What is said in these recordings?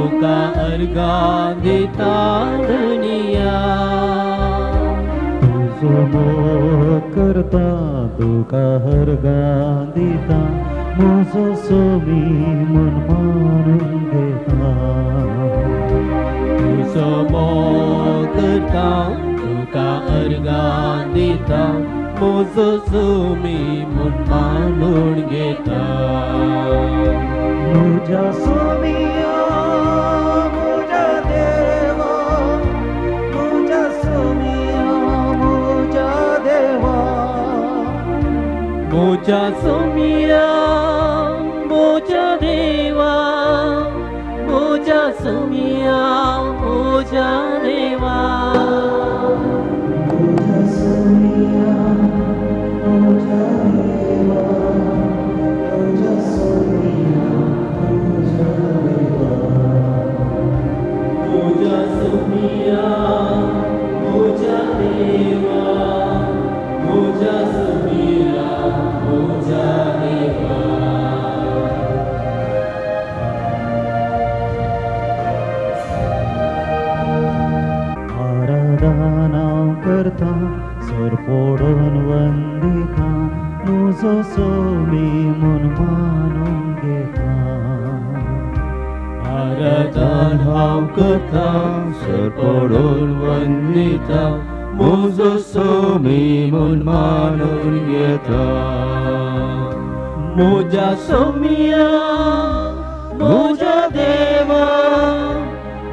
तुका अर्गां दिता धनिया. तुजो मोग करता तुका अर्गां दिता म्हजो सोमी म्हूण मानून घेता. तुजो मोग करता तुका अर्गां दिता म्हजो सोमी म्हूण मानून घेता. म्हज्या सोमिया म्हज्या देवा म्हज्या सोमिया म्हज्या देवा म्हज्या सोमिया म्हज्या देवा म्हज्या सोमिया म्हज्या देवा. म्हज्या सोमिया म्हज्या देवा म्हज्या सोमिया म्हज्या देवा म्हज्या सोमिया म्हज्या देवा म्हज्या सोमिया म्हज्या देवा. आराधना करता सरपोडून वंदिता म्हजो सोमी म्हूण मानून घेता. आराधन हांव करता सरपडून वंदिता म्हजो सोमी म्हूण मानून घेता. म्हज्या सोमिया म्हज्या देवा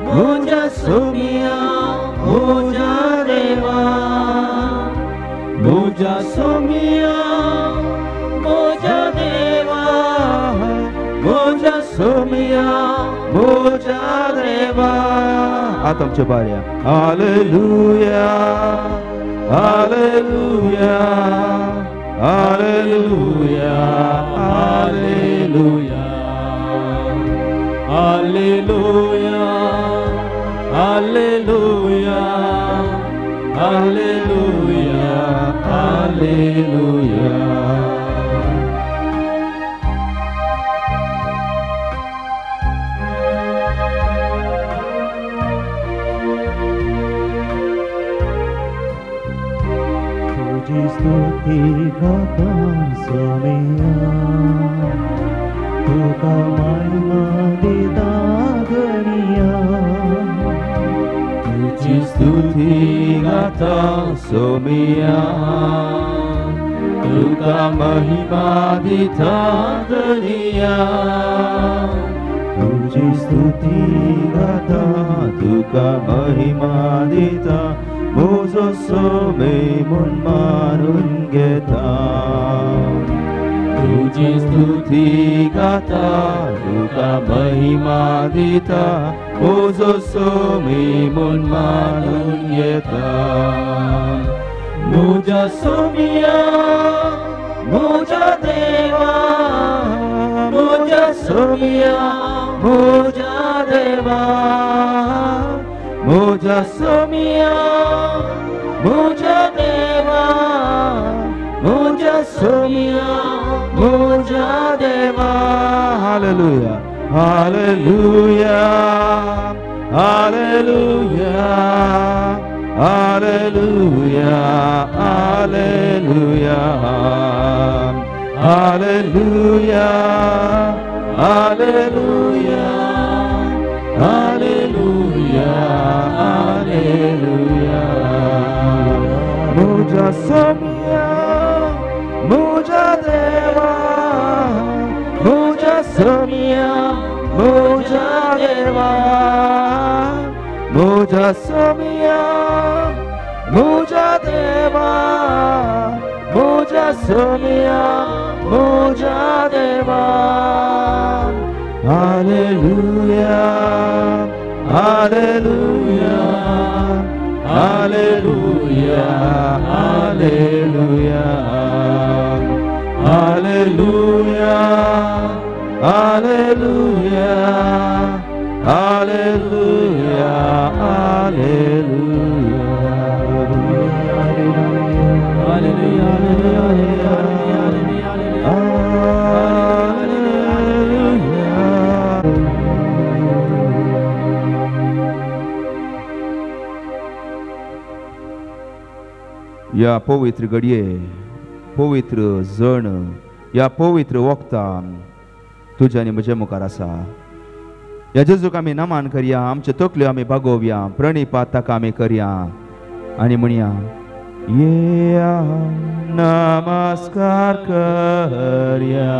म्हज्या सोमिया म्हज्या देवा म्हज्या सोमिया म्हज्या देवा म्हज्या सोमिया म्हज्या देवा. आतां आमच्या बारया. Hallelujah hallelujah hallelujah hallelujah hallelujah hallelujah hallelujah hallelujah. तुजी स्तुती गाता सोमिया तुका महिमा दिता धनिया. तुजी स्तुती गाता सोमिया तुका महिमा दिता धनिया. तुजी स्तुती गाता तुका महिमा दिता म्हजो सोमी म्हूण मानून घेता. तुजी स्तुती गाता तुका महिमा दिता म्हजो सोमी म्हूण मानून घेता. म्हज्या सोमिया म्हज्या देवा म्हज्या सोमिया म्हज्या देवा म्हज्या सोमिया म्हज्या देवा म्हज्या सोमिया म्हज्या देवा. Hallelujah hallelujah hallelujah hallelujah hallelujah hallelujah hallelujah hallelujah hallelujah. म्हज्या सोमिया म्हज्या देवा म्हज्या सोमिया म्हज्या देवा म्हज्या सोमिया म्हज्या देवा म्हज्या सोमिया म्हज्या देवा. Hallelujah hallelujah hallelujah hallelujah hallelujah hallelujah hallelujah hallelujah. Hallelujah hallelujah hallelujah. Hallelujah. ह्या पवित्र घडये, पवित्र जण, ह्या पवित्र वखदान तुज्या आनी म्हज्या मुखार आसा. ह्या जेजूक आमी नमन करया, आमच्यो तकल्यो आमी बागोवया, प्रणिपात ताका आमी करया आनी म्हणया, येया नमस्कार करया,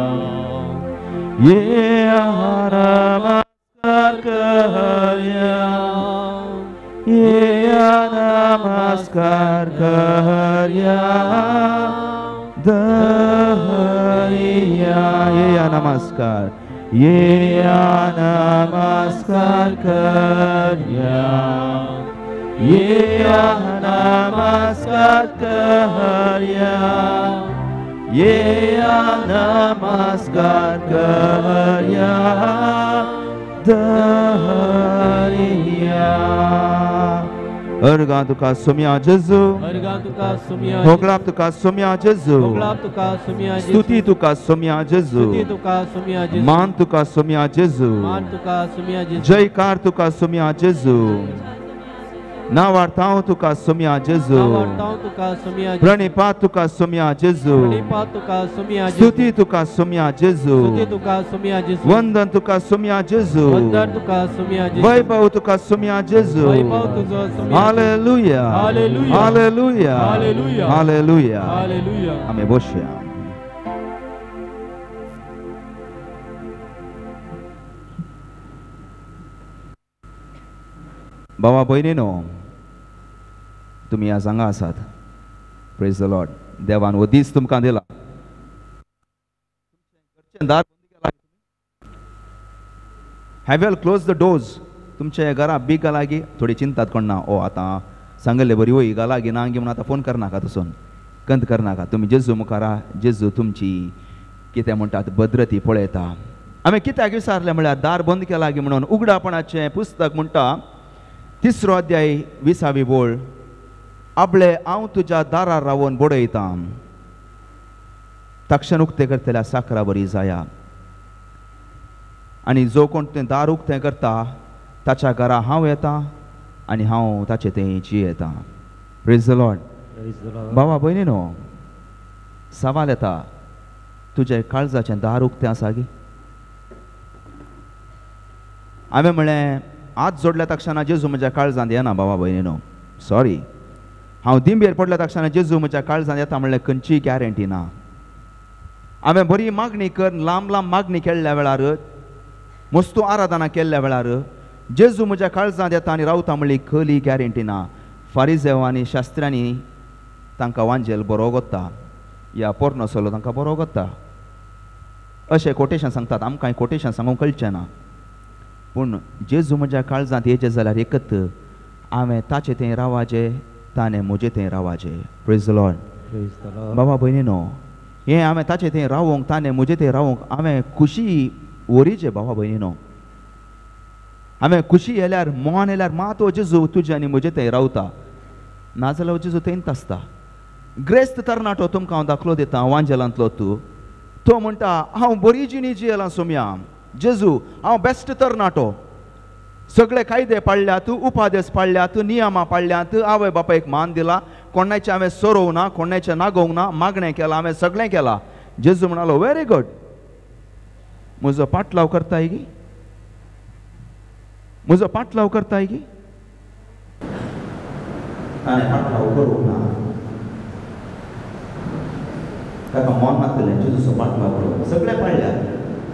येया नमस्कार करया, येया नमस्कार करया धरिया, येया नमस्कार, येया नमस्कार करया, येया नमस्कार करया, येया नमस्कार करया धरिया. अर्गां तुका सोम्या जेजू, होगळाप तुका सोम्या जेजू, स्तुती तुका सोम्या जेजू, मान तुका सोम्या जेजू, जयकार तुका सोम्या जेजू, नावार्तांव तुका सोम्या जेजू, प्रणिपात तुका सोम्या जेजू, स्तुती तुका सोम्या जेजू, वंदन तुका सोम्या जेजू, वैभव तुका सोम्या जेजू. Hallelujah, hallelujah, hallelujah. आमी बसया. बाबा भयणीनो, तुमी आज हांगा आसात. Praise the Lord. देवान हो दीस तुमकां दिला. दार have you close the doors. तुमच्या घरा बीग लागीं थोडी चिंतात कोण ना, ओ आतां सांगले बरी वय घाला गी ना गी म्हणून आतां फोन करनाका, तसून कंत करनाका. तुमी जेजू मुखारा, जेजू तुमची कितें म्हणटात भद्रती पळयता. आमी कित्याक विचारलें म्हळ्यार दार बंद केला गी म्हणून. उगडापणाचें पुस्तक म्हणटा 3 अध्याय 20 वळ, आपले हांव तुज्या दारार रावन बडयतां, तक्षण उक्तें करतल्या साकरा बरी जाया. आनी जो कोण तें दार उक्तें करता ताच्या घरा हांव येता आनी हांव ताचे थंय जियेता. Praise the Lord. बाबा भयणीनो, सवाल येता, तुजें काळजाचें दार उक्तें आसा गी? हांवें म्हळें हात जोडल्या तक्षणा जेजू म्हज्या काळजांत येना. बाबा भयणीनो, सॉरी, हांव दिंबेर पडल्या तक्षणा जेजू म्हज्या काळजांत येता म्हणल्यार खंयचीय गॅरंटी ना. हांवें बरी मागणी कर, लांब लांब मागणी केल्ल्या वेळार, मस्तू आराधना केल्ल्या वेळार जेजू म्हज्या काळजांत येता आनी रावता म्हणली खली गॅरंटी ना. फारिजेव आनी शास्त्र्यांनी तांकां वांजेल बरो गोत्ता, या पोरणो सलो तांकां बरो गोत्ता अशें कोटेशन सांगतात. आमकां कोटेशन सांगूंक कळचें ना, पूण जेजू म्हज्या काळजांत येचें जाल्यार एकत हांवें ताचें थंय रावाचें, ताणें म्हजें थंय रावाचें. Praise the Lord. बाबा भयणीनो, हें हांवें ताचें थंय रावोंक, ताणें म्हजें थंय रावोंक हांवें खुशी वरीचें. बाबा भयणीनो, हांवें खुशी येल्यार, मन येल्यार मात हो जेजू तुजें आनी म्हजें थंय रावता, नाजाल्यार जेजू थंयच आसता. ग्रेस्त तरणाटो तुमकां हांव दाखलो दिता, वांजेलांतलो तूं, तो म्हणटा हांव बरी जिणी जियेलां सोम्या जेजू, हांव बेस्ट तरणाटो, सगळे कायदे पाळल्यात, उपादेश पाळल्यात, नियमां पाळल्यात, आवय बापायक मान दिला, कोणाचें हांवें सोरोवंक ना, कोणाचें नागोवंक ना, मागणें केलां, हांवें सगळें केलां. जेजू म्हणालो व्हेरी गुड, म्हजो पाटलाव करताय गी, म्हजो पाटलाव करताय गी? ताणें पाटलाव करूंक ना, ताका मन नासलें जेजूचो पाटलाव करूंक. सगळें पाळल्यात,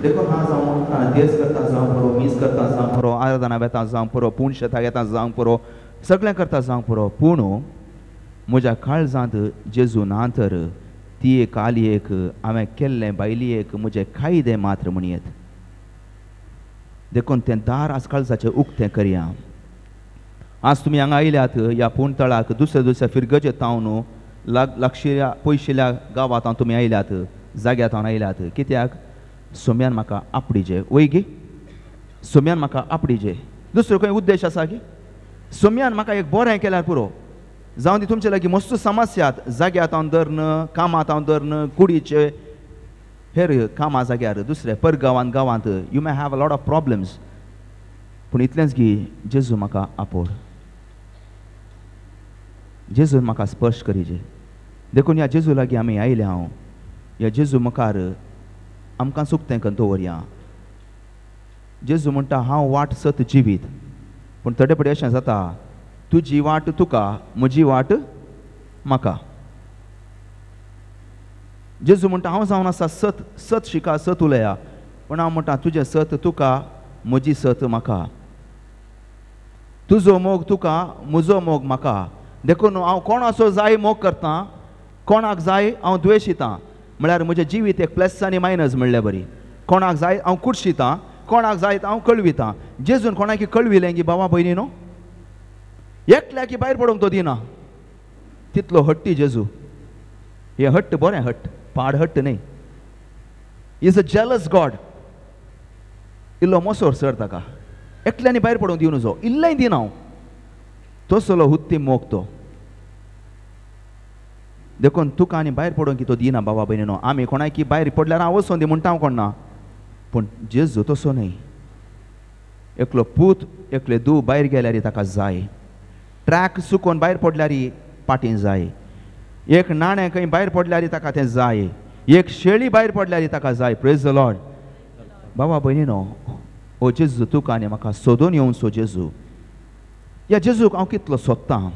देखून हांव जावं देस करता जावं पुरो, मीस करता जावं पुरो, आराधना वेता जावं पुरो, पूण शेताक येता जावंक पुरो, सगळें करता जावंक पुरो, पूण म्हज्या काळजांत जेजू ना तर ती एक आली एक हांवें केल्लें बायली एक म्हजें कायदे मात्र म्हणयेत. देखून तें दार आज काळजाचें उक्तें करया. आज तुमी हांगा आयल्यात ह्या पूणतळाक, दुसऱ्या दुसऱ्या फिरगजे तावन लागशिल्ल्या पयशिल्ल्या गांवांत तुमी आयल्यात, जाग्यार तावन आयल्यात. कित्याक? सोम्यान म्हाका आपडीजे वय गी, सोम्यान म्हाका आपडीजे, दुसरो खंय उद्देश आसा की? सोम्यान म्हाका एक बरें केल्यार पुरो. जावं ती तुमचे लागीं मस्त समस्यात, जाग्यार हांव धरून, कामांत हांव धरून, कुडीचे हेर कामां जाग्यार, दुसरे परगांवांत गांवांत, you may have a lot of problems, पूण इतलेंच की जेजू म्हाका आपोड, जेजून म्हाका स्पर्श करीजे. देखून ह्या जेजू लागीं आमी आयले हांव, ह्या जेजू मुखार आमकां सुकतें करून दवरया. जेजू म्हणटा हांव वाट सत जिवीत. पूण थोडे पडे अशें जाता, तुजी वाट तुका, म्हजी वाट म्हाका. जेजू म्हणटा हांव जावन आसा सत, सत शिका, सत उलया. पूण हांव म्हणटा तुजें सत तुका, म्हजी सत म्हाका. तुजो मोग तुका, म्हजो मोग म्हाका. देखून हांव कोणाचो जाय मोग करता, कोणाक जाय हांव द्वेशितां. म्हळ्यार म्हजें जिवीत एक प्लस आनी मायनस म्हणल्यार बरी. कोणाक जाय हांव कुर्शितां, कोणाक जाय हांव कळवितां. जेजून कोणाकी कळविलें की बाबा भयणी न्हू, एकल्याकी भायर पडूंक तो दिना, तितलो हट्टी जेजू. हें हट्ट बरें हट्ट, पाड हट्ट न्हय. Is a jealous God. इल्लो मोसोर सर ताका, एकल्यांनी भायर पडूंक दिवन जो इल्लेंय दिना हांव, तसलो हुत्ती मोग तो. देखून तुका आनी भायर पडूंक की तो दिना बाबा भयणी न्हू. आमी कोणाकी भायर पडल्यार हांव वचोन दी म्हणटा हांव कोण ना, पूण जेजू तसो न्हय. एकलो पूत एकले दू भायर गेल्यार ताका जाय, ट्रॅक चुकोवन भायर पडल्यार पाटीं जाय, एक नाणें खंय भायर पडल्यार ताका तें जाय, एक शेळी भायर पडल्यार ताका जाय. Praise the Lord. बाबा भयणी न्हू, ओ जेजू तुका आनी म्हाका सोदून येवचो जेजू. ह्या जेजूक हांव कितलो सोदतां,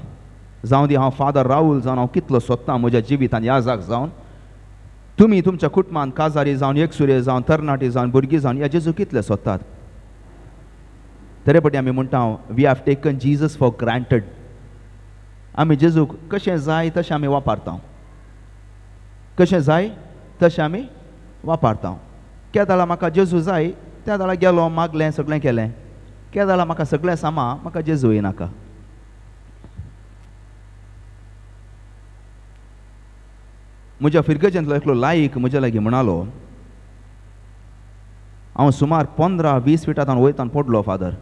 जावं दी हांव फादर राहुल जावन हांव कितलो सोदतां म्हज्या जिवितांत ह्या जाग जावन. तुमी तुमच्या कुटुंबांत काजारी जावन, एकसुरे जावन, तरणाटी जावन, भुरगीं जावन ह्या जेजू कितले सोदतात. तरे पटी आमी म्हणटा we have taken Jesus for granted. आमी जेजूक कशें जाय तशें आमी वापरता, कशें जाय तशें आमी वापरता. केदाळा म्हाका जेजू जाय त्या दाळा गेलो, मागलें, सगळें केलें. केदाळा म्हाका सगळें सामा, म्हाका जेजू नाका. म्हज्या फिरगजेंतलो एकलो लायक म्हज्या लागीं म्हणालो, हांव सुमार 15-20 फिटांत वयतान पडलो फादर,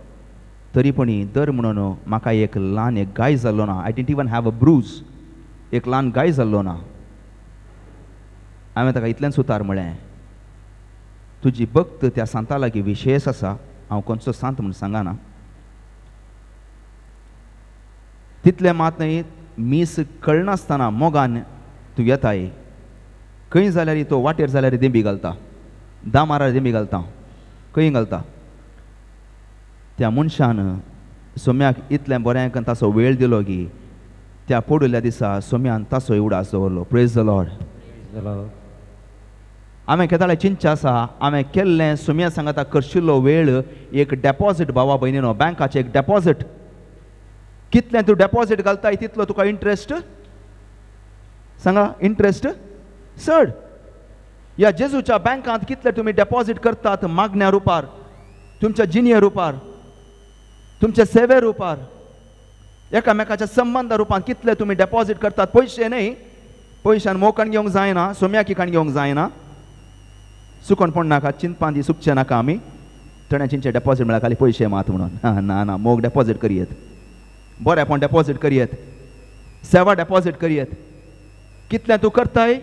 तरी पण दर म्हणून म्हाका एक ल्हान एक गाय जाल्लो ना. I didn't even have a bruise. एक ल्हान गाय जाल्लो ना. हांवें ताका इतलेंच उतार म्हळें, तुजी भक्त त्या सांता लागीं विशेश आसा, हांव खंयचो सांत म्हूण सांगना. तितलें मात न्हय, मीस कळनासतना मोगान तूं येताय, खंय जाल्यार तो वाटेर जाल्यार देंबी घालता, दामारार देंबी घालता, खंय घालता. त्या मनशान सोम्याक इतलें बरें करून ताचो वेळ दिलो की त्या पडिल्ल्या दिसा सोम्यान ताचो उडास दवरलो. Praise the Lord. हांवें केदाळे चिंतचें आसा, हांवें केल्लें सोम्या सांगाता करशिल्लो वेळ एक डेपॉजीट भावा भयणीनो, बँकाचें एक डेपॉजीट. कितलें तूं डेपॉजीट घालताय तितलो तुका इंट्रस्ट, सांगा इंट्रस्ट चड. ह्या जेजूच्या बँकांत कितले तुमी डेपॉजीट करतात मागण्या रुपार, तुमच्या जिणये रुपार, तुमच्या सेवे रुपार, एकामेकाच्या संबंदा रुपान कितले तुमी डेपॉजीट करतात. पयशे न्हय, पयशान मोकण घेवंक जायना, सोम्याकी काण घेवंक जायना, सुकोन पडनाका, नाका, चिंतपान दी सुकचें नाका. आमी तण्याचींचे डेपॉजीट म्हळ्यार खाली पयशे मात म्हणून ना ना, मोग डेपॉजीट करयेत, बरेंपण डेपॉजीट करयेत, सेवा डेपॉजीट करयेत. कितलें तूं करताय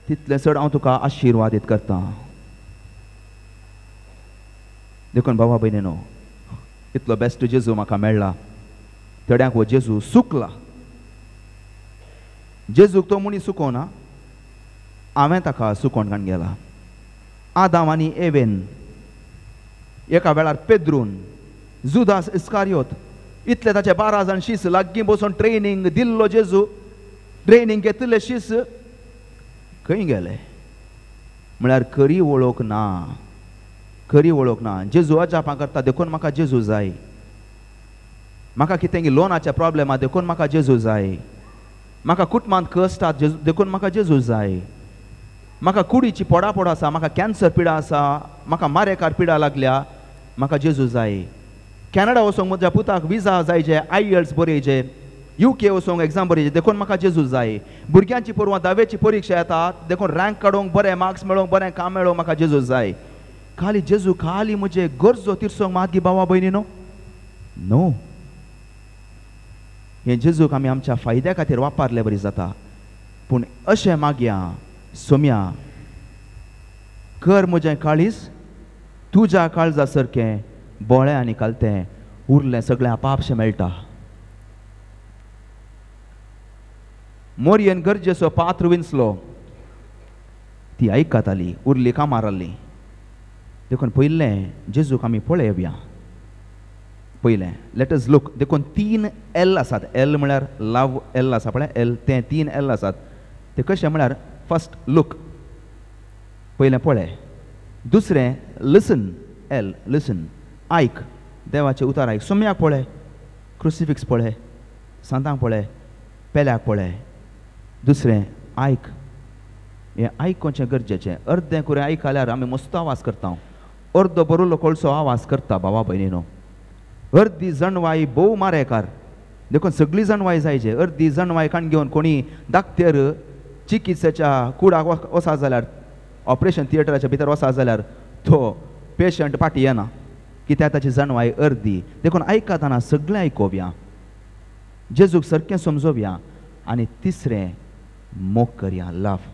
तितलें चड हांव तुका आशिर्वादीत करता. देखून बाबा भयणीनो, इतलो बेस्ट जेजू म्हाका मेळ्ळा. थोड्यांक हो जेजू सुकला. जेजूक तो मनीस सुकोना, हांवें ताका सुकोवन काडून गेला. आदाम आनी एवेन एका वेळार पेद्रून, जुदास इस्कारियोत, इतले ताचे 12 जाण शीस लागीं बसून ट्रेनींग दिल्लो जेजू, ट्रेनींग घेतिल्ले शीस खंय गेले? म्हळ्यार खरी वळख ना, खरी वळख ना. जेजू अजापां करता देखून म्हाका जेजू जाय. म्हाका कितें लोनाचे प्रॉब्लेम आहा देखून म्हाका जेजू जाय. म्हाका कुटुंबांत कश्ट आहा देखून म्हाका जेजू जाय. म्हाका कुडीची पोडापोड आसा, म्हाका कॅन्सर पिडा आसा, म्हाका मारेकार पिडा लागल्या, म्हाका जेजू जाय. कॅनडा वचोंक म्हज्या पुताक विजा जायचे, IELTS बरयचे, UK वचोंक एग्जाम बरयचे देखून म्हाका जेजू जाय. भुरग्यांची परवां 10वेची परिक्षा येता देखून रँक काडूंक, बरें मार्क्स मेळोवंक, बरें काम मेळोवंक म्हाका जेजू जाय. खाली जेजू खाली म्हजे गरजो तिरसोंक मात गी बाबा भयणी न्हू न्हू. हें जेजूक आमी आमच्या फायद्या खातीर वापरले बरी जाता. पूण अशें मागया, सोम्या कर म्हजें काळीज तुज्या काळजा सारकें बोळें आनी कालतें, उरलें सगळें आपापशें मेळटा. मोरयेन गरजेचो पात्र विंचलो. ती आयकताली, उरली कामार आहली. देखून पयलें जेजूक आमी पळोवया. पयलें let us look. देखून 3 एल आसात. एल म्हळ्यार लव, एल आसा पळय, एल ते 3 एल आसात. ते कशें म्हळ्यार फर्स्ट लूक, पयलें पळय. दुसरें लिसन, एल लिसन, आयक, देवाचें उतार आयक. सोम्याक पळय, क्रुसिफिक्स पळय, सांतांक पळय, पेल्याक पळय. दुसरें आयक. हें आयकोचें गरजेचें. अर्दें कुरें आयकल्यार आमी मस्त आवाज करता, अर्दो बरोलो कोळसो आवाज करता भावा भयणीनो. अर्दी जणवाय भोव मारेकार. देखून सगळी जणवाय जायचे. अर्दी जणवाय काण घेवन कोणी दाक्तेर चिकित्सेच्या कुडाक वचा जाल्यार, ऑपरेशन थिएटराच्या भितर वचा जाल्यार तो पेशंट फाटी येना, कित्याक ताची जणवाय अर्दी. देखून आयकतना सगळें आयकोवया, जेजूक सारकें समजोवया. आनी तिसरें मोग करया, love.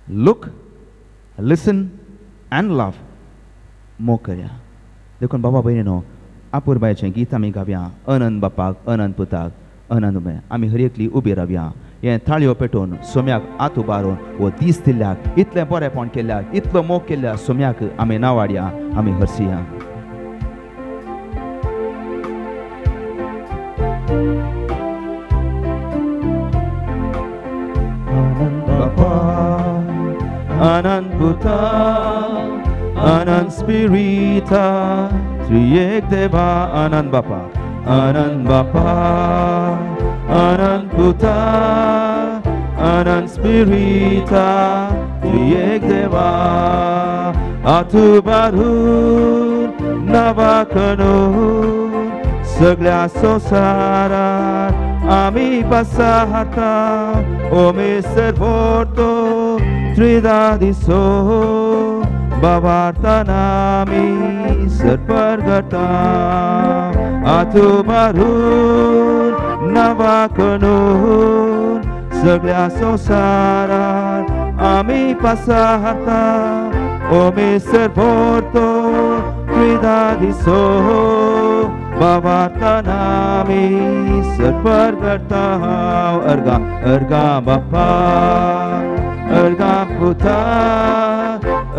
Look, listen and love, मोग करया. देखून बाबा भयणीनो, आपुरबायचें गीत आमी गावया. अनंत बापाक, अनंत पुताक, अनंत आमी हर एकली उबी रावया. हें थाळयो पेटोवन सोम्याक हात उबारून वो दीस दिल्ल्याक, इतलें बरेंपण केल्याक, इतलो मोग केल्ल्या सोम्याक आमी नावाडया, आमी हरसिया. आनंद बापा, आनंद पुता, आनंद स्पिरिता, त्रिएक देवा. आनंद बापा, आनंद बापा, आनंद पुता, आनंद स्पिरिता, त्रिएक देवा. आतुबारून नावाकनून सगळ्या संवसारात आमी पसारता. ओ मिस्टर पोर्तो त्रिदा दिसो बाबार्ताना आमी सरपर करता. आतुबारून नावाकनून सगळ्या संवसारात आमी पसारता. ओ मिस्टर पोर्तो त्रिदा दिसो बाबार्ताना आमी सरपर करता. अर्गा अर्गा बापा, अर्गा पुता,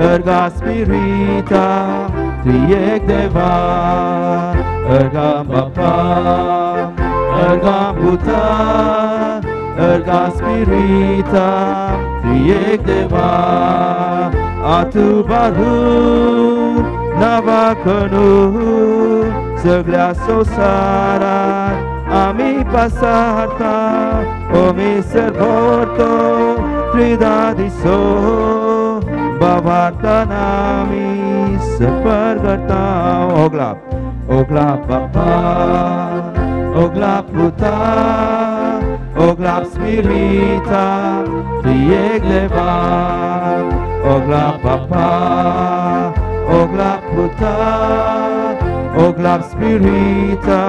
अर्गा स्पिरिता, त्रिएक देवा. अर्गा बापा, अर्गा पुता, अर्गा स्पिरिता, त्रिएक देवा. आतुबारून नावाकनून सगळ्या संवसारात आमी पसारता. ओ मिस्टर पोर्तो त्रिदा दिसो बाबार्ताना आमी सफर करता. ओगला ओगला बापा, ओगला पुता, ओगला स्पिरिता, त्रिएक देवा. ओगला बापा, ओगला पुता, ओगला स्पिरिता,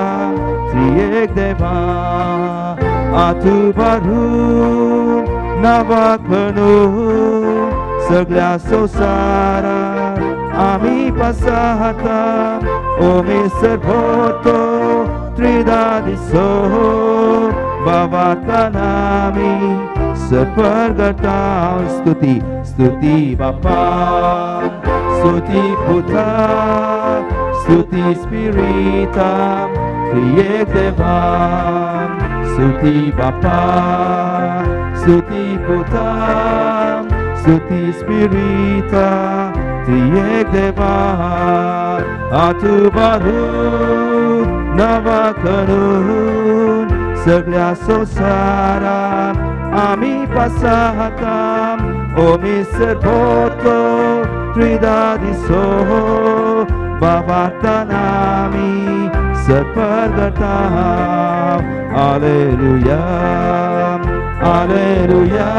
त्रिएक देवा. आतुबारून नावाकनून सगळ्या संवसारात आमी पसारता. ओ मिस्टर पोर्तो त्रिदा दिसो बाबार्ताना आमी सरपर करता. स्तुती स्तुती बापा, स्तुती पुता, स्तुती स्पिरिता, त्रिएक देवा. स्तुती बापा, स्तुती पुता, स्तुती स्पिरिता, त्रिएक देवा. आतुबारून नावाकनून सगळ्या संवसारात आमी पसारता. ओ मिस्टर पोर्तो त्रिदा दिसो बाबार्ताना आमी सरपर करता. Alleluia, alleluia,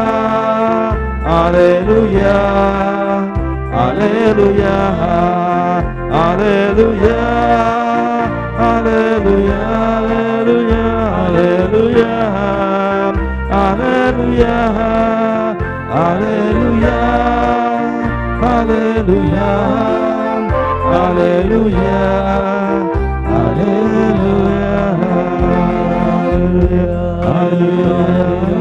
alleluia, alleluia, alleluia, alleluia, alleluia, alleluia, alleluia, alleluia, alleluia, alleluia, alleluia, alleluia.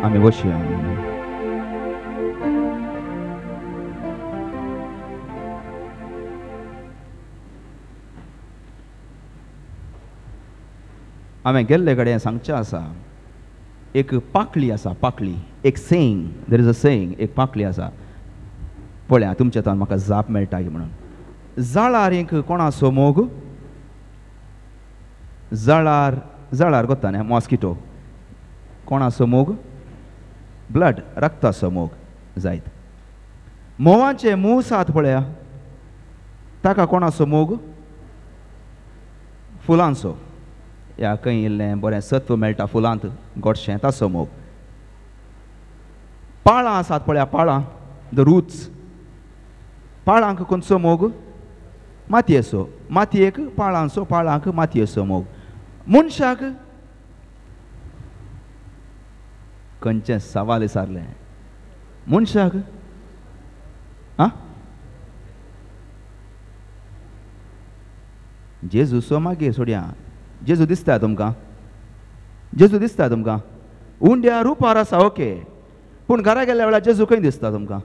आमी बसया. हांवें गेल्ले कडेन सांगचें आसा, एक पाकळी आसा, पाकळी, एक saying, there is a saying, एक पाकळी आसा. पळया तुमच्या तान म्हाका जाप मेळटा म्हणून. जाळार एक कोणाचो मोग, जळार, जळार कोत्ता न्ही मॉस्किटो, कोणाचो मोग, ब्लड, रक्ताचो मोग जायत. म्होंवाचे मूस आसात पळया, ताका कोणाचो मोग, फुलांचो. ह्या खंय इल्लें बरें सत्व मेळटा फुलांत, गोडशें, ताचो मोग. पाळां आसात पळया, पाळां, the roots, पाळांक खंयचो मोग, मातयेचो, मातयेक पाळांचो, पाळांक मातयेचो मोग. मनशाक खंयचें सवाल विचारलें, मनशाक आं जेजूचो मागीर सोडया. जेजू दिसता तुमकां, जेजू दिसता तुमकां उंड्या रुपार आसा, ओके, पूण घरा गेल्ल्या वेळार जेजू खंय दिसता तुमकां?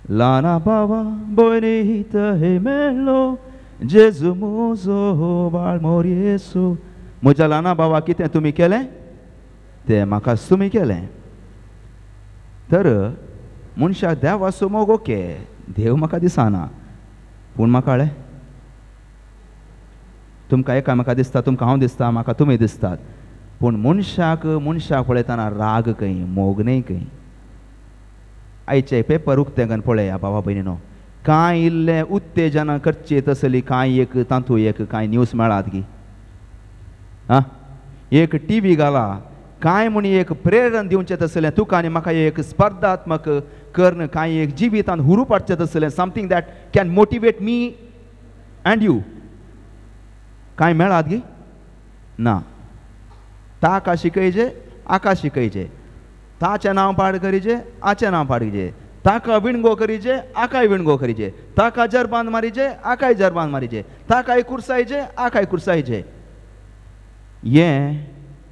ल्हाना बाबा भयणी हे मेळ्ळो जेजू म्हजो बाळ मोर येसू. म्हज्या ल्हाना बाबा कितें तुमी केलें तें म्हाका तुमी केलें. तर मनशाक देवाचो मोग ओके, देव म्हाका दिसना, पूण म्हाका कळ्ळें तुमकां एकामेका दिसता, तुमकां हांव दिसता, म्हाका तुमी दिसतात, पूण मनशाक मनशाक पळयतना राग खंय, मोग न्हय खंय. आयचे पेपर उक्तें करून पळया बाबा भयणीनो, कांय इल्लें उत्तेजना करचें तसली कांय एक तातूंत एक कांय न्यूज मेळात की आं, एक टी व्ही घाला कांय म्हूण एक प्रेरणा दिवचें तसलें तुका आनी म्हाका एक स्पर्धात्मक करून कांय एक जिवितांत हुरू पाडचें तसलें, something that can motivate me and you, कांय मेळात गी ना. ताका शिकयचे, आका शिकयचे, ताचें नांव पाड करीचे, आचें नांव पाड करीचे, ताका विणगो करीचे, आकाय विणगो करीचे, ताका जरबान मारीचे, आकाय जरबान मारीचे, ताकाय कुर्सायचे, आकाय कुर्सायचे. हें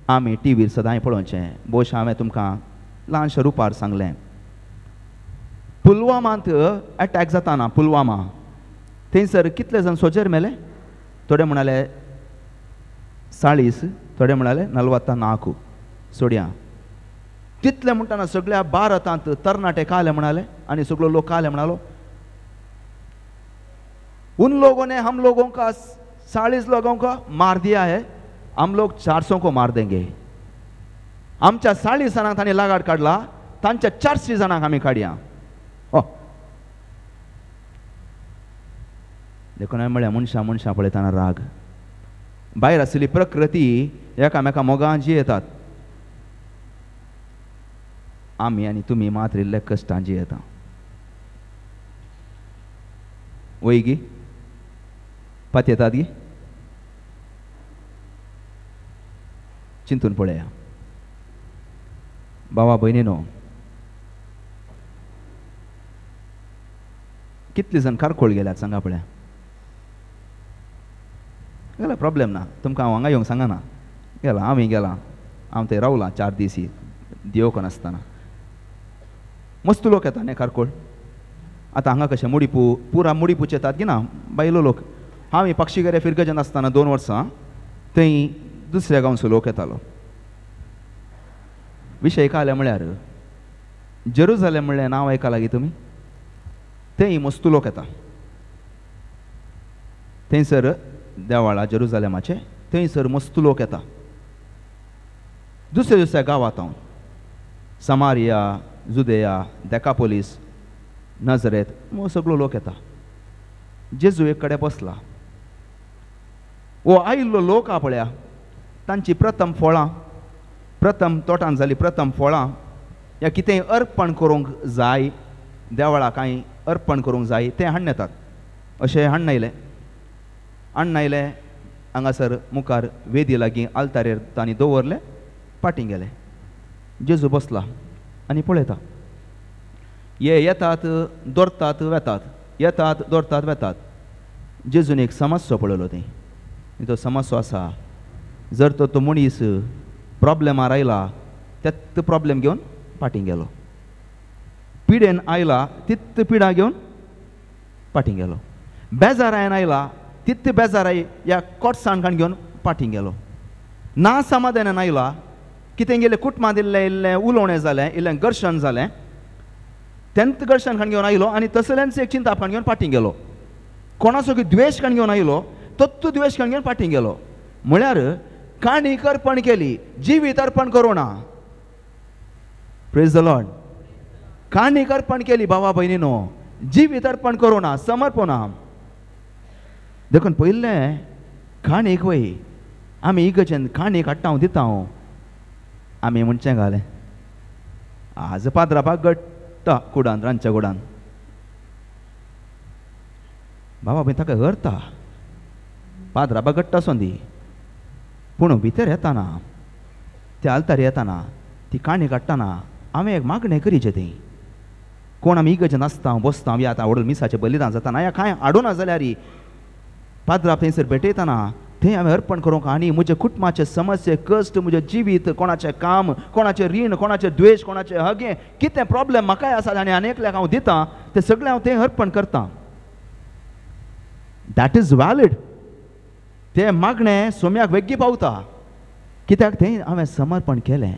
आमी टी व्हीर सदांय पळोवचें. भोवशा हांवें तुमकां ल्हानशा रुपार सांगलें, पुलवामांत एटॅक जाताना, पुलवामा थंयसर कितले जाण सोजेर मेले? थोडे म्हणाले 40, थोडे म्हणाले 44. सोडया तितले म्हणटना सगळ्या भारतांत तरणाटे काले म्हणाले आनी सगळो लोक काले म्हणालो, उन लोगों ने हम लोगों का 40 लोगों का मार दिया है, हम लोग 400 को मार देंगे. आमच्या 40 जाणांक तांणी लागाड काडला, तांच्या 400 जाणांक आमी काडया. हो देखून हांवें म्हळ्यार मनशां मनशां पळयतना राग, भायर आशिल्ली प्रकृती एकामेका मोगान जियेतात, आमी आनी तुमी मात्र इल्ले कश्टान जियेता. वय गी पातयेतात गी, चिंतून पळया बाबा भयणीनो, कितले जाण कारकोळ गेल्यात सांगा पळया. गेला प्रॉब्लेम ना, तुमकां हांव हांगा येवंक सांगना, गेला आमी गेला, हांव थंय रावलां 4 दीस देव नासतना. मस्त लोक येता न्ही कारकोळ. आतां हांगा कशें मुडीपू पुरा मुडीपूच येतात की ना बायलो लोक. हांव पक्षीगरे फिरगजन आसतना 2 वर्सां थंय दुसऱ्या गांवचो लोक येतालो. विशय काले म्हळ्यार जेरुजालेम म्हणलें नांव आयकलां लागीं तुमी, थंय मस्त लोक येता. थंयसर देवाळा जेरुजालेमाचें, थंयसर मस्त लोक येता दुसऱ्या दुसऱ्या गांवांत, समारिया, जुदेया, देकापोलीस, नजरेत, सगळो लोक येता. जेजू एक कडेन बसला, वो आयिल्लो लोक पळया, तांची प्रथम फळां, प्रथम तोटान जाली प्रथम फळां या कितेंय अर्पण करूंक जाय, देवळा कांय अर्पण करूंक जाय तें हाडून येतात. अशें हाडून आयलें, हाडून आयलें हांगासर मुखार वेदी लागीं आल्तारेर तांणी दवरलें, फाटीं गेले. जेजू बसला आनी पळयता, हे येतात दवरतात वेतात, येतात दवरतात वेतात. जेजून एक समस्या पळयलो थंय, तो समस्या आसा जर तो तो मनीस प्रॉब्लेमार आयला तेत्त प्रॉब्लेम घेवन फाटीं गेलो, पिडेन आयला तित्त पिडा घेवन फाटीं गेलो, बेजारायन आयला तित्त बेजाराय ह्या कोटसाण काण घेवन फाटीं गेलो, ना समाधानान आयला कितें गेलें कुटुंबांत इल्लें इल्लें उलोवणें जालें, इल्लें घर्शण जालें, तेंत घर्शण खाण घेवन आयलो आनी तसलेंच एक चिंताप खाण घेवन फाटीं गेलो, कोणाचो द्वेश खाण घेवन आयलो तत्तू द्वेश खाण घेवन फाटीं गेलो. म्हळ्यार काणीक अर्पण केली, जिवीत अर्पण करूं ना. Praise the Lord. काणीक अर्पण केली भावा भयणीनो, जिवीत अर्पण करूं ना, समर्पण ना. देखून पयलें काणीक वय आमी इगर्जेन काणीक हाडटा दिता, आमी म्हणचें घालें आज पाद्रापाक घडटा कुडान, रांदच्या कुडान. बाबा भयण ताका हरता पाद्रापाक घडटा आसूं दी, पूण भितर येताना त्या आल्तार येताना ती काणी काडटना हांवें एक मागणें करीचें ती. कोण आमी इगर्जेन आसता बसता या आतां व्हडलो मिसाचें बलिदान जाता या कांय हाडूना जाल्यार पाद्राप थंयसर भेटयतना थंय हांवें अर्पण करूंक आनी म्हज्या कुटुंबाचे समस्ये कश्ट, म्हजें जिवीत, कोणाचें काम, कोणाचें रीण, कोणाचें द्वेश, कोणाचें हगें, कितें प्रॉब्लेम म्हाकाय आसा आनी आनी एकल्याक हांव दितां तें सगळें हांव थंय अर्पण करतां. That is valid. तें मागणें सोम्याक वेगळी पावता कित्याक थंय हांवें समर्पण केलें.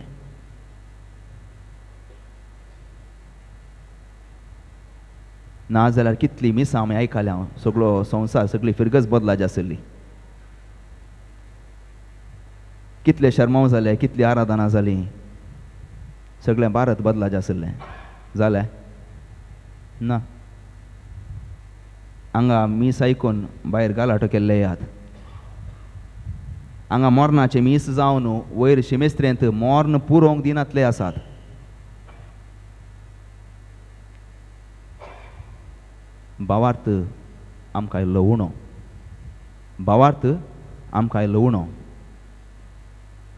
ना जाल्यार कितली मिसां आमी आयकल्या, सगळो संवसार सगळी फिरगज बदलाची आसली, कितले शर्मांव जाले, कितली आराधना जाली, सगळें भारत बदलाचें आशिल्लें. जालें ना. हांगा मीस आयकून भायर गालाटो केल्ले याद, हांगा मोरनाचें मीस जावन वयर शिमेस्त्रेंत मोर्न पुरोवंक दिनातले आसात. भावार्थ आमकां आयलो उणो, भावार्थ आमकां आयलो उणो.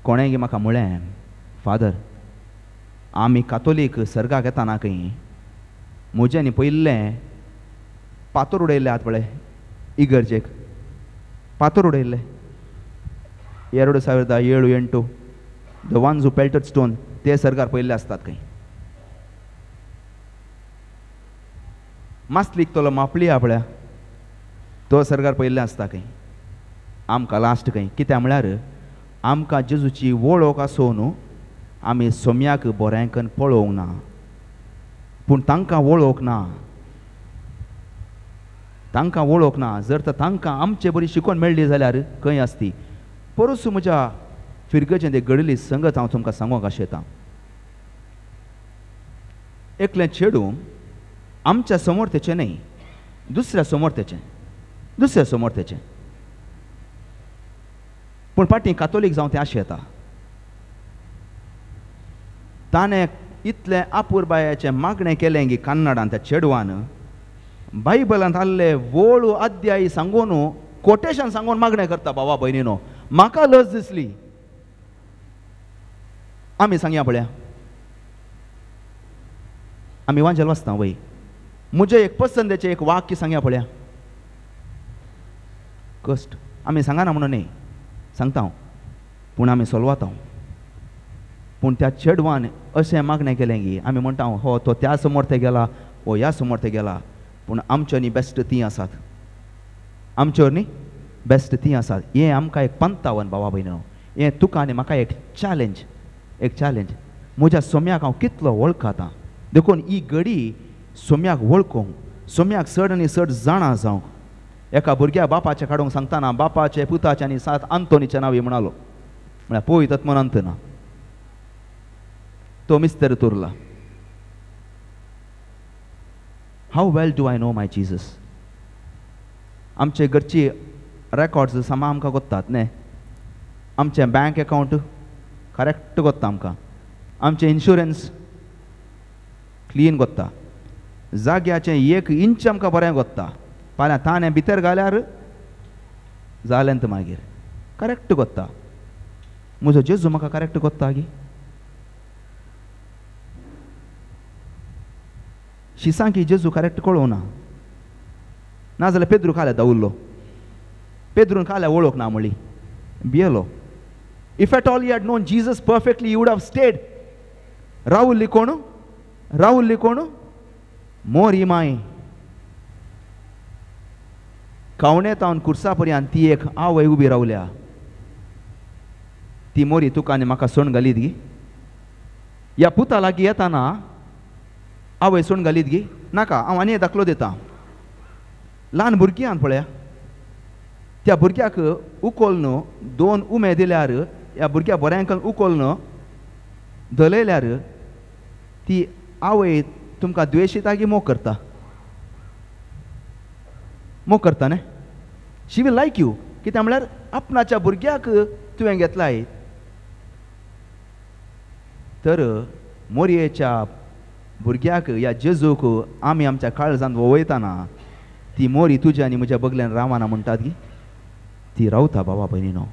कोणें म्हाका म्हळें, फादर आमी कातोलीक सर्गाक येताना खंय म्हज्यांनी पयिल्लें पातोर उडयल्ले आत पळय इगर्जेक पातोर उडयल्ले 2007-8 the ones who pelted stone ते सरकार पयिल्ले आसतात खंय. मासलीक तलो मापली आपल्या तो सरकार पयिल्ले आसता खंय. आमकां लास्ट खंय कित्याक म्हळ्यार आमकां जेजूची वळख आसून आमी सोम्याक बऱ्यांकन पळोवंक ना, पूण तांकां वळख ना, तांकां वळख ना. जर तर तांकां आमचे बरी शिकोवन मेळ्ळी जाल्यार खंय आसती. परस म्हज्या फिरगजेन घडिल्ली संगत हांव तुमकां सांगूंक आशेतां. एकलें चेडूं आमच्या समोर तेचें न्हय, दुसऱ्या समोर तेचें, दुसऱ्या समोर तेचें, पूण फाटीं कातोलीक जावं तें आशेता. ताणें इतलें आपुरबायाचें मागणें केलें की कन्नडान त्या चेडवान बायबलांत आहले वोळू अध्यायी सांगून कोटेशन सांगून मागणें करता. बाबा भयणीनो म्हाका लज दिसली. आमी सांगया पळया, आमी वांजेल वाचता वय, म्हजें एक पसंदेचें एक वाक्य सांगया पळया. कश्ट आमी सांगना म्हणून न्ही सांगता हांव, पूण आमी सोलवाता. पूण त्या चेडवान अशें मागणें केलें की आमी म्हणटा हो तो त्या समोर ते गेला, हो ह्या समोर ते गेला, पूण आमच्यो न्ही बेस्ट तीं आसात, आमच्यो न्ही बेस्ट तीं आसात. हें आमकां एक पंतावन बाबा भयणो, हें तुका आनी म्हाका एक चॅलेंज, एक चॅलेंज. म्हज्या सोम्याक हांव कितलो वळखता, देखून ही घडी सोम्याक वळखूंक, सोम्याक चड आनी चड जाणा जावंक. एका भुरग्या बापाचें काडूंक सांगतना बापाचे पुताचे आनी सात आंतोनीचे नांव म्हणालो, म्हळ्यार पळय तत्मनांत ना तो मिस्तर तुरला. How well do I know my Jesus. आमचे घरची रेकॉर्ड्स सामा आमकां कोत्तात न्ही, आमचें बँक एकावंट करेक्ट कोत्ता आमकां, आमचें इन्शुरन्स क्लीन कोत्ता, जाग्याचें एक इंच आमकां बरें कोत्ता. फाल्यां ताणें भितर घाल्यार जालें तर मागीर करेक्ट कोत्ता. म्हजो जेजू म्हाका करेक्ट कोत्ता गी. शिसांकी जेजू करेक्ट कळोवना नाजाल्यार पेद्रू काल्या दावुल्लो पेद्रून काल्या वळख ना म्हणली भियेलो. If at all he had known Jesus perfectly he would have stayed. रावुल्ली कोण? रावुल्ली कोण? मोरी माय. कावणे तावन कुर्सा पर्यंत ती एक आवय उबी रावल्या. ती मोरी तुका आनी म्हाका सोण घालीत गी? ह्या पुता लागीं येताना आवय सोण घालीत गी? नाका. हांव आनी दाखलो दिता. ल्हान भुरग्यान पळया, त्या भुरग्याक उकोल दोन उमे दिल्यार, ह्या भुरग्या बऱ्यांक उकोल धलयल्यार ती आवय तुमकां द्वेशिता की मोग करता? मोग करता न्ही? शी will like you. कित्याक म्हळ्यार आपणाच्या भुरग्याक तुवें घेतलाय. तर मोरयेच्या भुरग्याक ह्या जेजूक आमी आमच्या काळजांत वयताना ती मोरी तुज्या आनी म्हज्या बगल्यान रावना म्हणटात की ती रावता. बाबा भयणीनो,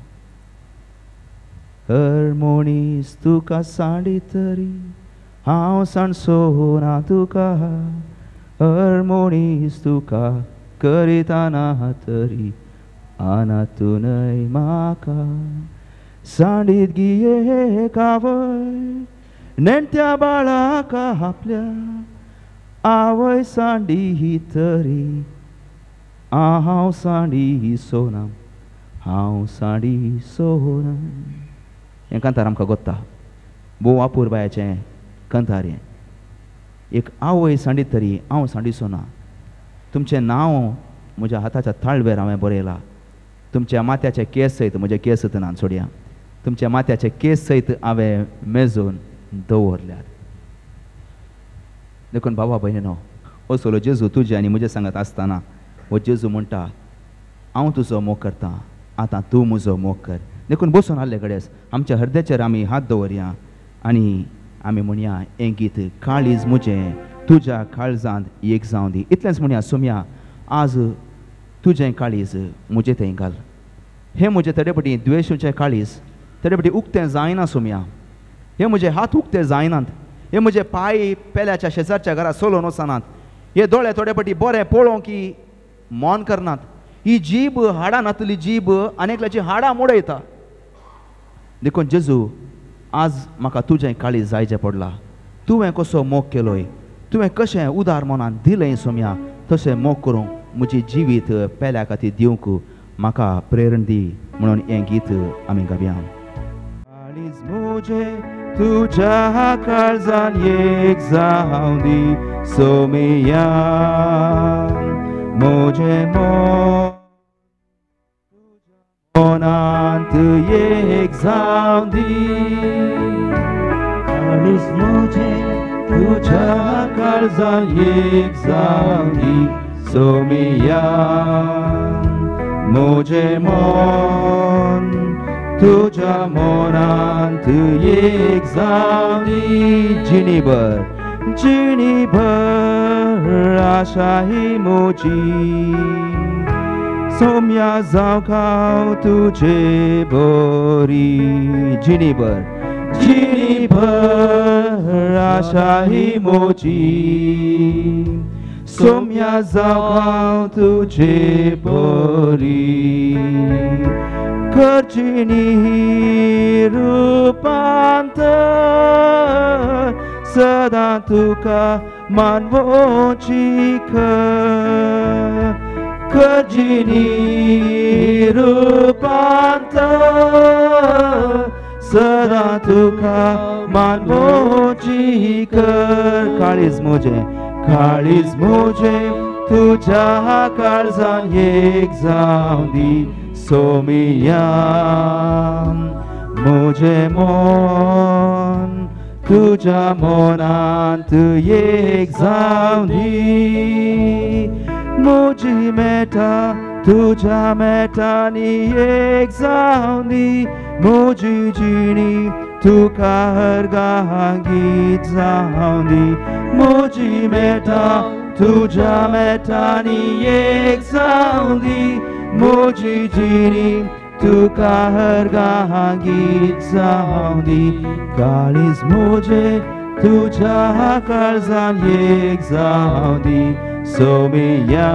हर मनीस तुका सांडी तरी हांव सांडसो ना तुका, हर मनीस तुका करिताना तरी आना तूं न्हय म्हाका सांडीत गिये कावय नेणत्या बाळाका आपल्या आवय सांडी ही तरी हांव सांडी सोना, हांव सांडी सोना. हें कांतार आमकां गोत्ता, भोव अपुरबायेचें कांतार हें. एक आवय सांडीत तरी हांव सांडी सोना. तुमचें नांव म्हज्या हाताच्या ताळवेर हांवें बरयलां. तुमच्या माथ्याचे केंस सयत म्हजे केंस नान सोडया, तुमच्या माथ्याचे केंस सयत हांवें मेजून दवरल्यात. देखून बाबा भयणीनो, असलो जेजू तुजे आनी म्हजे सांगत आसतना हो जेजू म्हणटा, हांव तुजो मोग करता, आतां तूं म्हजो मोग कर. देखून बसून आहले कडेन आमच्या हृदयाचेर आमी हात दवरया आनी आमी म्हणया हें गीत, काळीज म्हजें तुज्या काळजांत एक जावं दी. इतलेंच म्हणया, सोम्या आज तुजें काळीज म्हजें थंय घाल. हें म्हजें थोडे द्वेशाचें काळीज थोडे उक्तें जायना सोम्या. हे म्हजे हात उक्ते जायनात, हे म्हजे पांय पेल्याच्या शेजारच्या घरा सोलोवन वचनात, हे दोळे थोडे पटी बरें पळोवंक की मौन करनात, ही जीब हाडां नातली जीब आनी एकल्याची हाडां मोडयता. देखून जेजू आज म्हाका तुजें काळीज जायचें पडलां. तुवें कसो मोग केलोय, तुवें कशें उदार मनान दिलें सोम्या, तशें मोग करूंक म्हजें जिवीत पेल्या खातीर दिवंक म्हाका प्रेरण दी म्हणून हें गीत आमी गावया. काळीज म्हजें तुज्या काळजान एक जावं दी सोम्या, म्हजें मनांत एक जावं दी. काळीज म्हजें तुज्या काळजान एक जावं दी सोम्या, म्हजें मन तुज्या मनांत एक जावं दी. जिणीभर जिणीभर आशा ही म्हजी सोम्या जावंक हांव तुजे बरी. जिणीभर जिणीभर आशा ही म्हजी सोम्या जावंक हांव तुजे बरी. करचिनी रुपांतर सदां तुका मानवोची कर. करचिनी रुपांतर सदां तुका मानवोची कर. काळीज म्हजें, काळीज म्हजें तुज्या काळजान एक जावं दी सोम्या, म्हजें मन तुज्या मनांत एक जावं दी. म्हजी मेटा तुज्या मेटांनी एक जावं दी, म्हजी जिणी तुका हरगांगीत जावं दी. म्हजी मेटा तुज्या मेटांनी एक जावं दी, म्हजी जिणी तुका हरगांगीत जावं दी. काळीज म्हजें तुझ्या काळजान एक जावं दी सोमिया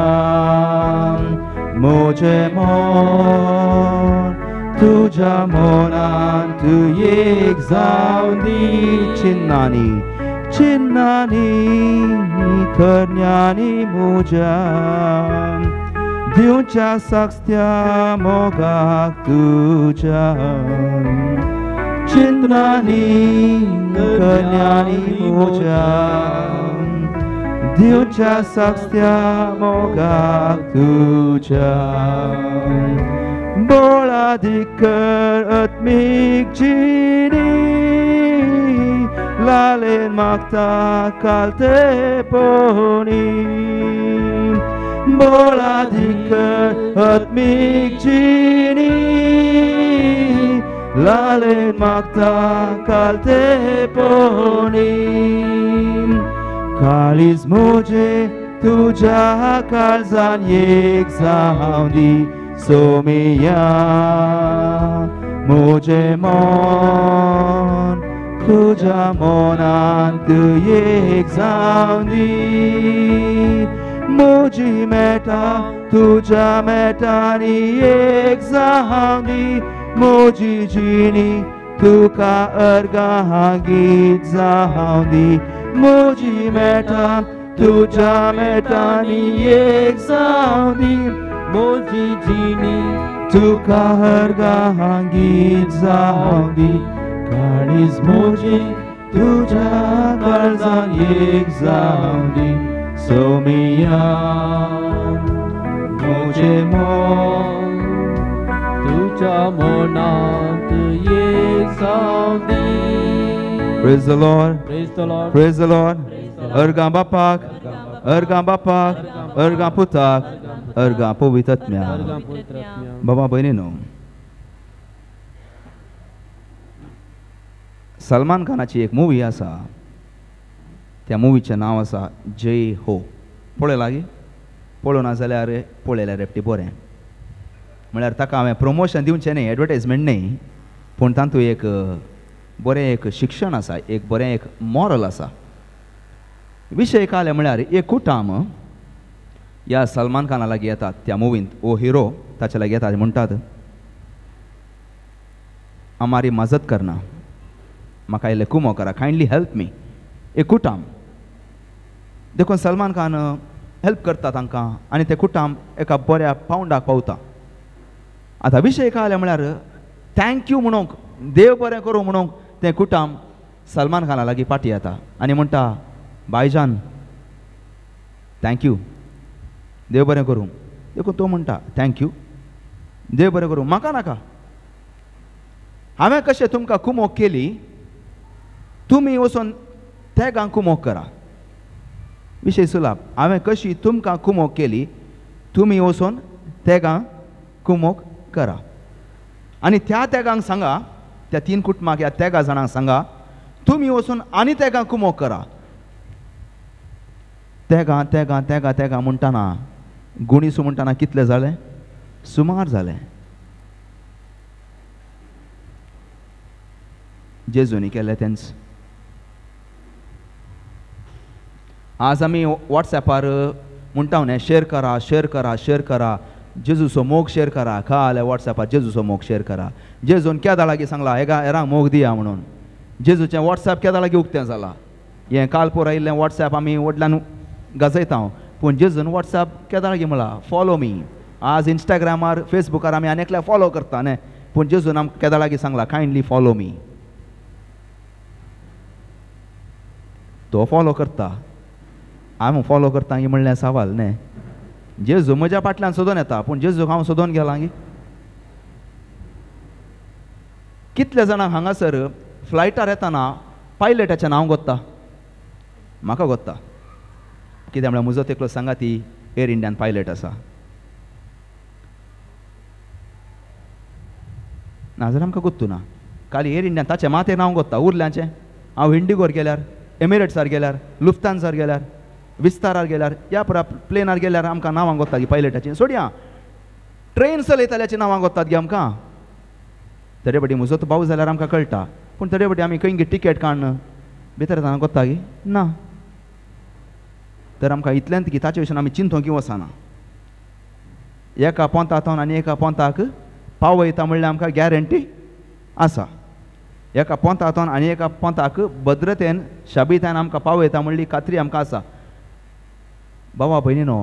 म्हजें मन तुझ्या मनान तूं एक जावं दी चिन्नांनी चिन्नांनी करण्यांनी म्हज्या दिवच्या साक्षत्या मोगाक तुझ्या चिन्नांनी करण्यांनी म्हज्या दिवच्या साक्षत्या मोगाक तुझ्या बोळाधिकर आत्मीक जिणी लालेन मागता कालतेपणी बोळाधिकर आत्मीक जिणी लालेन मागता कालतेपणी काळीज म्हजें तुझ्या काळजान एक जावं दी सोमिया म्हजें मन तुझ्या मनान तूं एक जावं दी म्हजी मेटा तुझ्या मेटांनी एक जावं दी म्हजी जिणी तुका अर्गां गीत जावं दी म्हजी मेटा तुझ्या मेटांनी एक जावं दी म्हजी जिणी तुका अर्गां गीत जावं दी काळीज म्हजें तुझ्या काळजान एक जावं दी सोमिया म्हजें मन तुझ्या मनांत एक जावं दी. Praise the Lord. Praise the Lord. Praise the Lord. अर्गां बापाक, अर्गां बापाक, अर्गां पुताक, अर्गां पवित्र आत्म्याक. बाबा भयणीनो, सलमान खानाची एक मुवी आसा, त्या मुवीचें नांव आसा जय हो. पळयला गे? पळोवना जाल्यार पळयल्यार रेपटी बरें. म्हळ्यार ताका हांवें प्रमोशन दिवचें न्ही, एडवर्टायजमेंट न्ही, पूण तातूंत एक बरें एक शिक्षण आसा, एक बरें एक मॉरल आसा. विशय काले म्हळ्यार एक कुटाम ह्या सलमान खाना लागीं येतात त्या मुवींत, ओ हिरो ताच्या लागीं येतात म्हणटात हमारी मजत करना, म्हाका इल्लें कुमो करा, कायंडली हेल्प मी. एक कुटाम देखून सलमान खान हेल्प करता तांकां आनी ते कुटाम एका बऱ्या पावंडाक पावता. आतां विशय काले म्हळ्यार thank you म्हणूंक, देव बरें करूं म्हणूंक तें कुटाम सलमान खाना लागीं फाटीं येता आनी म्हणटा भायजान thank you, देव बरें करूं. देखून तो म्हणटा thank you, देव बरें करूं, म्हाका नाका, हांवें कशें तुमकां कुमोक केली तुमी वचून तेगांक कुमोक करा. विशय सुलाभ, हांवें कशी तुमकां कुमोक केली तुमी वचून तेगांक कुमोक करा. आनी त्या तेगांक सांगा, त्या तीन कुटुंबाक ह्या तेगा जाणांक सांगा तुमी वचून आनी तेगांक कुमोक करा. तेगां तेगां तेगां तेगां म्हणटाना गुणीसू म्हणटाना कितले जाले? सुमार जाले. जेजूनी केलें तेंच. आज आमी वॉट्सॅपार म्हणटा न्ही, शेअर करा शेअर करा शेअर करा, जेजूचो मोग शेअर करा. खाले वॉट्सॅपार जेजूचो मोग शेअर करा. जेजून केदा लागीं सांगला हेका हेरांक मोग दिया म्हणून. जेजूचें वॉट्सॅप केदा लागीं उक्तें जाला. हें काल पोर आयिल्लें वॉट्सॅप आमी व्हडल्यान गाजयता, पूण जेजून वॉट्सॅप केदा लागीं म्हणला फॉलो मी. आज इंस्टाग्रामार फेसबुकार आमी आनी एकल्याक फॉलो करता न्ही, पूण जेजून आमकां केदा लागीं सांगला कायंडली फॉलो मी. तो फॉलो करता, हांव फॉलो करता की म्हणलें सवाल न्ही. जेजू म्हज्या फाटल्यान सोदून येता, पूण जेजूक हांव सोदून गेलां गी? कितले जाणांक हांगासर फ्लायटार येताना पायलटाचें नांव गोत्ता? म्हाका गोत्ता. कित्याक म्हळ्यार म्हजो तेकलो सांगाती एअर इंडियान पायलट आसा. नाजाल्यार आमकां गोत्तू ना. काल एअर इंडियान ताचें मातें नांव गोत्ता, उरल्यांचें हांव इंडिगोर गेल्यार, एमिरेट्सार गेल्यार, लुफ्तांसार गेल्यार, विस्तारार गेल्यार, ह्या पुरा प्लेनार गेल्यार आमकां नांवां गोत्ता गी पायलटाचीं. सोडया, ट्रेन चलयताल्याची नांवां गोत्तात गे आमकां. तरे पटी म्हजो तो भाव जाल्यार आमकां कळटा, पूण तरे पटी आमी खंय गे टिकेट काडन भितर जाणा कोत्ता की ना. तर आमकां इतलेंच की ताचे विशीं आमी चिंतोंक वचना. एका पोंतांत आनी एका पोंताक पावयता म्हणल्यार आमकां गॅरंटी आसा. एका पोंतांत आनी एका पोंताक भद्रतेन शाबितान आमकां पावयता म्हणली खात्री आमकां आसा. बाबा भयणीनो,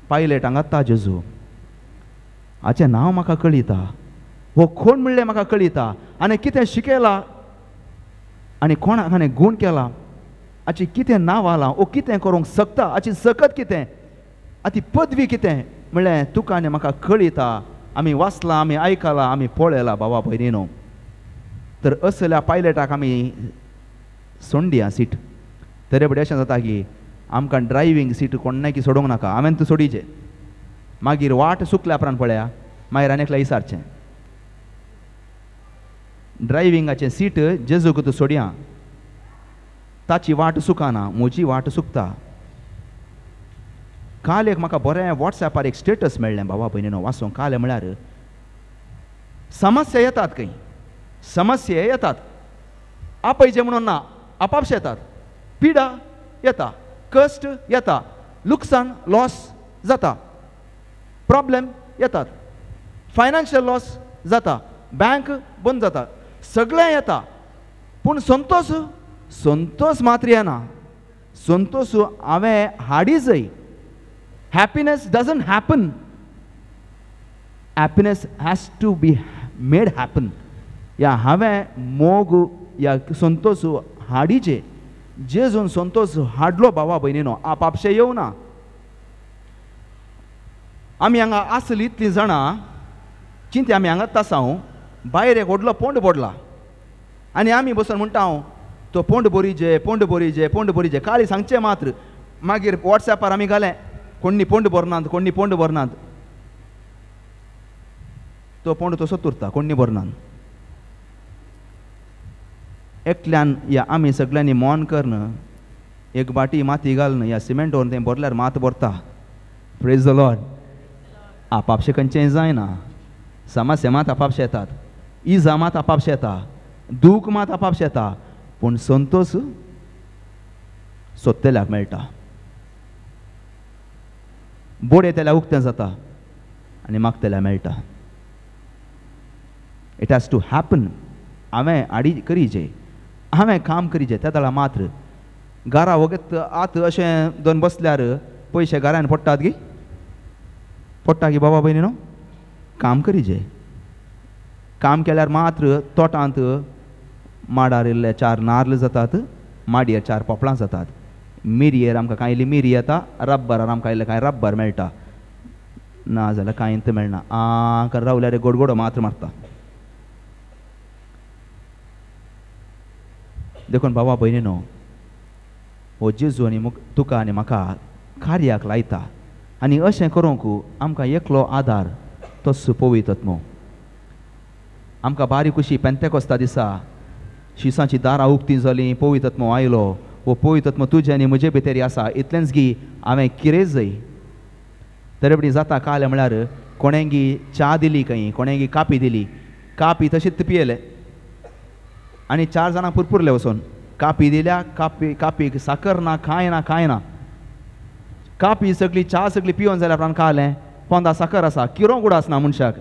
पायलट हांगाता जेजू, हाचें नांव म्हाका कळयता, हो कोण म्हणलें म्हाका कळयता, आनी कितें शिकयला आनी कोणाक हाणें गूण केला, हाची कितें नांव आलां, ओ कितें करूंक शकता, हाची सकत कितें, आती पदवी कितें म्हणलें तुका आनी म्हाका कळयता. आमी वाचलां, आमी आयकलां, आमी पळयलां बाबा भयणीनो. तर असल्या पायलटाक आमी सोंडया सीट. तरी फुडें अशें जाता की आमकां ड्रायव्हींग सीट कोण की सोडूंक नाका, हांवें तूं सोडीचें. मागीर वाट सुकल्या उपरांत पळया, मागीर आनी एकल्या विचारचें. ड्रायव्हिंगाचें सीट जेजूक तूं सोडया, ताची वाट सुकना, म्हजी वाट सुकता. काल एक म्हाका बरें वॉट्सॅपार एक स्टेटस मेळ्ळें बाबा भयणीनो, वाचूंक. काल म्हळ्यार समस्या येतात, खंय समस्या येतात, आपयचे म्हणून ना, आपापशे येतात, पिडा येता, कश्ट येता, लुकसाण लॉस जाता, प्रॉब्लेम येतात, फायनान्शियल लॉस जाता, बँक बंद जाता, सगळें येता. पूण संतोष, संतोष मात्र येना. संतोष हांवें हाडी जाय. Happiness doesn't happen, happiness has to be made happen. ह्या हांवें मोग ह्या संतोष हाडीचे. जेजून संतोष हाडलो बाबा भयणीनो, आपापशे येवना. आमी हांगा आसली इतलीं जाणां चिंती, आमी हांगाच आसा, हांव भायर एक व्हडलो पोंड पडला आनी आमी बसून म्हणटा हांव तो पोंड बोरीजे, पोंड बोरीजे, पोंड बोरीजे. काळी सांगचें मात्र, मागीर वॉट्सॅपार आमी घालें, कोण्णी पोंड भरनात, कोण्णी पोंड भरनात. तो पोंड तसोच उरता, कोण्णी भरनात. एकल्यान या आमी सगळ्यांनी मौन करून एक बाटी माती घालून या सिमेंट व्हरून तें भरल्यार मात भरता. Praise the Lord. आपापशें खंयचें जायना. समस्या मात आपापशे येतात, इजा मात आपापशे येता, दूख मात आपापशे येता, पूण संतोष सोदतल्याक मेळटा. बोडयतल्याक उक्तें जाता आनी मागतल्याक मेळटा. It has to happen. हांवें आडी करीचे, हांवें काम करीचें. त्या वेळार मात्र घरा वगत आतां अशें दोन बसल्यार पयशे घरान पडटात गी, पडटा की बाबा भयणी न्हू. काम करीचे. काम केल्यार मात्र तोटांत माडार इल्ले चार नार्ल जातात, माडयेर चार पोपळां जातात, मिरयेर आमकां कांय इल्ली मिरी येता, रब्बरार आमकां इल्लें कांय रब्बर मेळटा, ना जाल्यार कांयच मेळना. आं कर रावल्यार गोडगोडो मात्र मारता. देखून बाबा भयणीनो, हो जेजू आनी तुका आनी म्हाका कार्याक लायता आनी अशें करूंक आमकां एकलो आदार तोच पवित्र आत्मो. आमकां बारीक खुशी पेंतेकोस्ता दिसा शिसांची दारां उक्तीं जालीं, पवित्र आत्मो आयलो. हो पवित्र आत्मो तुजे आनी म्हजे भितर आसा. इतलेंच गी हांवें कितें जाय. तरी जाता काल म्हळ्यार कोणेंगी च्या दिली, खंय कोणेंगी कापी दिली, कापी तशीच पियेले आनी चार जाणां पुरपुरले वचून. कापी दिल्या, कापी कापीक साकर ना, कांय ना, कांय ना. कापी सगळी च्या सगळी पिवन जाल्यार उपरांत खालें, पोंदा साकर आसा, किरोंक उडास ना मनशाक.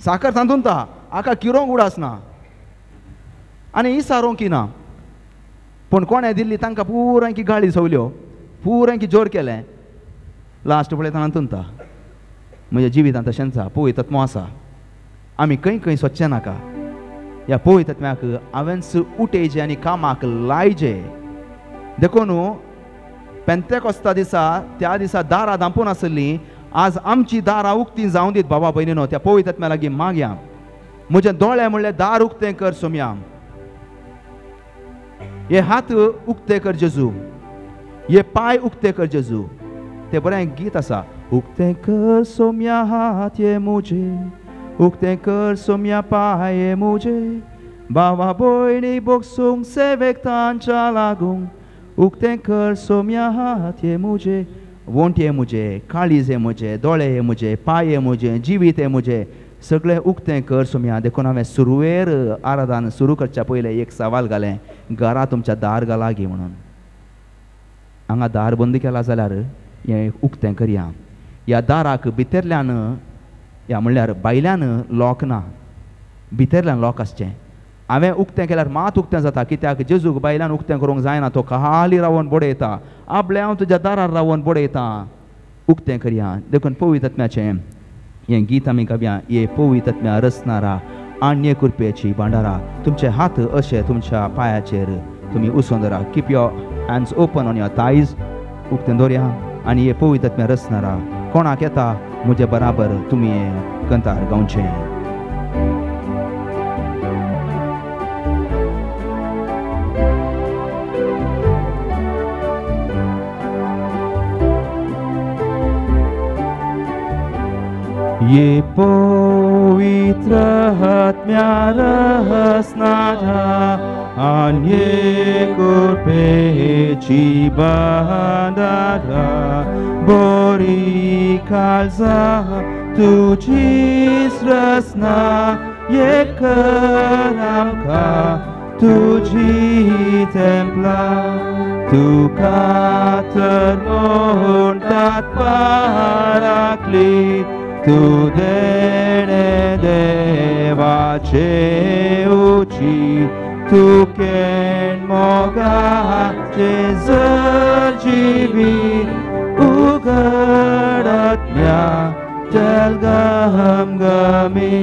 साकर तांतून ता आका किरोंक उडास ना आनी इसारोंक ना. पूण कोणें दिल्ली तांकां पुराय गाळी सवल्यो, पुराय जोर केलें. लास्ट पळयता तातूंत ता म्हज्या जिवितांत तशेंच आसा. पवित्र आत्मो आसा. आमी खंय खंय सोदचें नाका. ह्या पवित्र आत्म्याक हांवेंच उठयचें आनी कामाक लायचें. देखून पेंतेकोस्ता दिसा त्या दिसा दारां धांपून आसलीं, आज आमची दारां उक्तीं जावं दीत बाबा भयणीनो. त्या पवित्र आत्म्या लागीं मागया, म्हजे दोळे म्हणल्यार दार उक्तें कर सोम्या, हे हात उक्ते कर जेजू, हे पांय उक्ते कर जेजू. तें बरें गीत आसा, उक्ते कर सोम्या हात हे म्हजे, उक्ते कर सोम्या पांय हे म्हजे, बाबा भयणी बोगसूंक सेवेक तांच्या लागूंक, उक्तें कर सोम्या हात हे म्हजे, वोंट हे म्हजे, काळीज हे म्हजे, दोळे हे म्हजे, पांय हे म्हजे, जिवीत हे म्हजे, सगळें उक्तें कर सोम्या. देखून हांवें सुरवेर आराधन सुरू करच्या पयलें एक सवाल घालें, घरा तुमच्या दार घाला गी म्हणून. हांगा दार बंद केला जाल्यार हें उक्तें करया. ह्या दाराक भितरल्यान ह्या म्हणल्यार भायल्यान लॉक ना, भितरल्यान लॉक आसचें. हांवें उक्तें केल्यार मात उक्तें जाता, कित्याक जेजूक भायल्यान उक्तें करूंक जायना, तो खाली रावन बडयता. आपलें हांव तुज्या दारार रावन बडयता, उक्तें करया. देखून पवित्र आत्म्याचें हें गीत आमी गावया. हे पवित्र आत्म्या रचणारा आण्य कृपेची भांडारा, तुमचे हात अशे तुमच्या पांयाचेर तुमी उसोन दवरा. Keep your hands open on your thighs, उक्तें दवरया. आनी हे पवित्र आत्म्या रचणारा कोणाक येता म्हजे बराबर तुमी हें कंतार गावचें. ये पवित्र आत्म्या रचणारा आनी कृपेची भांडारा, बरी काळजा तुजीच रचना, ये कर आमकां तुजी तेंपला. तुका तर म्हणटात पाराकली, तूं देणे देवाचे उची, तूं केण मोगाचे जर जिवीत उगड आत्म्या तेलगमगमी.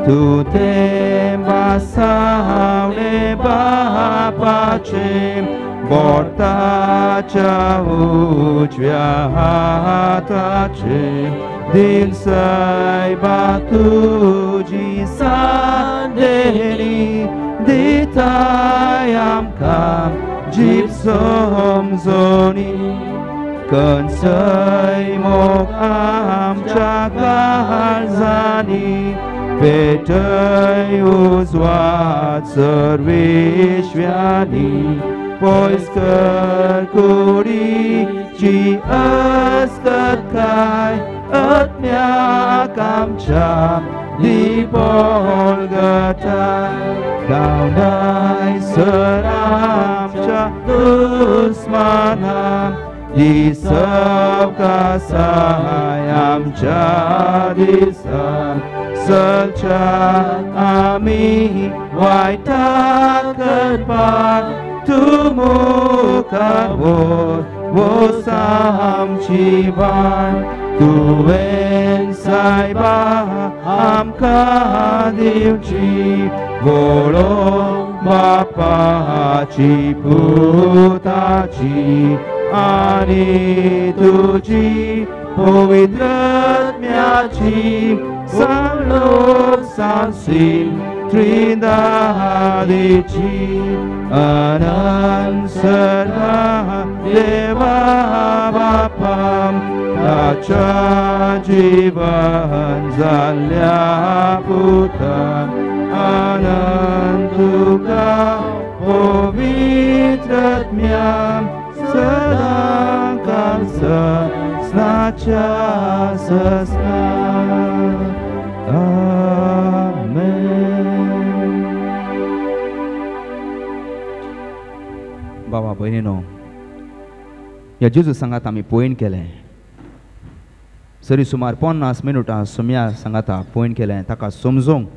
तूं तेंबा सावणे बापाचे, बोटाच्या उजव्या हाताचे, दिल सायबा तुजी सांदेली, दिताय आमकां जीब समजोनी. खंयचोय मोग आमच्या काळजांनी, पेटय उजवाड सर्वेश्व्यांनी. पयस कर कुडीची अस्कतकाय, आत्म्याक आमच्या दी बळगटाय. धांवडाय सर आमच्या दुस्मानाक, दी सवकासाय आमच्या दिसान. चलच्या आमी वायटा करपाक, तूं मुखार वच आमची वाट. तुवें सायबा आमकां दिवची, वळो बापाची पुताची आनी तुजी पवित्र आत्म्याची. सांगलो सांसीन त्रिंदादीची, अनंत सदा देवा बापा ताच्या जीवन जाल्ल्या पुतान, अनंत तुका पवित्र आत्म्या सदांकाळ ससनाच्या ससना. आमेन. बाबा भयणीनो, ह्या जेजू सांगात आमी पॉयंट केलें. सरी सुमार 50 मिनुटां सोम्या सांगाता पॉयंट केलें. ताका समजूंक,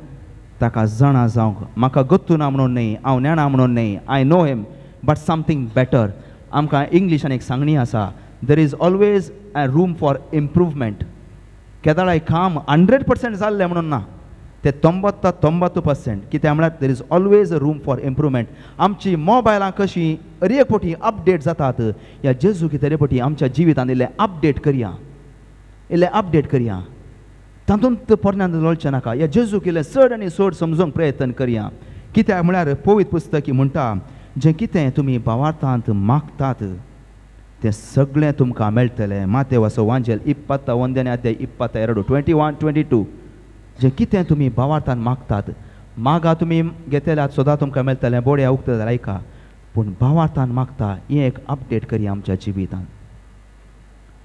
ताका जाणा जावंक, म्हाका गत्तू ना म्हणून न्हय, हांव नेणा म्हणून न्हय, I know him but something better. आमकां इंग्लिशान एक सांगणी आसा, there is always a room for improvement. केदाळाय काम 100% जाल्लें म्हणून ना, ते 99% कित्याक म्हळ्यार there is always a room for improvement. आमची मोबायलां कशीं एक पटी अपडेट जातात, ह्या जेजू कितें पटी आमच्या जिवितान इल्लें अपडेट करया, इल्लें अपडेट करया. तातूंत पोरण्यान लोळचें नाका. ह्या जेजूक इल्लें चड आनी चड समजूंक प्रयत्न करया. कित्याक म्हळ्यार पवित्र पुस्तकी म्हणटा, जें कितें तुमी भावार्थांत मागतात तें सगळें तुमकां मेळटलें. मातेवाचो वांजेल 21 अध्याय 22, 21, 22. जें कितें तुमी भावार्थान मागतात, मागा तुमी घेतल्यात सदां तुमकां मेळटलें, बोड्या उक्तें जाल्यार आयका. पूण भावार्थान मागता हें एक अपडेट करया आमच्या जिवितान.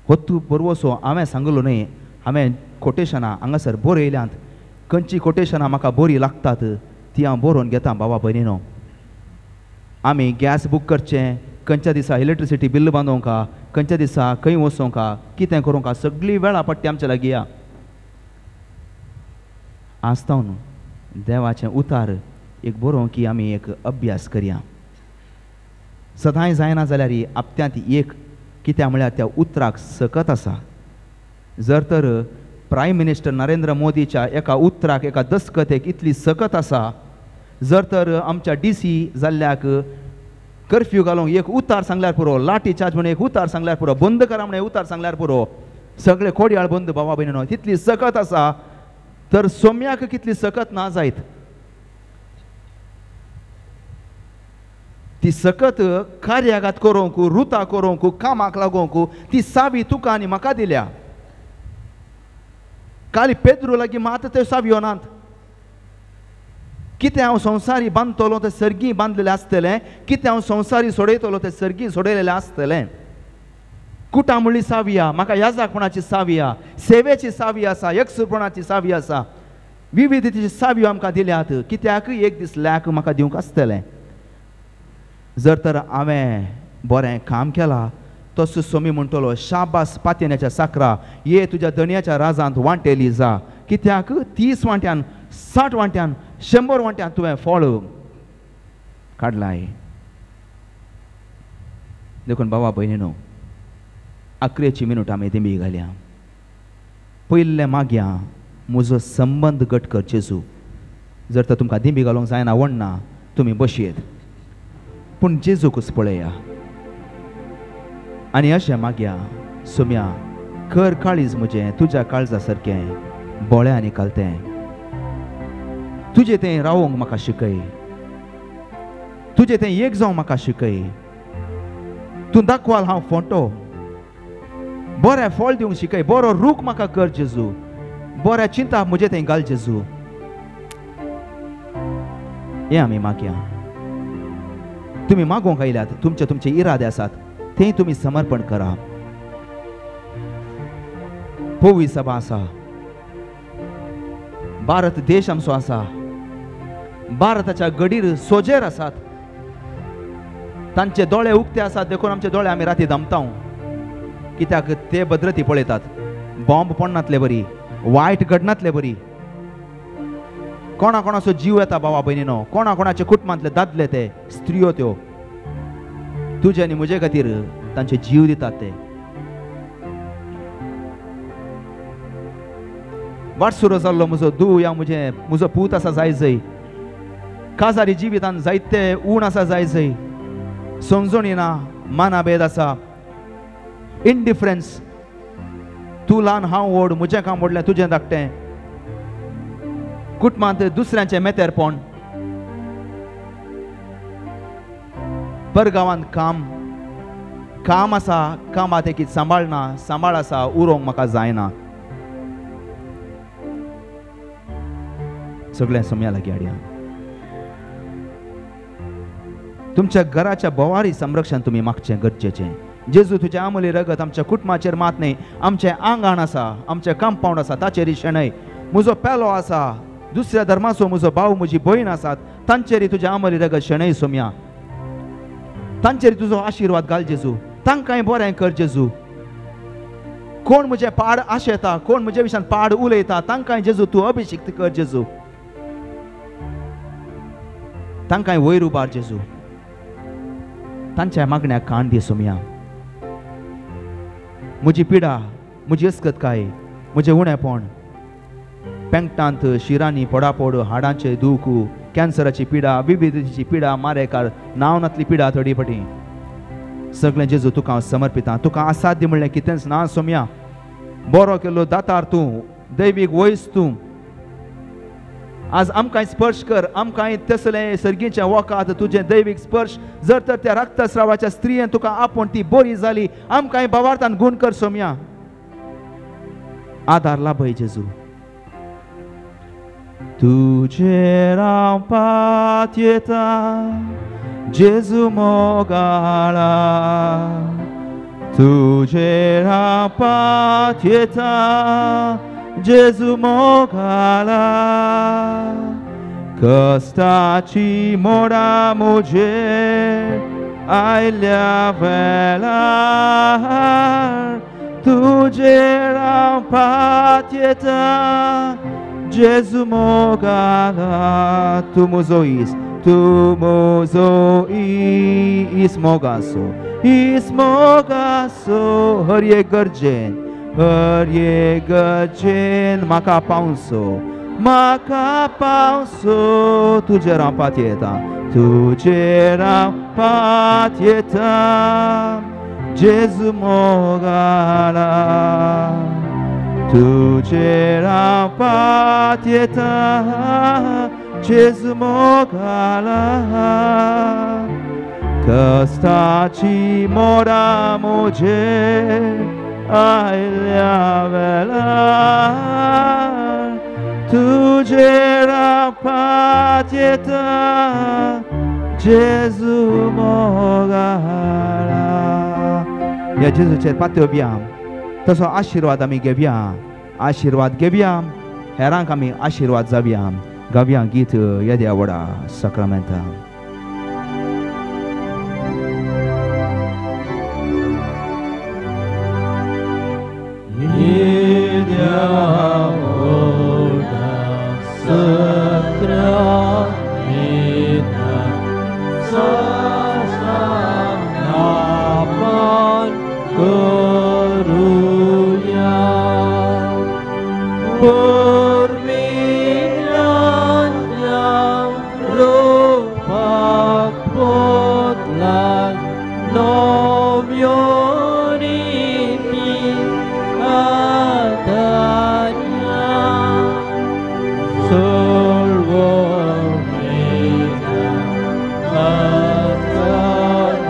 हो तूं बरवसो हांवें सांगलो न्हय, हांवें कोटेशनां हांगासर बरयल्यांत. खंयची कोटेशनां म्हाका बरी लागतात ती हांव बरोवन घेता बाबा भयणीनो. आमी गॅस बूक करचें, खंयच्या दिसा इलेक्ट्रिसिटी बिल बांदोवंका, खंयच्या दिसा खंय वचोंका, कितें करूंका, सगळी वेळा पट्टी आमच्या लागीं या. आसता न्हू देवाचें उतार एक बरोवंक की आमी एक अभ्यास करया. सदांय जायना जाल्यार आपत्यांत एक कित्याक म्हळ्यार त्या उतराक सकत आसा. जर तर प्रायम मिनिस्टर नरेंद्र मोदीच्या एका उतराक एका दस्खतेक इतली सकत आसा, जर तर आमच्या डी सी जाल्ल्याक कर्फ्यू घालूंक एक उतार सांगल्यार पुरो, लाठी चार्ज म्हणून एक उतार सांगल्यार पुरो, बंद करा म्हणून एक उतार सांगल्यार पुरो, सगळे कोडयाळ बंद बाबा भयणीनो, तितली सकत आसा. तर सोम्याक कितली सकत ना जायत, ती सकत कार्यागात करूंक, रुता करूंक, कामाक लागोवंक ती सावी तुका आनी म्हाका दिल्या. काली पेद्रू लागीं मात त्यो सावयो नात. कितें हांव संवसारी बांदतलो तें सर्गी बांदलेलें आसतलें, कितें हांव संवसारी सोडयतलो तें सर्गी सोडयलेलें आसतलें. कुटां म्हणली सावी आहा, म्हाका याजाकपणाची सावी आहा, सेवेची सावी आसा, एकसुरपणाची सावी आसा, विविधतेची सावयो आमकां दिल्यात. कित्याक एक दीस लॅक म्हाका दिवंक आसतलें. जर तर हांवें बरें काम केलां तसो सोमी म्हणटलो, शाबास पातयेन्याच्या साकरा, ये तुज्या धनयाच्या राजांत वांटेली जा. कित्याक 30 वांट्यान, 60 वांट्यान, 100 वांट्यान तुवें फळ काडलाय. देखून बाबा भयणीनो, 11ची मिनट आमी दिंबी घाल्या. पयल्ले मागया म्हजो संबंद घट कर जेजू. जर तर तुमकां दिंबी घालूंक जायना वणना तुमी बशयेत, पूण जेजूकूच पळया आनी अशें मागया, सोम्या कर काळीज म्हजें तुज्या काळजा सारकें बोळें आनी कालतें, तुजें तें रावोंक म्हाका शिकय, तुजें तें एक जावंक म्हाका शिकय. तूं दाखवाल हांव फोंटो, बरें फळ दिवंक शिकय, बरो रूख म्हाका कर जेजू, बऱ्या चिंता म्हजें तें घाल जेजू. हें आमी मागया. तुमी मागोवंक आयल्यात, तुमचे तुमचे इरादे आसात, ते तुमी समर्पण करा. पवी सभा आसा, भारत देश आमचो आसा, भारताच्या गडीर सोजेर आसात, तांचे दोळे उक्ते आसात, देखून आमचे दोळे आमी राती दमता. कित्याक ते भद्रती पळयतात, बॉम्ब पडनातले बरी, वायट घडनातले बरी, कोणा कोणाचो जीव येता बाबा भयणीनो, कोणा कोणाचे कुटुंबांतले दादले ते, स्त्रियो त्यो, तुजे आनी म्हजे खातीर तांचे जीव दितात ते. वाटसुरो जाल्लो म्हजो दू या म्हजे म्हजो पूत आसा जाय जय, काजारी जिवितान जायते ऊण आसा जाय जय, समजणी ना, मानाभेद आसा, इनडिफरन्स, तूं ल्हान हांव व्हड, म्हजें काम व्हडलें तुजें धाकटें, कुटुंबांत दुसऱ्यांचें मेतेरपण, परगांवांत काम काम आसा, कामात एक सांबाळना, सांबाळ आसा, उरोवंक म्हाका जायना. सगळें सोम्या लागीं हाडया. तुमच्या घराच्या बोवारी संरक्षण तुमी मागचें गरजेचें. जेजू तुजें आमोली रगत आमच्या कुटुंबाचेर मात न्हय, आमचें आंगण आसा, आमचें कंपावंड आसा ताचेर शेणय, म्हजो पेलो आसा, दुसऱ्या धर्माचो म्हजो भाव म्हजी भयण आसात तांचेर तुजें आमोली रगत शेणय सोम्या, तांचेर तुजो आशिर्वाद घाल जेजू, तांकांय बरें कर जेजू. कोण म्हजें पाड आशेता, कोण म्हज्या विशयान पाड उलयता, तांकांय जेजू तूं अभिषिक्त कर जेजू, तांकांय वयर उबार जेजू, तांच्या मागण्याक कान दी सोम्या. म्हजी पिडा, म्हजी अस्कतकाय, म्हजें उणेपण, पेंकटांत शिरांनी पडापड, हाडांचे दूख, कॅन्सराची पिडा, विविधतेची पिडा, मारेकार नांव नातली पिडा थोडी पटी, सगळें जेजू तुका हांव समर्पितां. तुका असाध्य म्हणलें कितेंच ना सोम्या. बरो केल्लो दातार तूं, दैवीक वयस तूं, आज आमकां स्पर्श कर, आमकां तसलें सर्गीचें वखाद तुजें दैवीक स्पर्श जर तर त्या रक्तस्रावाच्या स्त्रियेन तुका आपोवन ती बरी जाली, आमकां भावार्थान गुण कर सोम्या. आदार लाभय जेजू. तुजेर हांव पातयेता जेजू मोगाळा, तुजेर हांव पातयेता जेजू मोगाला कश्टाची मोडा म्हजेर आयल्या वेळार तुजेर हांव पातयेता जेजू मोगाला. तूं म्हजो इस, तूं म्हजो इस मोगासो, इस मोगासो. हर एक गरजेन, हर एक गरजेन म्हाका पावसो, म्हाका पावसो. तुजेर हांव पातयेता, तुजेर हांव पातयेता जेजू मोगाला. तुजेर हांव पातयेता जेजू मोगाला. कश्टाची मोडा म्हजेर आयल्या वेळार तुजेर हांव पातयेता जेजू मोगाला. ह्या जेजूचेर पातयेवया, तसो आशिर्वाद आमी घेवया, आशिर्वाद घेवया, हेरांक आमी आशिर्वाद जावया. गावया गीत येद्या व्हडा साक्रामेंता. येद्या व्हडा साक्रामेंता साष्टांगापान करुया. पुर्विल्ल्या रुपाक बदलाक नव्यो रिती आदारया. सोडवणेच्या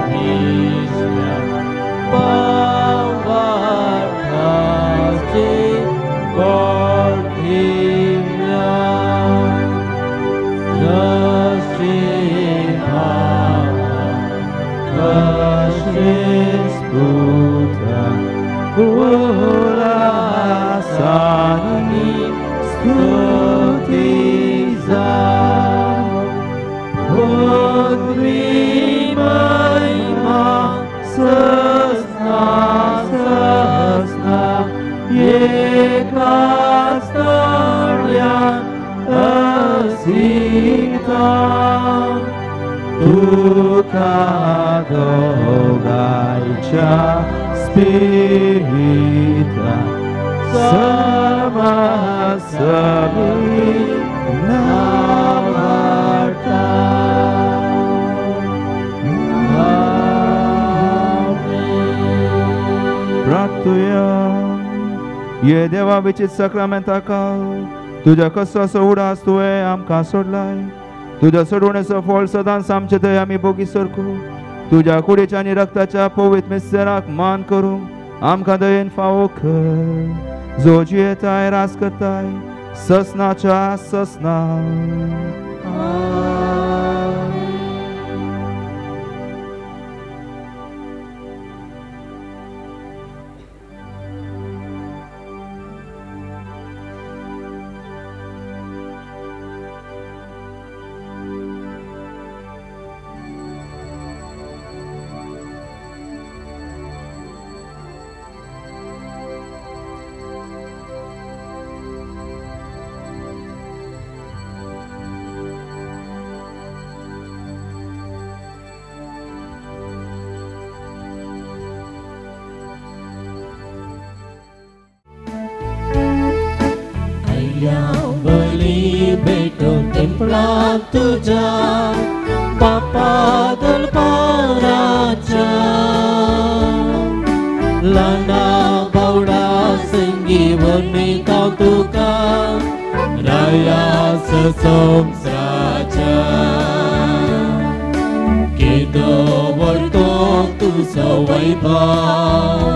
आत्म्याच्या भावार्थाचे बळ दिव्या. जशें भावा तशेंच पुता उल्हासानी स्तुती जावं. पदवी महिमा ससना ससना एकाच तळ्यान आसिता. तुका दोगांयच्या स्पिरिता समासमी नावार्ता. प्रार्थुया. ये देवा विचित साक्रामेंता काल तुज्या कसो उडास तुवें आमकां सोडलाय. तुज्या सोडवणेचो फळ सदांच आमचे थंय आमी भोगी सरकू. तुज्या कुडीच्या आनी रक्ताच्या पवित्र मिस्तेराक मान करूंक आमकां दयेन फावो कर. जो जियेताय राज करताय ससनाच्या ससना. तुझ्या बापा दलपाराच्या ल्हाना बावडा संगी वर्णिता तुका रायास संवसाराच्या. केदो व्हडलो तुजो वैभव.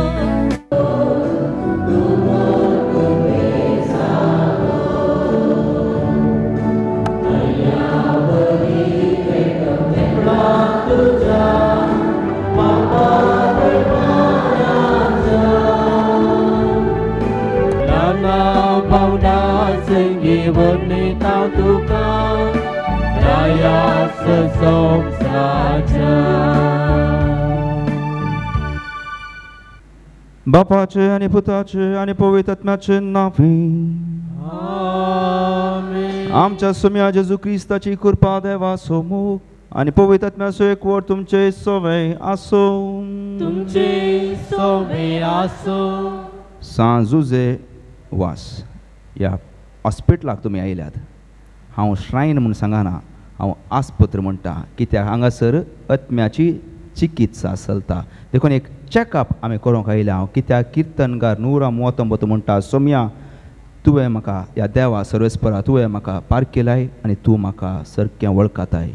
वर्णिता तुका रायास संवसाराच्या. बापाचे आनी पुताचे आनी पवित्र आत्म्याचे नांवे आमेन. आमच्या सोम्या जेजू क्रिस्ताची कृपा देवाचो मोग आनी पवित्र आत्म्याचो एकवट तुमचे सोवे आसूं. तुमचे सोवे आसूं. सांत जुजे वास ह्या हॉस्पिटलाक तुमी आयल्यात. हांव श्रायन म्हूण सांगना, हांव आस्पत्र म्हणटा, कित्याक हांगासर आत्म्याची चिकित्सा चलता. देखून एक चॅकअप आमी करूंक आयल्या हांव, कित्याक किर्तनकार 139 म्हणटा, सोम्या तुवें म्हाका ह्या देवा सर्वेस्परा तुवें म्हाका पारखिलाय आनी तूं म्हाका सारकें वळखताय.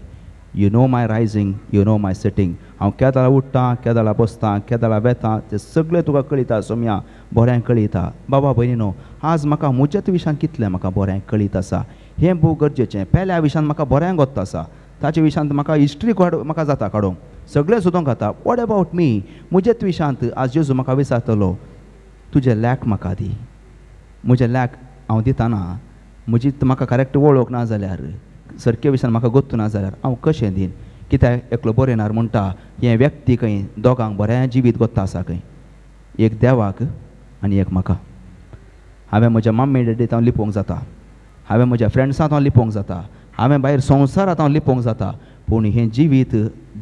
You know my rising, you know my sitting. हांव केदाळा उठ्ठां, केदाळा बसतां, केदाळा वेतां, तें सगळें तुका कळयता सोम्या, बरें कळयता. बाबा भयणीनो, आज म्हाका म्हज्याच विशयान कितलें म्हाका बरें कळीत आसा हें भोव गरजेचें. पेल्या विशयान म्हाका बरें गोत्त आसा, ताचे विशयांत म्हाका हिस्ट्री म्हाका जाता काडूंक, सगळें सोदूंक जाता. What about me? म्हजेच विशयांत आज जेजू म्हाका विचारतलो, तुजें लॅक म्हाका दी. म्हजें लॅक हांव दितना म्हजी म्हाका करेक्ट वळख ना जाल्यार, सारके विशयान म्हाका गोत्तू ना जाल्यार हांव कशें दीन? कित्याक एकलो बरयणार म्हणटा, हें व्यक्ती खंय दोगांक बरें जिवीत गोत्ता आसा खंय, एक देवाक आनी एक म्हाका. हांवें म्हज्या मम्मी डॅडीत हांव लिपोवंक जाता, हांवें म्हज्या फ्रेंड्सांत हांव लिपोवंक जाता, हांवें भायर संवसारांत हांव लिपोवंक जाता, पूण हें जिवीत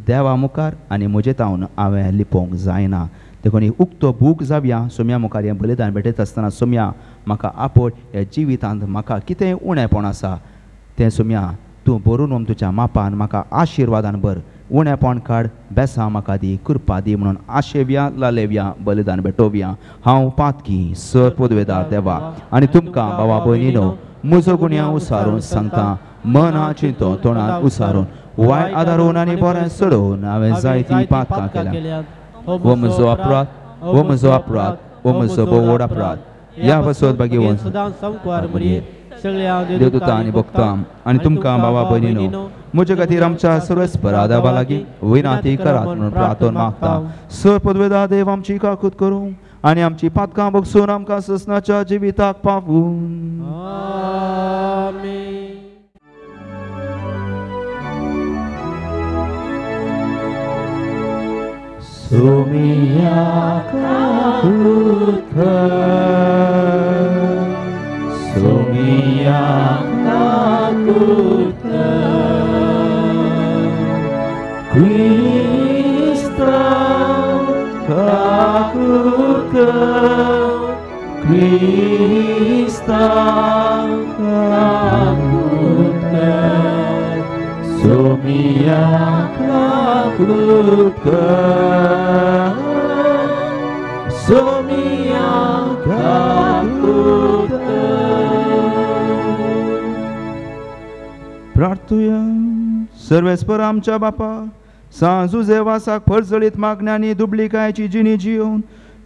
देवा मुखार आनी म्हजे तावन हांवें लिपोवंक जायना. देखून एक उक्तो बूक जावया सोम्या मुखार हें बलिदान भेटयता आसतना, सोम्या म्हाका आपोड ह्या जिवितांत म्हाका कितें उणेपण आसा तें सोम्या तूं भरून तुज्या मापान म्हाका आशिर्वादान भर, उणेपण काड, बेसां म्हाका दी, कृपा दी म्हणून आशेवया लालेवया बलिदान भेटोवया. हांव पातकी सर पदवेदार देवा आनी तुमकां बाबा भयणीनो म्हजो गुन्यांव उसारून सांगता, मना चिंतो तोंडान उसारून वायट आदारून आनी बरें सोडोवन हांवें जायतीं पातकां केल्या. हो म्हजो अपराध, हो म्हजो अपराध, हो म्हजो भोव व्हड अपराध. ह्या पासत बागेवन देवदूता आनी भक्तां आनी तुमकां बाबा भयणीनो म्हजे खातीर आमच्या सर्वेस्परा देवा लागीं विनाती करात म्हणून प्रार्थना मागता. सर पदवेदा देव आमची काकूत करूं आनी आमची पातकां बगसून आमकां ससनाच्या जिविताक पावूं. आमेन. सोमिया काकूत कर, सोमिया काकूत कर, क्रिस्ता काकूत कर, क्रिस्ता काकूत कर, सोमिया काकूत कर, सोमिया काकूत कर. प्रार्थुया. सर्वेस्पर आमच्या बापा, सांत जुजे वासाक परजळीत मागण्यांनी दुबलिकायेची जिणी जियोवन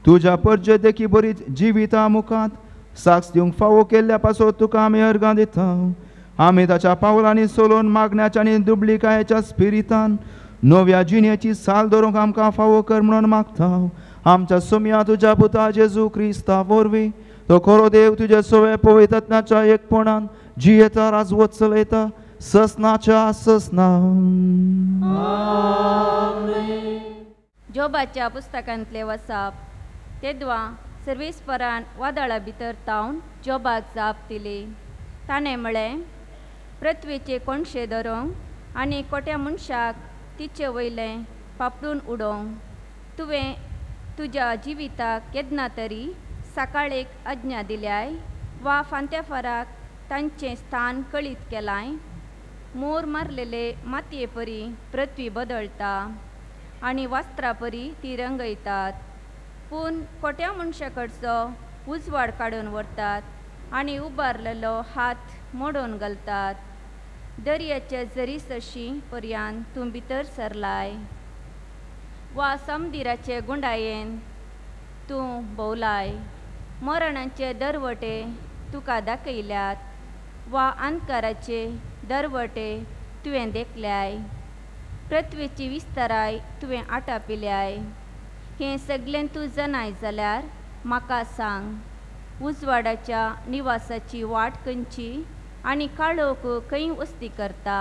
तुज्या परजे देखी बरीच जिविता मुखांत साक्ष दिवंक फावो केल्ल्या पासत तुका आमी अर्गां दिता. आमी ताच्या पावलांनी सोलोवन मागण्याच्या आनी दुबलिकायेच्या स्पिरितान नव्या जिणेची साल धरूंक आमकां फावो कर म्हणून मागता. आमच्या सोम्या तुज्या पुता जेजू क्रिस्ता वरवीं तो खरो देव तुज्या सोवे पवित्र आत्म्याच्या एकपणान जियेता राजवत चलयता ससनाच्या ससना. जोबाच्या पुस्तकांतले वसाप. तेद्वा सर्वेस्परान वादळा भितर तावन जोबाक जाप दिली. ताणें म्हळें, पृथ्वीचे कोणशे धरूंक आनी कोट्या मनशाक तिचे वयलें पापडून उडोवंक तुवें तुज्या जिविताक केन्ना तरी सकाळेक आज्ञा दिल्याय वा फांत्याफाराक तांचें स्थान कळीत केलाय. मोर मारलेले मातये परी पृथ्वी बदलता आनी वस्त्रा परी ती रंगयतात, पूण कोट्या मनशा कडचो उजवाड काडून व्हरतात आनी उबारलेलो हात मोडून घालतात. दर्याच्या जरी सशी पर्यान तूं भितर सरलाय वा समदिराचे गुंडायेन तूं भोवलाय. मरणाचे दरवटे तुका दाखयल्यात वा अंधकाराचे दरवटे तुवें देखल्याय. पृथ्वीची विस्ताराय तुवें आटापिल्याय. हें सगळें तूं जनाय जाल्यार म्हाका सांग, उजवाडाच्या निवासाची वाट खंयची आनी काळोख खंय वस्ती करता.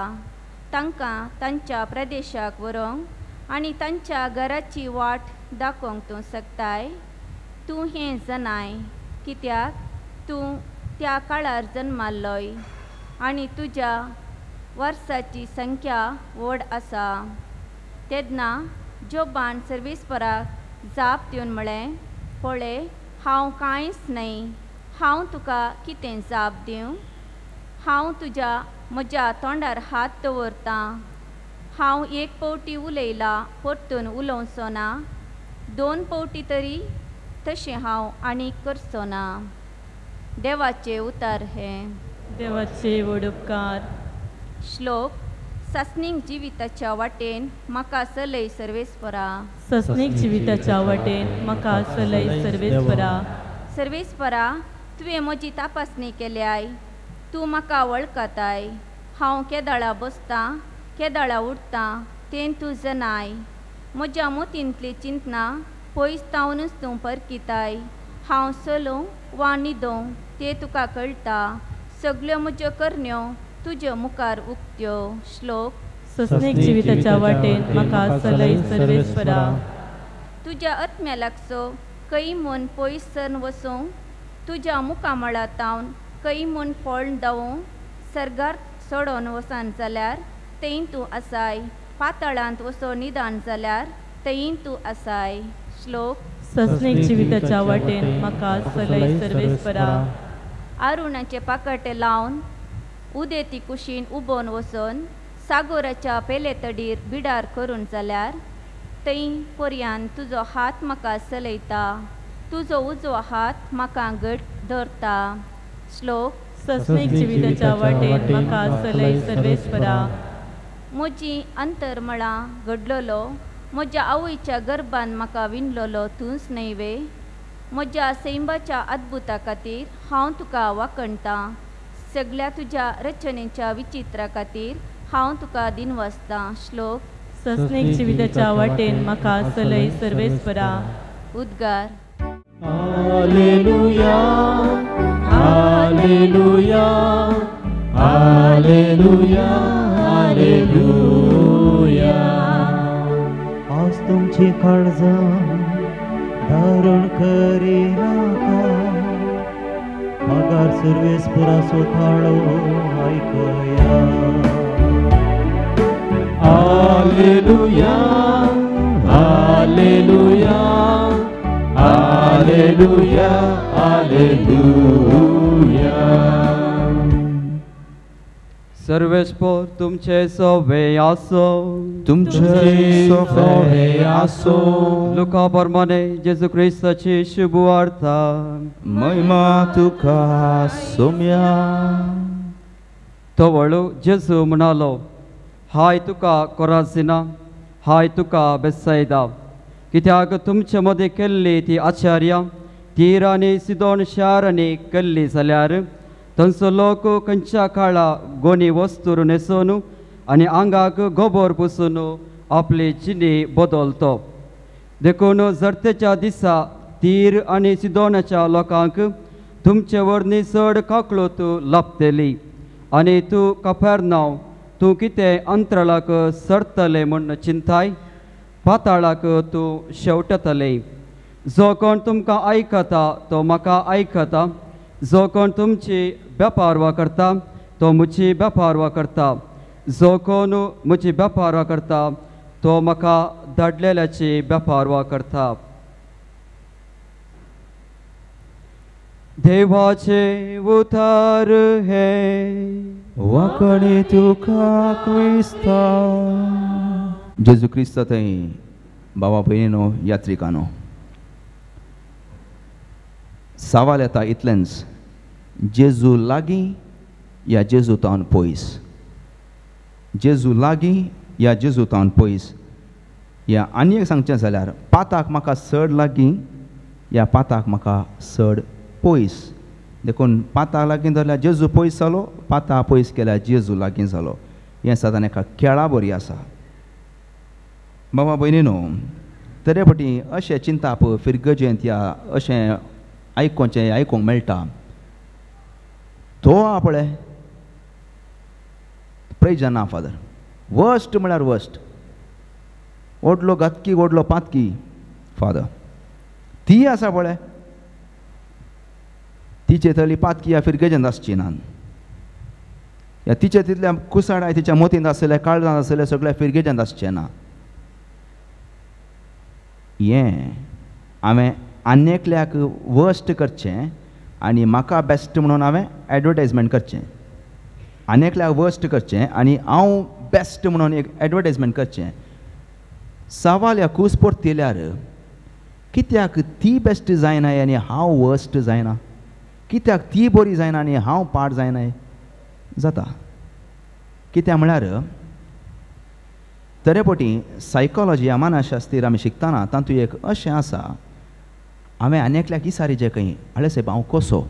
तांकां तांच्या प्रदेशाक व्हरूंक आनी तांच्या घराची वाट दाखोवंक तूं शकताय. तूं हें जनाय, कित्याक तूं त्या काळार जन्माल्लोय आनी तुज्या वर्साची संख्या व्हड आसा. तेन्ना जोबान सर्वेस्पराक जाप दिवन म्हळें, पळय, हांव कांयच न्हय, हांव तुका कितें जाप दिवं? हांव तुज्या म्हज्या तोंडार हात दवरतां. हांव एक पावटी उलयलां, परतून उलोवचो ना. 2 पावटी तरी तशें हांव आनी करचो ना. देवाचें उतर हें. देवाचे व्हड उपकार. श्लोक. सासणीक जिविताच्या वाटेन म्हाका चलय सर्वेस्परा. ससनीक जिविताच्या वाटेन म्हाका चलय सर्वेस्परा. सर्वेस्परा, तुवें म्हजी तपासणी केल्याय, तूं म्हाका वळखताय. हांव केदाळा बसतां, केदाळा उठतां तें तूं जनाय. म्हज्या मोतींतली चिंतना पयस तावनूच तूं परकिताय. हांव चलूं वा न्हिदूं तें तुका कळटा. सगल्यो म्हज्यो करण्यो तुज्यो मुखार उक्त्यो. श्लोक. ससनीक जिविताच्या वाटेन म्हाका चलय सर्वेस्परा. तुज्या आत्म्या लागचो खंय म्हूण पयस सरन वचूं, तुज्या मुखामळा तावन खंय म्हूण पळन धांवूं. सर्गार सोडोन वचन जाल्यार थंय तूं आसाय, पाताळांत वचो निदान जाल्यार थंय तूं आसाय. श्लोक. ससनीक जिविताच्या वाटेन म्हाका चलय सर्वेस्परा. आरुणाचे पाकटे लावन उदेती कुशीन उबोन वचून सागोराच्या पेले तडीर बिडार करून जाल्यार थंय पर्यान तुजो हात म्हाका चलयता, तुजो उजवो हात म्हाका घट धरता. श्लोक. ससनीक जिविताच्या वाटेन म्हाका चलय सर्वेस्परा. म्हजी अंतरमळां घडलेलो, म्हज्या आवयच्या गर्भान म्हाका विणलेलो तूंच न्हय वे? म्हज्या सैंबाच्या अद्भुता खातीर हांव तुका वाखणटां. सगळ्या तुज्या रचनेच्या विचित्रा खातीर हांव तुका दिनवासतां. श्लोक. ससनीक जिविताच्या वाटेन म्हाका चलय सर्वेस्परा. उद्गार. Hallelujah, hallelujah, hallelujah, hallelujah. आज तुमची काळजां धारण करिनाका, मागार सर्वेस्पराचो थाळो आयकया. Hallelujah, hallelujah, hallelujah, hallelujah. सर्वेस्पर तुमचे सवे आसो. तुमचे सवे आसो. लुका प्रमाणे जेजू क्रिस्ताची शुभ वार्ता. महिमा तुका सोम्या. तवळू जेजू म्हणालो, हाय तुका कोराजिना, हाय तुका बेसायदा, कित्याक तुमचे मदें केल्ली ती आचार्या तीर आनी सिदोन शारांनी केल्ली जाल्यार थंयचो लोक खंयच्या काळा गोनी वस्तूर न्हेसून आनी आंगाक गोबोर पुसून आपली जिणी बदलतो. देखून जरतेच्या दिसा तीर आनी सिदोनाच्या लोकांक तुमचे वरनी चड काकळूत लाबतली आनी तूं कफेरनांव तूं कितें अंतराळाक सरतलें म्हूण चिंताय, पाताळाक तूं शेवटतलें. जो कोण तुमकां आयकता तो म्हाका आयकता, जो कोण तुमची बेपारवा करता तो म्हजी बेपारवा करता, जो कोण म्हजी बेपारवा करता तो म्हाका धाडलेल्याची बेपारवा करता. देवाचे उतार हे. वाकणे तुका क्रिस्ता. जेजू क्रिस्त थंय बाबा भयणीनो यात्रिकानो, सवाल येता इतलेंच, जेजू लागीं या जेजू तावन पयस? जेजू लागीं या जेजू तावन पयस? या आनी एक सांगचें जाल्यार पाताक म्हाका चड लागीं या पाताक म्हाका चड पयस? देखून पाता लागीं धरल्यार जेजू पयस जालो, पाता पयस केल्यार जेजू लागीं जालो. हें सादारण एका खेळा बरी आसा. बाबा भयणीनो, तरे पटी अशें चिंताप फिरगजेंत या अशें आयकोचें आयकूंक मेळटा. तो आ पळय प्रयोजन ना फादर. वर्स्ट म्हळ्यार वर्स्ट, व्हडलो घातकी व्हडलो पातकी फादर. ती आसा पळय तिचे थली पातकी ह्या फिरगेजेंत आसची ना, ह्या तिचे तितल्या कुसाडाय तिच्या मोतींत आसलें काळजांत आसलें सगळ्या फिरगेजेंत आसचें ना. हें हांवें आनी एकल्याक वर्स्ट करचें आनी म्हाका बेस्ट म्हणून हांवें एडवर्टायजमेंट करचें, आनी एकल्याक वर्स्ट करचें आनी हांव बेस्ट म्हणून एक एडवर्टायजमेंट करचें. सवाल ह्या कूस परतिल्यार कित्याक ती बेस्ट जायना आनी हांव वर्स्ट जायना, कित्याक ती बरी जायना आनी हांव पाड जायना जाता. कित्याक म्हळ्यार तरेपटी सायकोलॉजी ह्या मानसशास्त्र आमी शिकतना तातूंत एक अशें आसा, हांवें आनी एकल्याक इसारी जे खंय आळे सायब हांव कसो,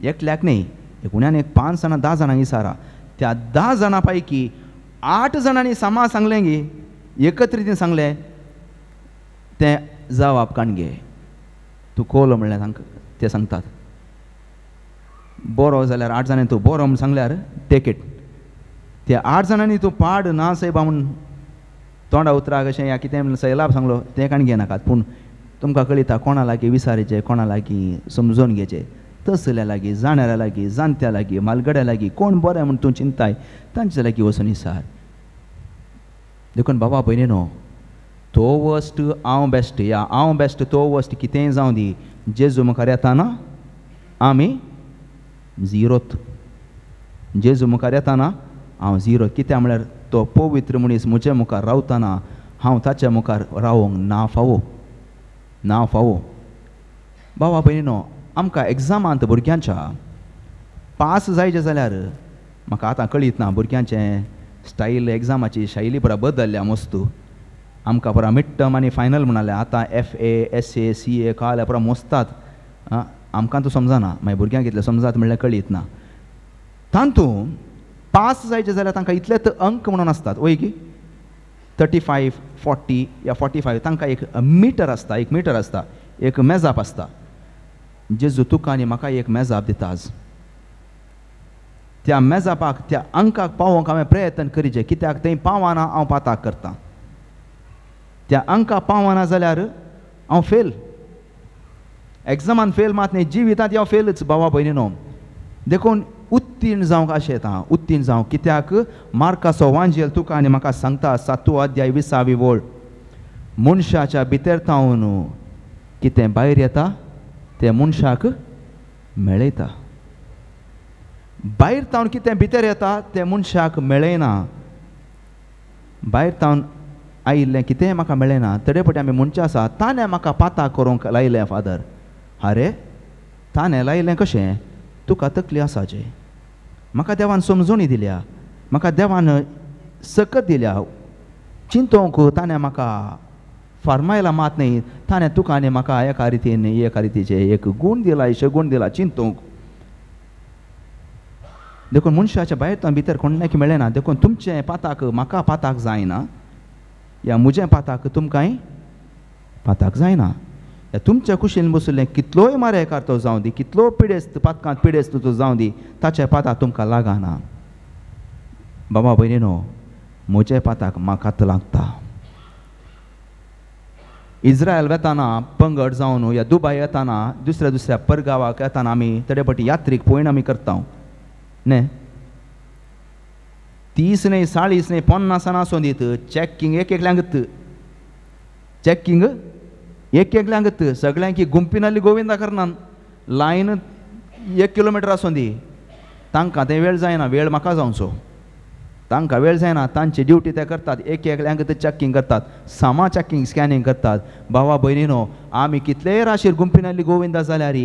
एकल्याक न्ही एक उण्यान एक 5 जाणां 10 जाणांक इसारा, त्या 10 जाणां पैकी 8 जाणांनी सामा सांगलें गी एकत्रितीन सांगलें तें जवाब काण घे तूं कोलो म्हणल्यार तांकां ते सांगतात बरो जाल्यार 8 जाणांनी तूं बरो म्हूण सांगल्यार टेक it, त्या 8 जाणांनी तूं पाड ना सायबा म्हूण तोंडा उतराक अशें या कितें म्हण सैलाब सांगलो तें काण घेनाकात. पूण तुमकां कळयता कोणा लागीं विसारीचें कोणा लागीं समजून घेवचें, तसल्या लागीं जाणाऱ्या लागीं जाणट्या लागीं म्हालगड्या लागीं कोण बरें म्हूण तूं चिंताय तांचे लागीं वचून विसार. देखून बाबा भयणीनो तो वस्ट हांव बेस्ट या हांव बेस्ट तो वस्ट कितेंय जावं दी, जेजू मुखार येताना आमी झिरोत, जेजू मुखार येताना हांव झिरो. कित्याक म्हळ्यार तो पवित्र मनीस म्हजे मुखार रावतना हांव ताच्या मुखार रावोंक ना फावो, ना फावो. बाबा भयणीनो आमकां एग्जामांत भुरग्यांच्या पास जायचें जाल्यार म्हाका आतां कळीत ना भुरग्यांचें स्टायल एग्जामाची शैली पुरा बदल्ल्या मस्तू. आमकां पुरा मिड टर्म आनी फायनल म्हणाले, आतां F A S A C A कळ्ळ्यार पुरा मोजतात. आमकां तो समजना, मागीर भुरग्यांक कितलें समजात म्हणल्यार कळीत ना. तातूंत पास जायचें जाल्यार तांकां इतलेच अंक म्हणून आसतात वय की 35 40 या 45 तांकां एक मिटर आसता, एक मिटर आसता, एक मेजाप आसता. जेजू तुका आनी म्हाका एक मेजाप दिता आज, त्या मेजापाक त्या अंकाक पावोवंक हांवें प्रयत्न करीचे, कित्याक थंय पावना हांव पाताक करता, त्या अंकाक पावना जाल्यार हांव फेल, एग्जामान फेल मात न्ही जिवितांत हांव फेलच बाबा भयणीनो. देखून उत्तीर्ण जावंक अशें येता, उत्तीर्ण जावंक कित्याक मार्काचो वांजेल तुका आनी म्हाका सांगता 7 अध्याय 20 वळ, मनशाच्या भितर तावन कितें भायर येता तें मनशाक मेळयता, भायर तावन कितें भितर येता तें मनशाक मेळयना, भायर तावन आयिल्लें कितेंय म्हाका मेळना. तडे पटी आमी म्हणचें आसा ताणें म्हाका पाता करूंक लायलें फादर. आरे ताणें लायलें कशें? तुका तकली आसा जे, म्हाका देवान समजणी दिल्या, म्हाका देवान सकत दिल्या, चिंतोंक ताणें म्हाका फर्मायला मात न्ही, ताणें तुका आनी म्हाका एका रितीन एका रितीचें एक गूण दिला, शगूण दिला चिंतूंक. देखून मनशाच्या भायर तो भितर कोणाक मेळना. देखून तुमचें पाताक म्हाका पाताक जायना, या म्हजें पाताक तुमकांय पाताक जायना. या तुमच्या कुशीन बसलें कितलोय मारेकार तो जावं दी, कितलो पिडेस्त पातकांत पिडेस्त तो जावं दी, ताच्या पाताक तुमकां लागना. बाबा भयणीनो, म्हज्या पाताक म्हाकाच लागता. इस्रायल वेताना पंगड जावन या दुबाय येताना दुसऱ्या दुसऱ्या परगांवाक येताना आमी तडेपटी यात्रीक पळोवन आमी करता न्ही, 30 न्ही 40 न्ही 50 आसूं दीत, चॅकिंग एक एकल्यांक, चॅकिंग एक एकल्यांक, सगळ्यांक गुंपिनाली गोविंदा करनान लायन 1 किलोमिटर आसूं दी, तांकां तें वेळ जायना, वेळ म्हाका जावचो, तांकां वेळ जायना, तांची ड्युटी ते करतात, एक एकल्यांक ते चॅकिंग करतात, सामा चॅकिंग स्कॅनिंग करतात. भावा भयणीनो, आमी कितलेय राशीर गुंपिनाली गोविंदा जाल्यार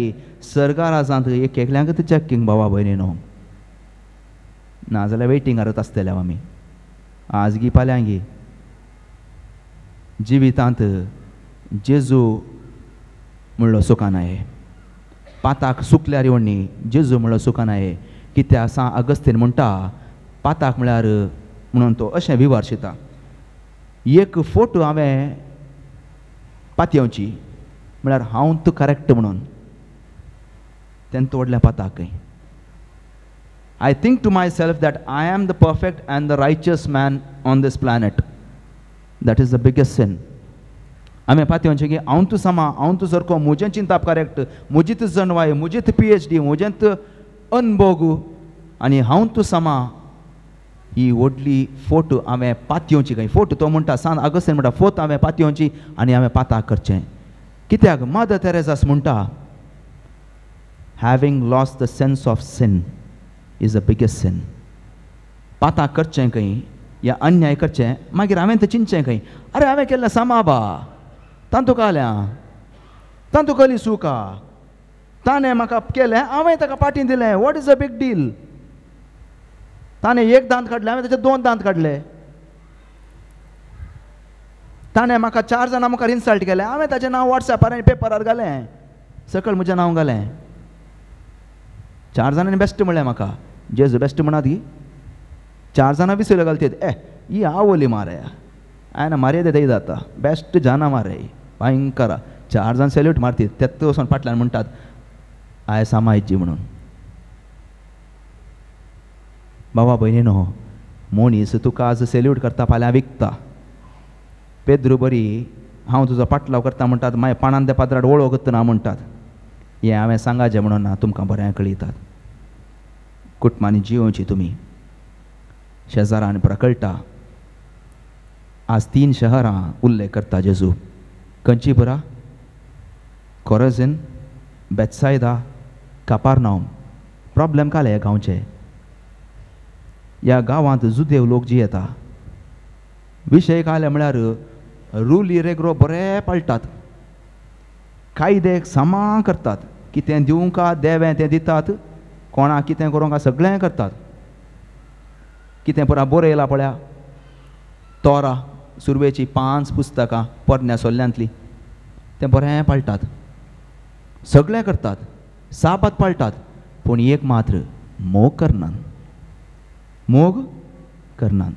सरकारांत एक एकल्यांक ते चॅकिंग भावा भयणीनो, नाजाल्यार वेटिंगारच आसतले आमी आज गी फाल्यां गी. जिवितांत जेजू म्हणलो सुखानाय, पाताक सुकल्यार येवणी जेजू म्हणलो सुखानाय. कित्याक सा अगस्तीन म्हणटा पाताक म्हळ्यार म्हणून तो अशें विवर्शिता, एक फोटो हांवें पातयेवची म्हळ्यार हांव तूं करेक्ट म्हणून तेन्ना तोडल्या पाताक. I think to myself that I am the perfect and the righteous man on this planet. That is the biggest sin. हांवें पातयेवचें की हांव तूं समा, हांव तूं सारको, म्हजें चिंताप करेक्ट, म्हजीत जनवाय, म्हजीत PhD, म्हजेंत अनभोग आनी हांव तूं समा. ही व्हडली फोट हांवें पातयेवची खंय. फोट तो म्हणटा, सान आगस्तीन म्हणटा, फोट हांवें पातयेवची आनी हांवें पाताक करचें. कित्याक मदर तेरेजास म्हणटा, having lost the sense of sin is the biggest sin. पाताक करचें खंय या अन्याय करचें, मागीर हांवें तें चिंतचें खंय, अरे हांवें केल्लें समा बा, तांतू काल्या, तांतू कली सुका, ताणें म्हाका केलें, हांवें ताका पाटी दिलें. What is a big deal? ताणें एक दांत काडले, हांवें ताचे 2 दांत काडले. ताणें म्हाका 4 जाणां मुखार इन्सल्ट केलें, हांवें ताचें नांव वॉट्सॅपार आनी पेपरार घालें, सकयल म्हजें नांव घालें. 4 जाणांनी बेस्ट म्हणलें म्हाका, जेजू बेस्ट म्हणात की 4 जाणां विसयलो घालतीत, ए ही आवली मारे हांवें मारये ते जाता बेस्ट जाना मारे भयंकर. 4 जाण सॅल्यूट मारतीत, तेत्त वचून फाटल्यान म्हणटात I सामायची म्हणून. बाबा भयणीनो, मनीस तुका आज सॅल्यूट करता, फाल्यां विकता. पेद्रू बरी हांव तुजो पाटलाव करता म्हणटात, मागीर पाणान त्या पात्राट वळख ना म्हणटात. हें हांवें सांगाचें म्हणून ना, तुमकां बरें कळयतात. कुटुंबांनी जियोवची तुमी, शेजारान प्रकळटा. आज 3 शहरां उल्लेख करता जेजू. खंयची पुरा? कोरोझीन, बेत्सायदा, कापारनावम. प्रॉब्लेम काले ह्या गांवचे. ह्या गांवांत जुदेव लोक जियेता. विशय काले म्हळ्यार रुली रेग्रो बरे पाळटात, कायदे समा करतात, कितें दिवंका देवें तें दितात, कोणाक कितें करूंक सगळें करतात. कितें पुरा बरयलां पळया, तोरा सुरवेची 5 पुस्तकां पोरण्या सोल्ल्यांतलीं, तें बरें पाळटात, सगळें करतात, साबात पाळटात, पूण एक मात्र मोग करनात, मोग करनात.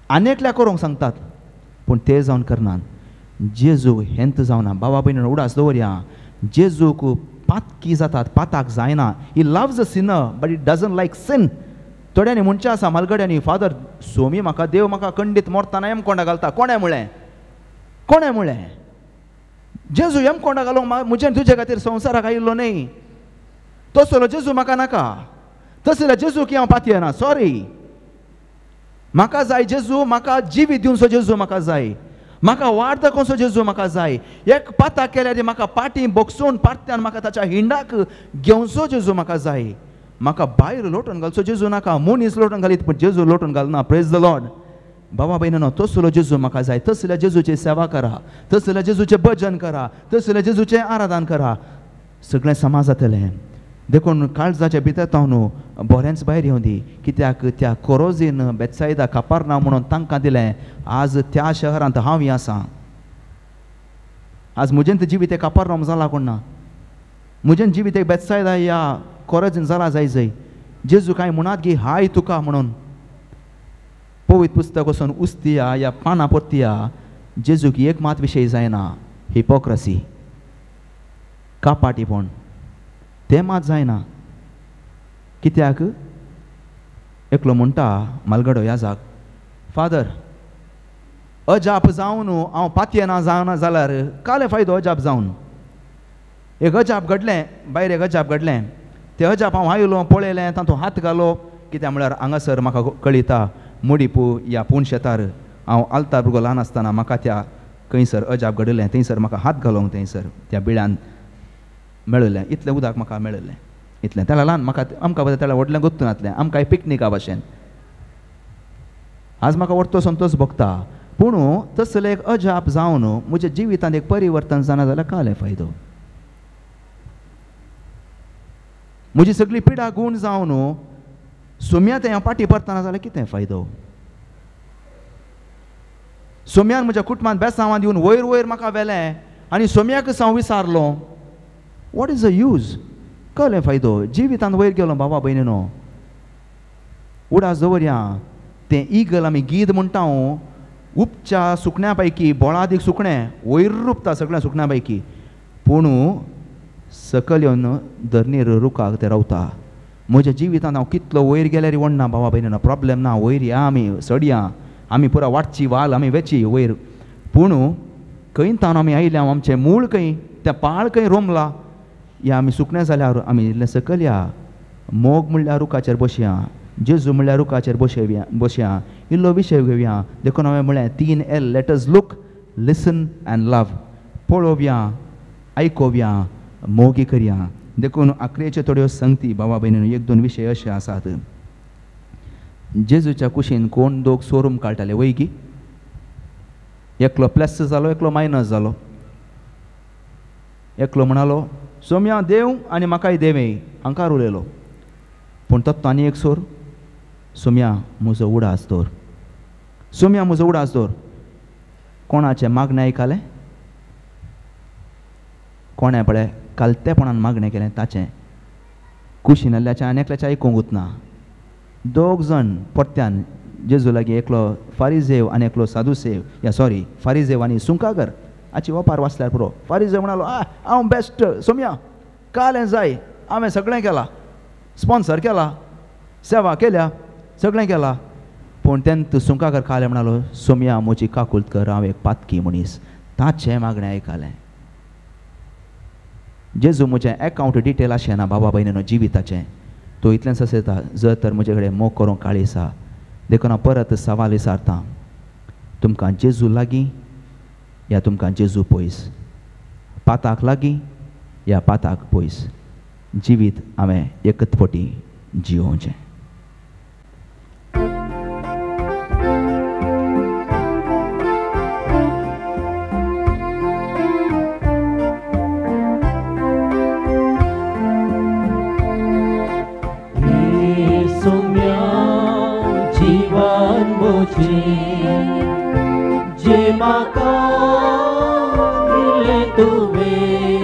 आनी एकल्या करूंक सांगतात पूण ते जावन करनात. जेजू हेंत जावना. बाबा भयणीन उडास दवरया, जेजूक पातकी जातात, पाताक जायना. He loves a sinner but he doesn't like sin. थोड्यांनी म्हणचें आसा मालगड्यांनी, फादर सोमी म्हाका देव म्हाका खंडीत मरतना एम कोंडा घालता. कोणें म्हळें? कोणें म्हळें? जेजू एम कोंडा घालूंक म्हजें तुजे खातीर संवसाराक आयिल्लो न्हय. तसलो जेजू म्हाका नाका, तसल्या जेजू की हांव पातयेना, सॉरी. म्हाका जाय जेजू, म्हाका जिवीत दिवचो जेजू म्हाका जाय, म्हाका वाट दाखोवचो जेजू म्हाका जाय. एक पाता केल्यार म्हाका पाटी बोगसून पाटल्यान म्हाका ताच्या हिंडाक घेवचो जेजू म्हाका जाय. म्हाका भायर लोटून घालचो जेजू नाका. मनीस लोटून घालीत पूण जेजू लोटून घालना. Praise the Lord. बाबा भयणीनो, तसलो जेजू म्हाका जाय. तसल्या जेजूची सेवा करा, तसल्या जेजूचें भजन करा, तसल्या जेजूचें आराधन करा, सगळें समा जातलें. देखून काळजाच्या भितर तावन बरेंच भायर येवं दी. कित्याक त्या कोरोझीन, बेत्सायदा, कापारना म्हणून तांकां दिलें. आज त्या शहरांत हांव आसा. आज म्हजें जिवीत एक कापारनाम जाला कोण ना, म्हजें जिवीत एक बेत्सायदा या कोरोझीन जाला जाय जय. जेजू कांय म्हणात की हाय तुका म्हणून. पवित्र पुस्तक वचून उस्तिया या पानां परतिया, जेजूक एक मात विशय जायना, हिपोक्रसी, कापाटीपण, तें मात जायना. कित्याक एकलो म्हणटा मालगडो याजाक, फादर अजाप जावन हांव पातयेना जावना जाल्यार काले फायदो अजाप जावन. एक अजाप घडलें, भायर एक अजाप घडलें, तें अजाप हांव आयलो पळयलें, तातूंत हात घालो. कित्याक म्हळ्यार हांगासर म्हाका कळयता मुडीपू या पूण शेतार हांव आलतार भुरगो ल्हान आसतना म्हाका त्या खंयसर अजाप घडिल्लें, थंयसर म्हाका हात घालूंक थंयसर त्या बिळान मेळिल्लें, इतलें उदक म्हाका मेळिल्लें, इतलें. तेला ल्हान म्हाका आमकां बरें तेला व्हडलें गोत्तू नासलें, आमकां पिकनिका भाशेन. आज म्हाका व्हडतो संतोश भोगता. पूण तसलें एक अजाप जावन म्हज्या जिवितांत एक परिवर्तन जाना जाल्यार कालें फायदो. म्हजी सगळी पिडा गूण जावन सोम्या तें हांव पाटी परतना जाल्यार कितें फायदो. सोम्यान म्हज्या कुटुंबान बेसांवान दिवन वयर वयर म्हाका व्हेलें आनी सोम्याकच हांव विसारलो. What is the use? कळ्ळें फायदो. जिवितांत वयर गेलो बाबा भयणीनो. उडास दवरया, तें इगल आमी गीद म्हणटा, उपच्या सुकण्या पैकी बोळादीक सुकणें वयर रुपता सगळ्या सुकण्या पैकी, पूण सकयल येवन धरणीर रुखाक तें रावता. म्हज्या जिवितांत हांव कितलो वयर गेल्यार वणना भावा भयणीनो, प्रॉब्लेम ना, वयर या आमी चडया, आमी पुरा वाटची वाल आमी वेची वयर. पूण खंय तावन आमी आयल्या, आमचें मूळ खंय, तें पाळ खंय रोमला, या आमी सुकणें जाल्यार आमी इल्लें सकयल या. मोग म्हणल्यार रुखाचेर बसया, जेजू म्हणल्यार रुखाचेर बसया बसया, इल्लो विशय घेवया. देखून हांवें म्हळें 3 L, let us look, listen and love. पळोवया, आयकोवया, मोगी करया. देखून आखरेच्यो थोड्यो संगती भावा भयणीनो, एक दोन विशय अशे आसात. जेजूच्या कुशीन कोण दोग सोरूम काडटाले वयगी, एकलो प्लस जालो, एकलो मायनस जालो. एकलो म्हणालो सोम्या देव आनी म्हाकाय देवे हांकार उलयलो. पूण तत्तो आनी एक सोर, सोम्या म्हजो उडास दवर, सोम्या म्हजो उडास दवर. कोणाचें मागणें आयकलें, कोणें पळय कालतेपणान मागणें केलें ताचें, कुशीन आसल्याचें आनी एकल्याचें आयकूंकूच ना. दोग जाण परत्यान जेजू लागीं, एकलो फारिजेव आनी एकलो सादुसेव, या सॉरी फारिजेव आनी सुंकागर. हाची ओपार वाचल्यार पुरो. फारिजेव म्हणालो हांव बेस्ट सोम्या, काल हें जाय, हांवें सगळें केलां, स्पॉन्सर केला, सेवा केल्या, सगळें केलां. पूण तेन्ना सुंकागर कालें म्हणालो सोम्या म्हजी काकूलत कर, हांव एक पातकी मनीस. ताचें मागणें आयकलें. जेजू म्हजें एकावंट डिटेल अशें ना बाबा भयणीनो जिविताचें, तो इतलेंच आसता जर तर म्हजे कडेन मोग करूंक काळीज आसा. देखून हांव परत सवाल विचारता, तुमकां जेजू लागीं या तुमकां जेजू पयस, पाताक लागीं या पाताक पयस, जिवीत हांवें एकच पटी जियोवचें. जे म्हाका दिलें तुवें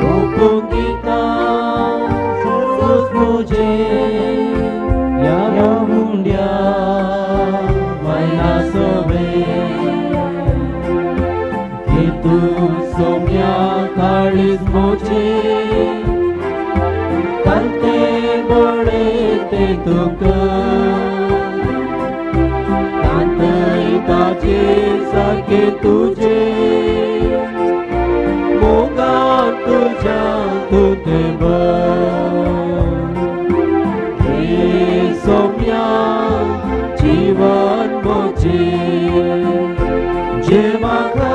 ओपून दिता सर्वच म्हजें ह्या मुंड्या वयला सवें घे तूं सोम्या काळीज म्हजें कालतें बळें तें तुका ताचे सारके तुजे मोगान तुज्या तूं तें घे सोम्या जीवन म्हजें जें म्हाका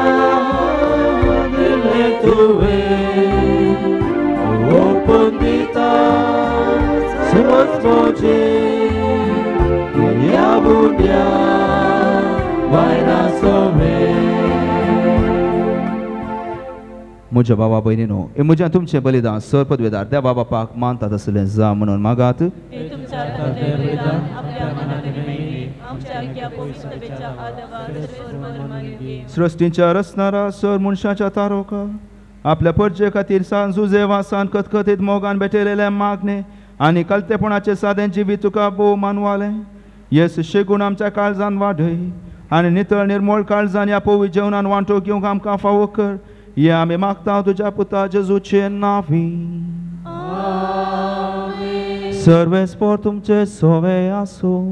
दिलें तुवें ओपून दिता सर्वच म्हजें ह्या बुड्या म्हज्या बाबा भयणीनो, हे म्हज्या तुमचें बलिदान सर पदवेदार देवा बापाक मानतात आसलें जा म्हणून मागात. सृश्टीच्या रचणारा सर मनशाच्या तारोका आपल्या परजे खातीर सान जुजेवा सान कथकथीत मोगान भेटयलेलें मागणें आनी कलतेपणाचें सादें जिवीत तुका भोव मानवालें. येस शेगूण आमच्या काळजान वाडय आनी नितळ निर्मोळ काळजान ह्या पवित्र जेवणान वांटो घेवंक आमकां फावो कर. हे आमी मागता तुज्या पुता जेजूचे नांवी. सर्वेस्पोर तुमचे सोवे आसूं,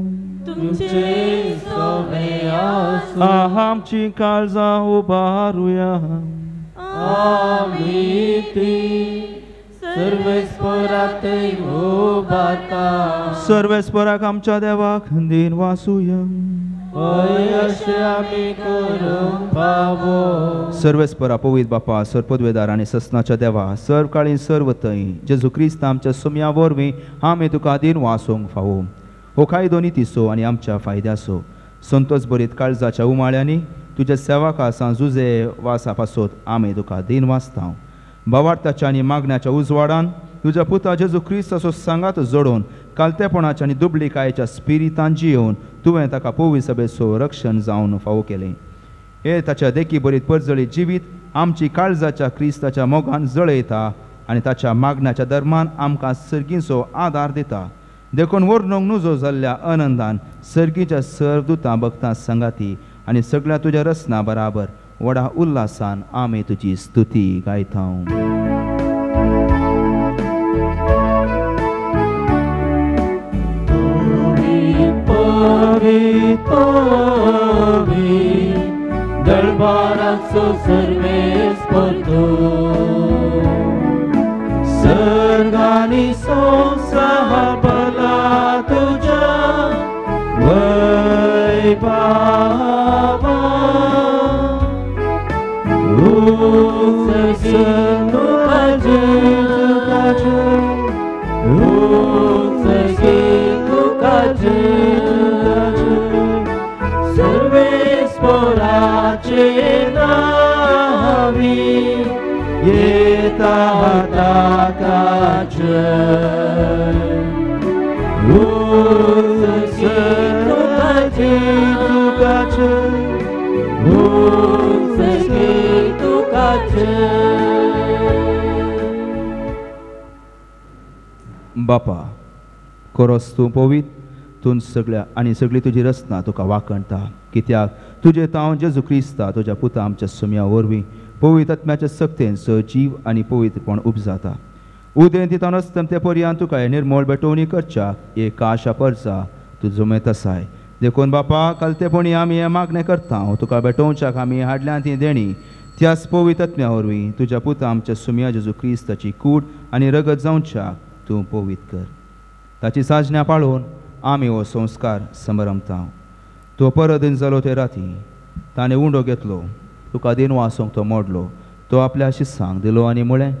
तुमचे सोवे आसूं. आमची काळजां उबारुया, आमी ती सर्वेस्पोरातय उबारता. सर्वेस्पोराक आमच्या देवाक दिन वासूया. सर्वेस्परा पवित्र बापा सर पदवेदार आनी ससनाच्या देवा सर्व काळी सर्व थंय जेजू क्रिस्त आमच्या सुम्या वरवीं आमी तुका दिन वासूंक फावो. हो कायदो नितीचो आनी आमच्या फायद्याचो संतोष भरीत काळजाच्या उमाळ्यांनी तुज्या सेवका सान जुजे वासा पासत आमी तुका दिन वाचता. भावार्थाच्या आनी मागण्याच्या उजवाडान तुज्या पुता जेजू क्रिस्ताचो सांगात जोडून कालतेपणाच्या आनी दुबळिकायेच्या स्पिरितान जियोवन तुवें ताका पवित्र सभेचो रक्षण जावन फावो केलें. हे ताच्या देखी बरीत परजळी जिवीत आमची काळजाच्या क्रिस्ताच्या मोगान जळयता आनी ताच्या मागण्याच्या धर्मान आमकां सर्गीचो आदार दिता. देखून वर्णूंक नुजो जाल्ल्या आनंदान सर्गीच्या सर्वदुतां भक्तां सांगाती आनी सगळ्या तुज्या रचना बराबर व्हडा उल्हासान आमी तुजी स्तुती गायता. सहाबला तुझ्या वैभावा उंच तुका जय तुका जय उंच तुका जय तुका जय सर्वेस्पराचे नावी येता ताका जय उंच तुका जय तुका जय उंच तुका जय। बापा कोरोस तूं पवित्र तूं सगळ्या आनी सगळी तुजी रचना तुका वाखणता कित्याक तुजे तांव जेजू क्रिस्ता तुज्या पुता आमच्या सुम्या वरवीं पवित्र आत्म्याच्या सक्तेन सजीव आनी पवित्रपण उपजाता। उदें तितान अस्तम ते पर्यान तुका हे निर्मोळ भेटोवणी करच्याक एक आशा परजा तूं जमयत आसाय। देखून बापा कालतेपणी आमी हें मागणें करता तुका भेटोवच्याक आमी हाडल्या ती देणी त्याच पवित्र आत्म्या वरवीं तुज्या पुता आमच्या सुम्या जेजू क्रिस्ताची कूड आनी रगत जावच्याक तूं पवित्र कर। ताची साजण्या पाळून आमी हो संस्कार समरमता। तो परत दिन जालो ते राती ताणें उंडो घेतलो तुका दिन वासूंक तो मोडलो तो आपल्या शिस्सांक दिलो आनी म्हळें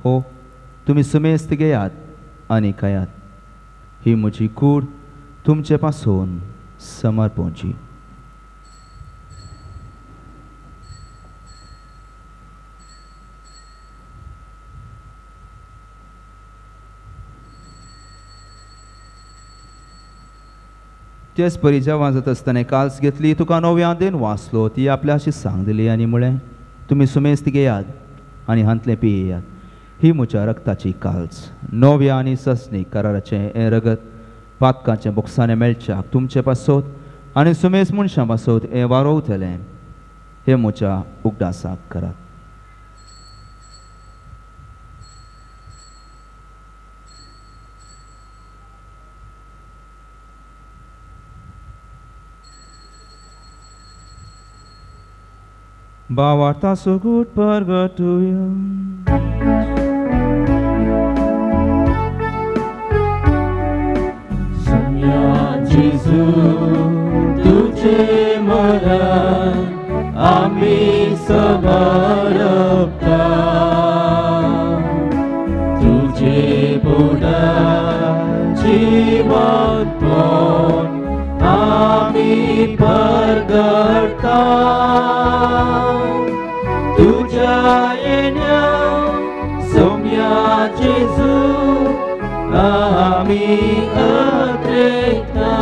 हो तुमी सुमेस्त घेयात आनी खायात ही म्हजी कूड तुमचे पासून समर्पणची। तेच परी जेवण जाता आसतना काल्स घेतली तुका नव्यान then वाचलो ती आपल्या शिस्सांक दिली आनी म्हळें तुमी सुमेस्त घेयात आनी हांतलें पियेयात ही म्हज्या रक्ताची काल्स नव्या आनी ससनी कराराचें हें रगत पातकाचें बोक्साणें मेळच्याक तुमचे पासत आनी सुमेस्त मनशां पासत हें वारोवतलें हें म्हज्या उगडासाक करात। भावार्था सुगूट परगटुया। सुम्या जेजू तुझे मरण आमी समर्पता तुझे पुनर्जीवनपण आमी परगटता तुझ्या येण्या सोम्या जेजू आमी अत्रेकता।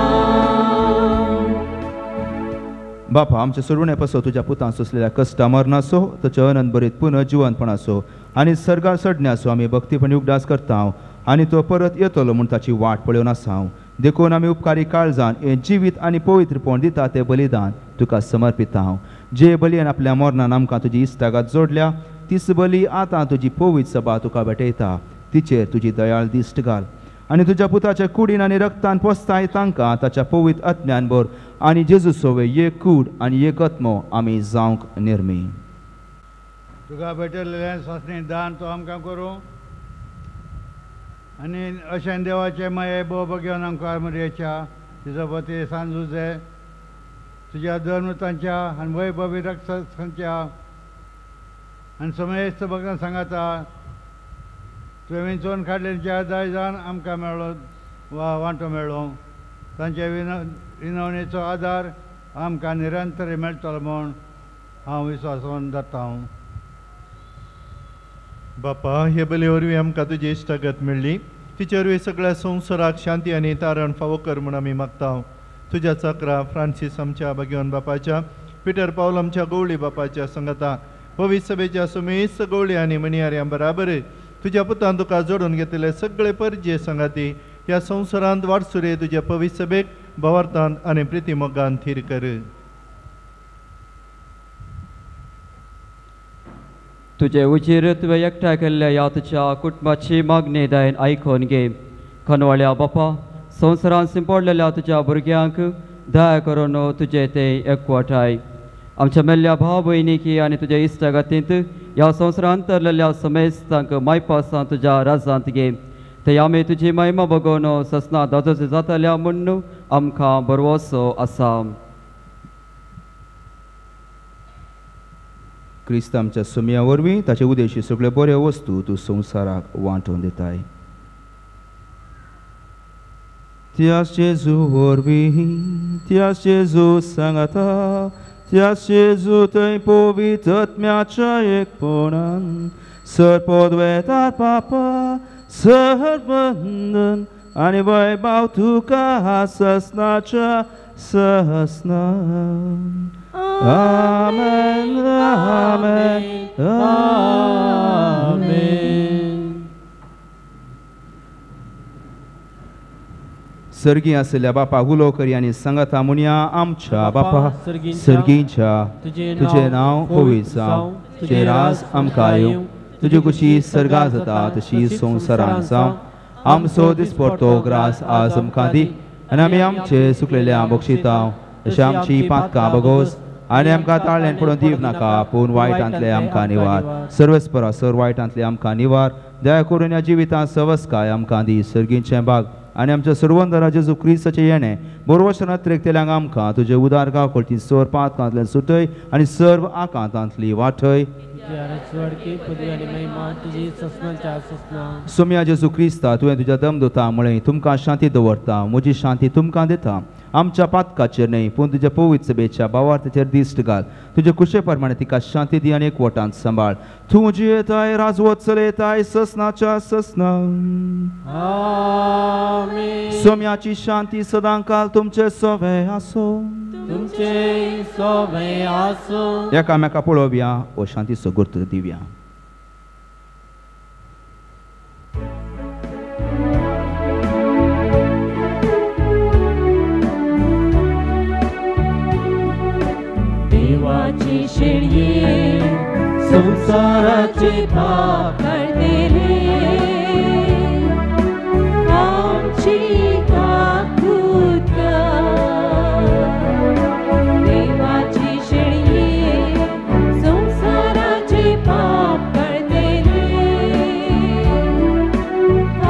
बापा आमच्या सोडवणे पासो तुज्या पुतान सोंसलेल्या कश्टा मरणाचो ताच्या अनंत बरीत पुनर्जिवनपणाचो आनी सर्गार चडण्याचो आमी भक्तीपणी उगडास करता आनी तो परत येतलो म्हूण ताची वाट पळोवन आसा। देखून आमी उपकारी काळजान हें जिवीत आनी पवित्रपण दिता तें बलिदान तुका समर्पिता हांव। जे बलयेन आपल्या मरणान आमकां तुजी इश्टागत जोडल्या तीच बली आतां तुजी पवित्र सभा तुका भेटयता तिचेर तुजी दयाळ दिश्ट घाल आनी तुज्या पुताच्या कुडीन आनी रक्तान पोसताय तांकां ताच्या पवित्र आत्म्यान भर आनी जेजू सोवे एक कूड आनी एक आत्मो आमी जावंक निर्मी। तुका भेटलेलें सासणी दान तो आमकां करूं आनी अशें देवाचें माये बोब घेवन आमकां मरयेच्या तिजो पती सांजुजे तुज्या धर्मतांच्या आनी वैभवी रक्षांच्या आनी समेस्त भक्तां सांगाता तुवें विंचोवन काडलेल्या दायजान आमकां मेळ्ळो वा वांटो मेळ्ळो तांचे विनवणेचो आदार आमकां निरंतर मेळटलो म्हूण हांव विस्वासोन जाता हांव। बापा हे बले वरवीं आमकां तुजी इश्टागत मेळ्ळी तिचे वरवीं सगळ्या संवसाराक शांती आनी तारण फावो कर म्हूण आमी मागता। तुज्या चक्रा फ्रांसीस आमच्या भाग्यवान बापाच्या पिटर पावल आमच्या गवळी बापाच्या संगता पवित्र सभेच्या सुमेस्त गवळी आनी मणियाऱ्यां बराबर तुज्या पुतान तुका जोडून घेतले सगळे परजे संगाती ह्या संवसारांत वाटसुरे तुज्या पवित्र सभेक भावार्थान आनी प्रितीमोगान थीर कर। तुजे उजीर तुवें एकठांय केल्ल्या ह्या तुज्या कुटुंबाची मागणी दयेन आयकून घे। खनवाळ्या बापा संवसारांत सिंपडलेल्या तुज्या भुरग्यांक दया करून तुजे ते एकवटाय। आमच्या मेल्ल्या भाव भयणीकी आनी तुज्या इश्टागतींत ह्या संवसारांत तरलेल्या समेस्तांक मायपासां तुज्या राजांत घे। ते आमी तुजी महिमा बगोवन ससना दादोस जातल्या म्हूण आमकां बरवसो आसा. क्रिस्त आमच्या सुमया वरवीं ताचे उदेशी सगळ्यो बऱ्यो वस्तू तूं संवसाराक वांटून दिताय. त्याच जेजू वरवीं, त्याच जेजू सांगाता, त्याच जेजू थंय पवित्र आत्म्याच्या एकपणान सर पदवेतार पापा सरबंदन आनी वैभव तुका ससनाच्या सहस्ना. आमेन आमेन आमेन. सर्गी आसल्या बापा उलो करी आनी सांगाता म्हणया, आमच्या बापा सर्गींच्या, तुजें नांव पवित्र जावं, तुजें राज आमकां येवं, तुजी खुशी सर्गां जाता तशी संवसारांत जावं. आमचो दिसपडतो ग्रास आज आमकां दी आनी आमी आमचे सुकलेल्या बक्षिता तशें आमची पातकां बगोस आनी आमकां ताळ्यान पडून दिव नाका, पूण वायटांतले आमकां निवार. सर्वेस्परा सर वायटांतले आमकां निवार. दया करून ह्या जिवितांत सवस्काय आमकां दी. सर्गींचें भाग आनी आमच्या सर्वंदरा जेजू क्रिस्ताचें येणें बरोवशन अत्रेकतेल्यांक आमकां तुजें उदार गांवकळटी सर पातकांतल्यान सुटय आनी सर्व आकांतांतली वाटय. सोम्या जेजू क्रिस्ता, तुवें तुज्या दमदुता म्हळें, तुमकां शांती दवरता, म्हजी शांती तुमकां दिता. आमच्या पातकाचेर न्हय पूण तुज्या पवित्र सभेच्या भावार्थाचेर दिश्ट घाल. तुजे कुशे प्रमाणे तिका शांती दी आनी एकवटान सांबाळ. तूं जियेताय, राजवत चलयताय ससनाच्या ससना. सोम्याची शांती सदांकाल तुमचे सोवे आसूं. तुमचे सोवे आसूं. एकामेका पळोवया ओ शांतीचो गुर्त दिवया. देवाची शेळये संसाराचे पाप काडलेले, आमची काकूत कर. देवाची शेळये संसाराचे पाप काडलेले,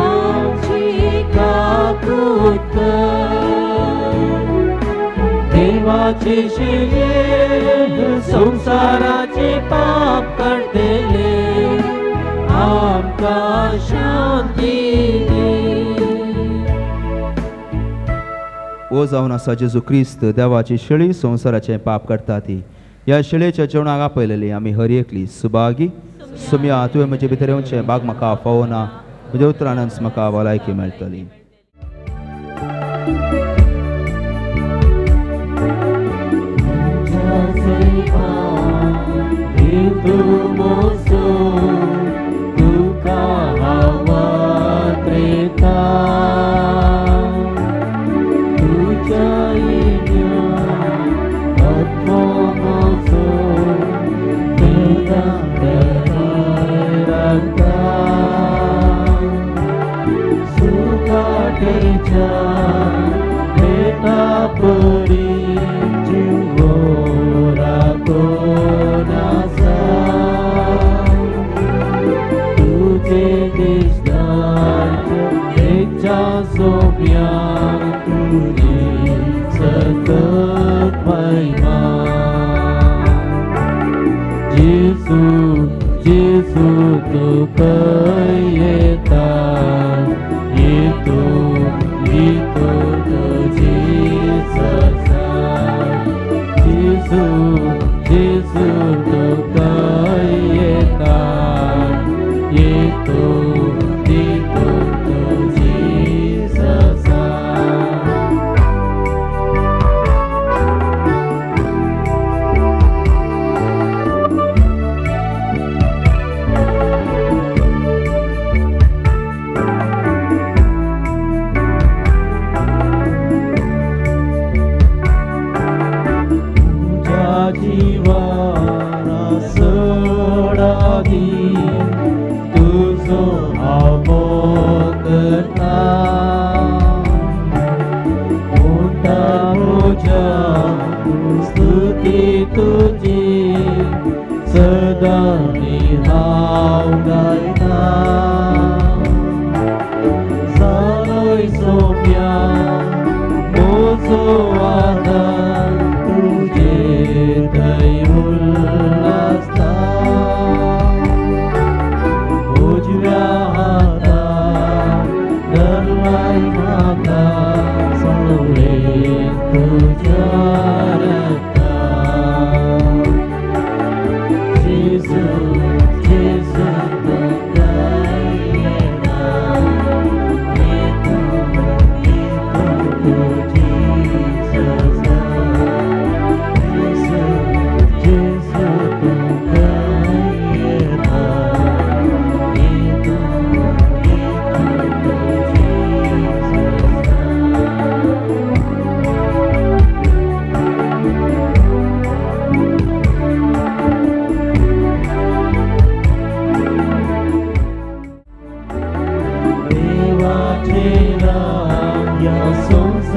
आमची काकूत कर. देवाची शेळये संसाराचे पाप काडलेले, आमकां शांती दी. ओ जावन आसा जेजू क्रिस्त देवाची शेळी संवसाराचें पाप काडटा ती. ह्या शेळयेच्या जेवणाक आपयलेली आमी हर एकली सुभागी. सुम्या, तुवें म्हजे भितर येवचें भाग म्हाका फावना, म्हज्या उतरानच म्हाका भलायकी मेळटली.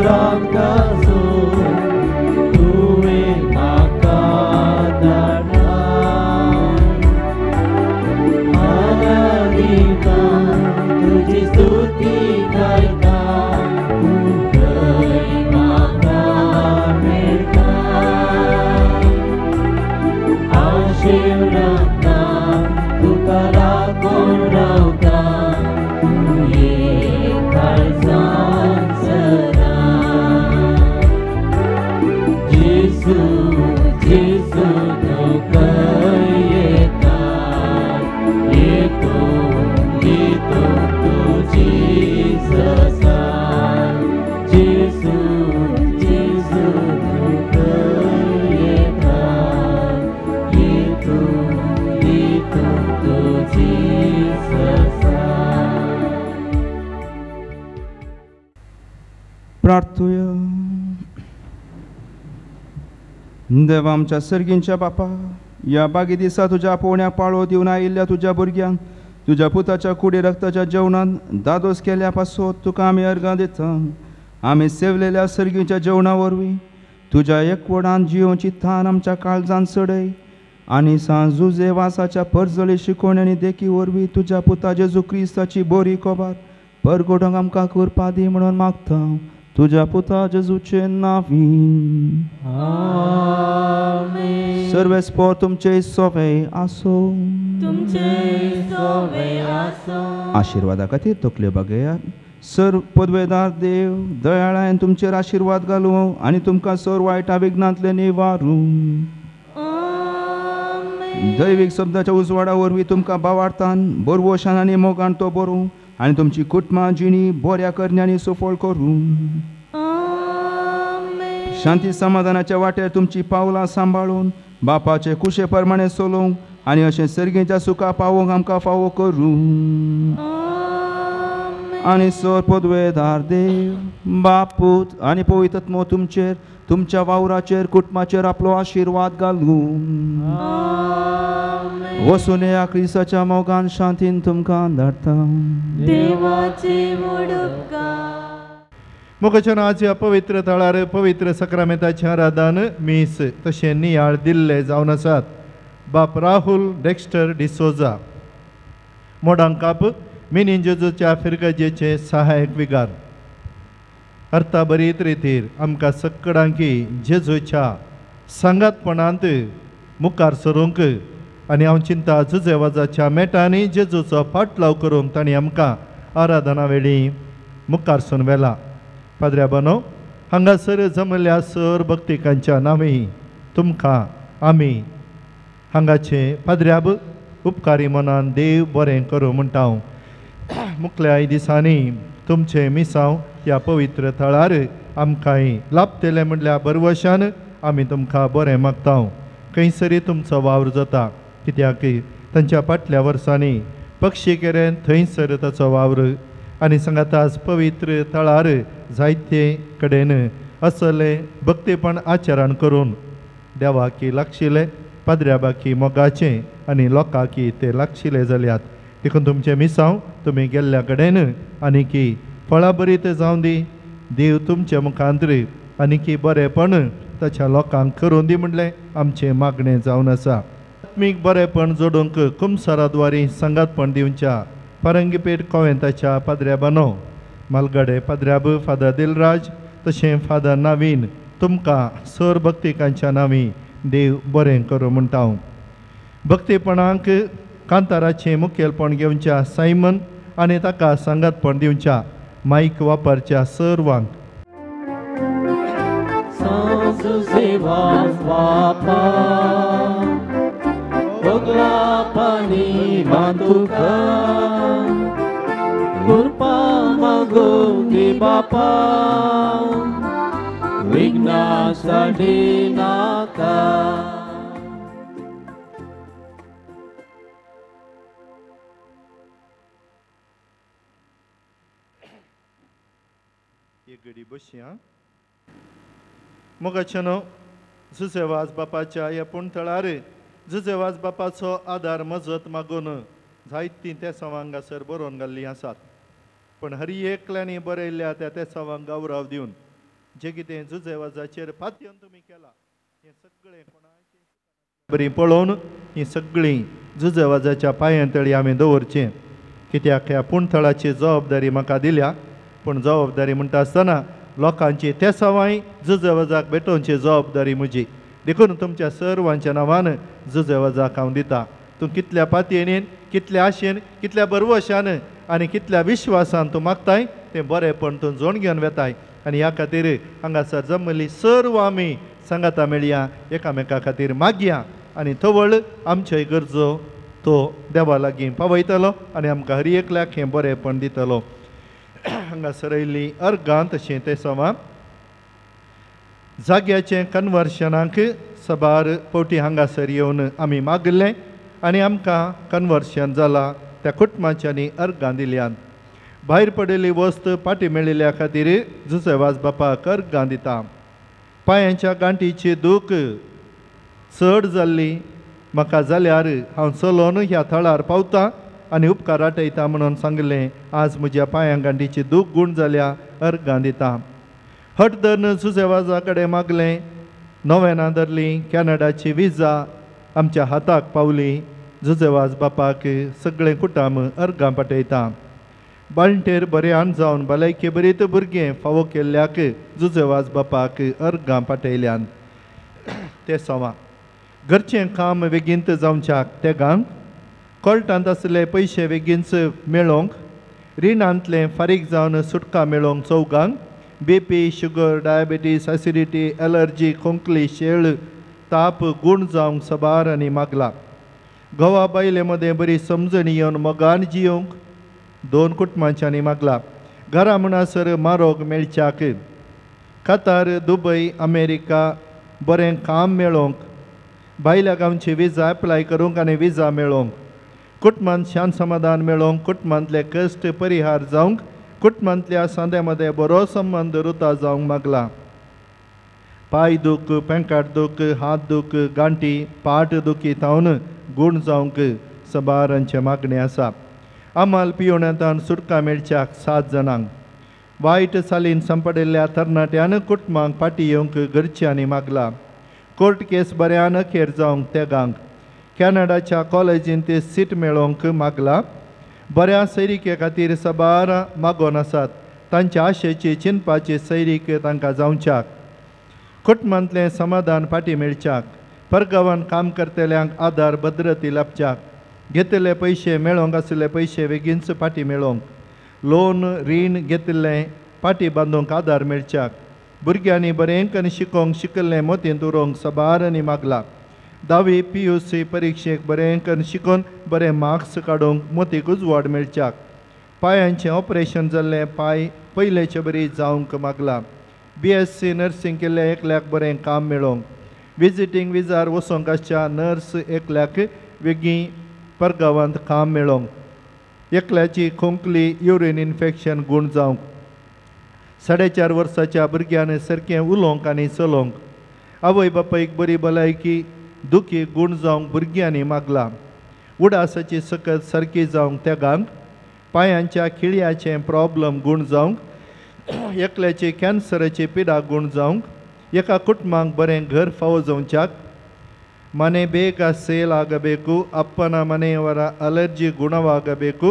रावता तुवें म्हाका धाडला आराधिता तुजी स्तुती गायता तूं म्हाका मेळटा आशेव रावता तुका राखून रावता तूं एक काळजान सदां जेजू जेजू तूं खंय येता येतो येतो तुजी ससाय जेजू जेजू तूं खंय येता येतो येतो तुजी ससाय. प्रार्थुया. देवा आमच्या सर्गींच्या बापा, ह्या बागी दिसा तुज्या आपोवण्याक पाळो दिवन आयिल्ल्या तुज्या भुरग्यांक तुज्या पुताच्या कुडी रक्ताच्या जेवणान दादोस केल्या पासत तुका आमी अर्गां दिता. आमी सेवलेल्या सर्गींच्या जेवणा वरवीं तुज्या एकवटान जियोवची थान आमच्या काळजान चडय आनी सांजुजे वासाच्या परजळी शिकवण आनी देखी वरवीं तुज्या पुता जेजू क्रिस्ताची बरी खबर परगटोवंक आमकां कृपा दी म्हणून मागता तुज्या पुता जेजूचे नांवी. आमेन. सर्वेस्पोर तुमचे सोवे आसो. तुमचे सोवे आसो. आशिर्वादा खातीर तकल्यो बागयात. सर पदवेदार देव दयाळायन तुमचेर आशिर्वाद घालूं आनी तुमकां सर वायटा विघ्नांतले निवारूं. दैवीक शब्दाच्या उजवाडा वरवीं तुमकां भावार्थान बरवशान आनी मोगान तो बरूं आनी तुमची कुटुंबां जिणी बऱ्या करण्यांनी सफळ करूं. शांती समाधानाच्या वाटेर तुमची पावलां सांबाळून बापाचे कुशे प्रमाणे चलोवंक आनी अशें सर्गीच्या सुखा पावोवंक आमकां फावो करूं. आनी सर पदवेदार देव बापूत आनी पवित्र आत्मो तुमचेर तुमच्या वावराचेर कुटुंबाचेर आपलो आशिर्वाद घालूं. वसून ह्या क्रिस्ताच्या मोगान शांतीन तुमकां धाडटा. देवाचे उपकार. मोगाच्यान आज ह्या पवित्र थळार पवित्र सक्रामेंताचें आराधन मीस तशें नियाळ दिल्ले जावन आसात बाप राहुल डेक्स्टर डिसोजा मोडांकाप मिनी जेजूच्या फिरगजेचे सहायक विगार. अर्था बरीत रितीर आमकां सक्कडांकी जेजूच्या सांगातपणांत मुखार सरूंक आनी हांव चिंता जुजेवाजाच्या मेटांनी जेजूचो फाटलाव करूंक तांणी आमकां आराधना वेळी मुखार सून व्हेला. पाद्र्या बानो, हांगासर जमल्या सर भक्तिकांच्या नांवी तुमकां आमी हांगाचे पाद्र्याब उपकारी मनान देव बरें करूं म्हणटा हांव. मुखल्या दिसांनी तुमचें मिसांव ह्या पवित्र थळार आमकांय लाभतलें म्हणल्यार बरवशान आमी तुमकां बरें मागता. खंयसरी तुमचो वावर जाता कित्याक तांच्या फाटल्या वर्सांनी पक्षी केरेन थंयसर ताचो वावर आनी सांगाताच पवित्र थळार जायते कडेन असलें भक्तीपण आचरण करून देवाकी लागशिल्लें पाद्र्या बाकी मोगाचें आनी लोकांकी ते लागशिल्ले जाल्यात. देखून तुमचें मिसांव तुमी गेल्ल्या कडेन आनीकी फळां बरीत जावं दी. देव तुमच्या मुखांतर आनीकी बरेंपण ताच्या लोकांक करून दी म्हणलें आमचें मागणें जावन आसा. आत्मीक बरेंपण जोडूंक कुमसाराद्वारी सांगातपण दिवच्या फारंगीपेठ कोवेंताच्या पाद्र्या बानो मालगडे पाद्र्याब फादर दिलराज तशें फादर नावीन तुमकां सर भक्तिकांच्या नांवी देव बरें करूं म्हणटा हांव. भक्तीपणाक कांताराचें मुखेलपण घेवच्या सायमन आनी ताका सांगातपण दिवच्या मायक वापरच्या सर्वांक. एक घडी बसया. मोगाच्यानो जुजेवाज बापाच्या ह्या पुणथळार जुजेवाज बापाचो आदार मजत मागून जायतीं तेसांवां हांगासर बरोवन घाल्लीं आसात. पूण हर एकल्यांनी बरयल्ल्या त्या तेसांवांक गौरव दिवन जे कितें जुजेवाजाचेर पातयेवन तुमी केला हें सगळें कोणाचें बरी पळोवन ही सगळीं जुजेवाजाच्या पांयां तळी आमी दवरचें. कित्याक ह्या पुणथळाची जबाबदारी म्हाका दिल्या, पूण जबाबदारी म्हणटा आसतना लोकांची तेसावांय जुजेवाजाक भेटोवची जबाबदारी म्हजी. देखून तुमच्या सर्वांच्या नांवान जुजेवाजाक हांव दिता. तूं कितल्या पातयेन, कितल्या आशेन, कितल्या बरवशान आनी कितल्या विश्वासान तूं मागताय तें बरेंपण तूं जोण घेवन वेताय. आनी ह्या खातीर हांगासर जमली सर्व आमी सांगाता मेळया, एकामेका खातीर मागया आनी तवळ आमच्यो गरजो तो देवा लागीं पावयतलो आनी आमकां हर एकल्याक हें बरेंपण दितलो. हांगासर आयिल्लीं अर्गां तशें तें समा जाग्याचें कन्वर्शनाक सबार फावटी हांगासर येवन आमी मागिल्लें आनी आमकां कन्वर्शन जाला त्या कुटुंबाच्यांनी अर्गां दिल्यान. भायर पडिल्ली वस्त फाटी मेळिल्ल्या खातीर जुसेवाज बापाक अर्गां दिता. पांयांच्या गांठीची दूख चड जाल्ली म्हाका जाल्यार हांव चलोन ह्या थळार पावता आनी उपकार आटयता म्हणून सांगलें. आज म्हज्या पांयां गांठीची दूख गूण जाल्या, अर्गां दिता. हट धरून जुसेवाजा कडेन मागलें, नोवेनां धरली, कॅनडाची विजा आमच्या हाताक पावली. जुजेवाज बापाक सगळें कुटुंब अर्गां पाठयता. बाळंटेर बऱ्यान जावन भलायके बरीत भुरगें फावो केल्ल्याक जुजेवाज बापाक अर्गां पाठयल्यान. ते सवा घरचें काम बेगीन जावच्याक तेगांक, कोर्टांत आसले पयशे बेगीनच मेळोवंक, रिणांतलें फारीक जावन सुटका मेळोवंक चौगांक, BP, sugar, diabetes, acidity, allergy, खोंकली, शेळ, ताप गूण जावंक सबार आनी मागला. घोवा बायले मदें बरी समजणी येवन मोगान जियोवंक दोन कुटुंबांच्यांनी मागला. घरा म्हणसर मारोग मेळच्याक, कतार, दुबय, अमेरिका बरें काम मेळोवंक, भायल्या गांवची विजा एप्लाय करूंक आनी विजा मेळोवंक, कुटुंबांत शांत समाधान मेळोवंक, कुटुंबांतले कश्ट परिहार जावंक, कुटुंबांतल्या सांद्या मदें बरो संबंद रुता जावंक मागला. पांय दूख, पेंकाट दूख, हात दूख, गांठी, पाट दुखी थावन गूण जावंक सबारांचें मागणें आसा. आमाल पियोण्यांतान सुटका मेळच्याक 7 जाणांक, वायट चालीन सांपडिल्ल्या तरणाट्यान कुटुंबांक फाटी येवंक घरच्यांनी मागला. कोर्ट केस बऱ्यान अखेर जावंक तेगांक, कॅनडाच्या कॉलेजींत सीट मेळोवंक मागला. बऱ्या सैरिके खातीर सबार मागोन आसात, तांच्या आशेची चिंतपाची सैरीक तांकां जावच्याक, कुटुंबांतलें समाधान फाटी मेळच्याक, परगांवान काम करतल्यांक आदार भद्रती लाभच्याक, घेतिल्ले पयशे मेळोवंक आशिल्ले पयशे बेगीनच फाटी मेळोवंक, लोन रीण घेतिल्लें फाटी बांदूंक आदार मेळच्याक, भुरग्यांनी बरें करून शिकोवंक शिकिल्लें मोतींत उरोवंक सबार आनी मागला. 10वी PUC परिक्षेक बरें करून शिकोवन बरे मार्क्स काडूंक मोतीक उजवाड मेळच्याक, पांयांचें ऑपरेशन जाल्लें पांय पयलेचे बरी जावंक मागला. BSc nursing केल्ल्या एकल्याक बरें काम मेळोवंक, विजिटींग विजार वचोंक आसच्या नर्स एकल्याक वेगीं परगांवांत काम मेळोवंक, एकल्याची खोंकली, युरीन इन्फेक्शन गूण जावंक, 4.5 वर्साच्या भुरग्यान सारकें उलोवंक आनी चलोवंक, आवय बापायक बरी भलायकी दुखी गूण जावंक भुरग्यांनी मागला. उडासाची सकत सारकी जावंक तेगांक, पांयांच्या खिळयाचें प्रॉब्लम गूण जावंक, एकल्याची कॅन्सराची पिडा गूण जावंक, एका कुटुंबाक बरें घर फावो जावच्याक, ಮನೆ ಬೇಗ ಸೇಲ್ ಆಗಬೇಕು, ಅಪ್ಪನ ಮನೆಯವರ ಅಲರ್ಜಿ ಗುಣವಾಗಬೇಕು,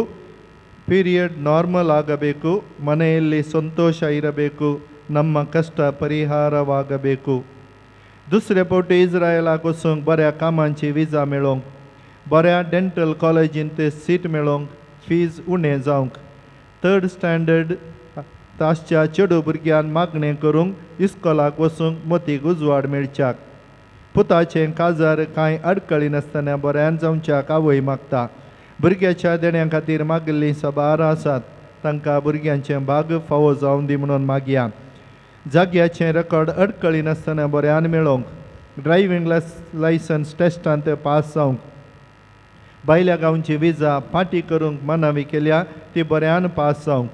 ಪೀರಿಯಡ್ ನಾರ್ಮಲ್ ಆಗಬೇಕು, ಮನೆಯಲ್ಲಿ ಸಂತೋಷ ಇರಬೇಕು, ನಮ್ಮ ಕಷ್ಟ ಪರಿಹಾರವಾಗಬೇಕು. दुसरे फावटी इस्रायलाक वचूंक बऱ्या कामांची विजा मेळोवंक, बऱ्या डेंटल कॉलेजींत सीट मेळोवंक, फीज उणें जावंक, थर्ड स्टँडर्ड आसच्या चेडू भुरग्यान मागणें करूंक इस्कोलाक वचूंक मतीक उजवाड मेळच्याक, पुताचें काजार कांय अडकळी नासतना बऱ्यान जावच्याक आवय मागता. भुरग्याच्या देण्या खातीर मागिल्लीं सबार आसात, तांकां भुरग्यांचें भाग फावो जावं दी म्हणून मागया. जाग्याचें रेकॉर्ड अडकळी नासतना बऱ्यान मेळोवंक, ड्रायव्हींग लायसन्स टेस्टांत पास जावंक, भायल्या गांवची विजा फाटी करूंक मनावी केल्या ती बऱ्यान पास जावंक.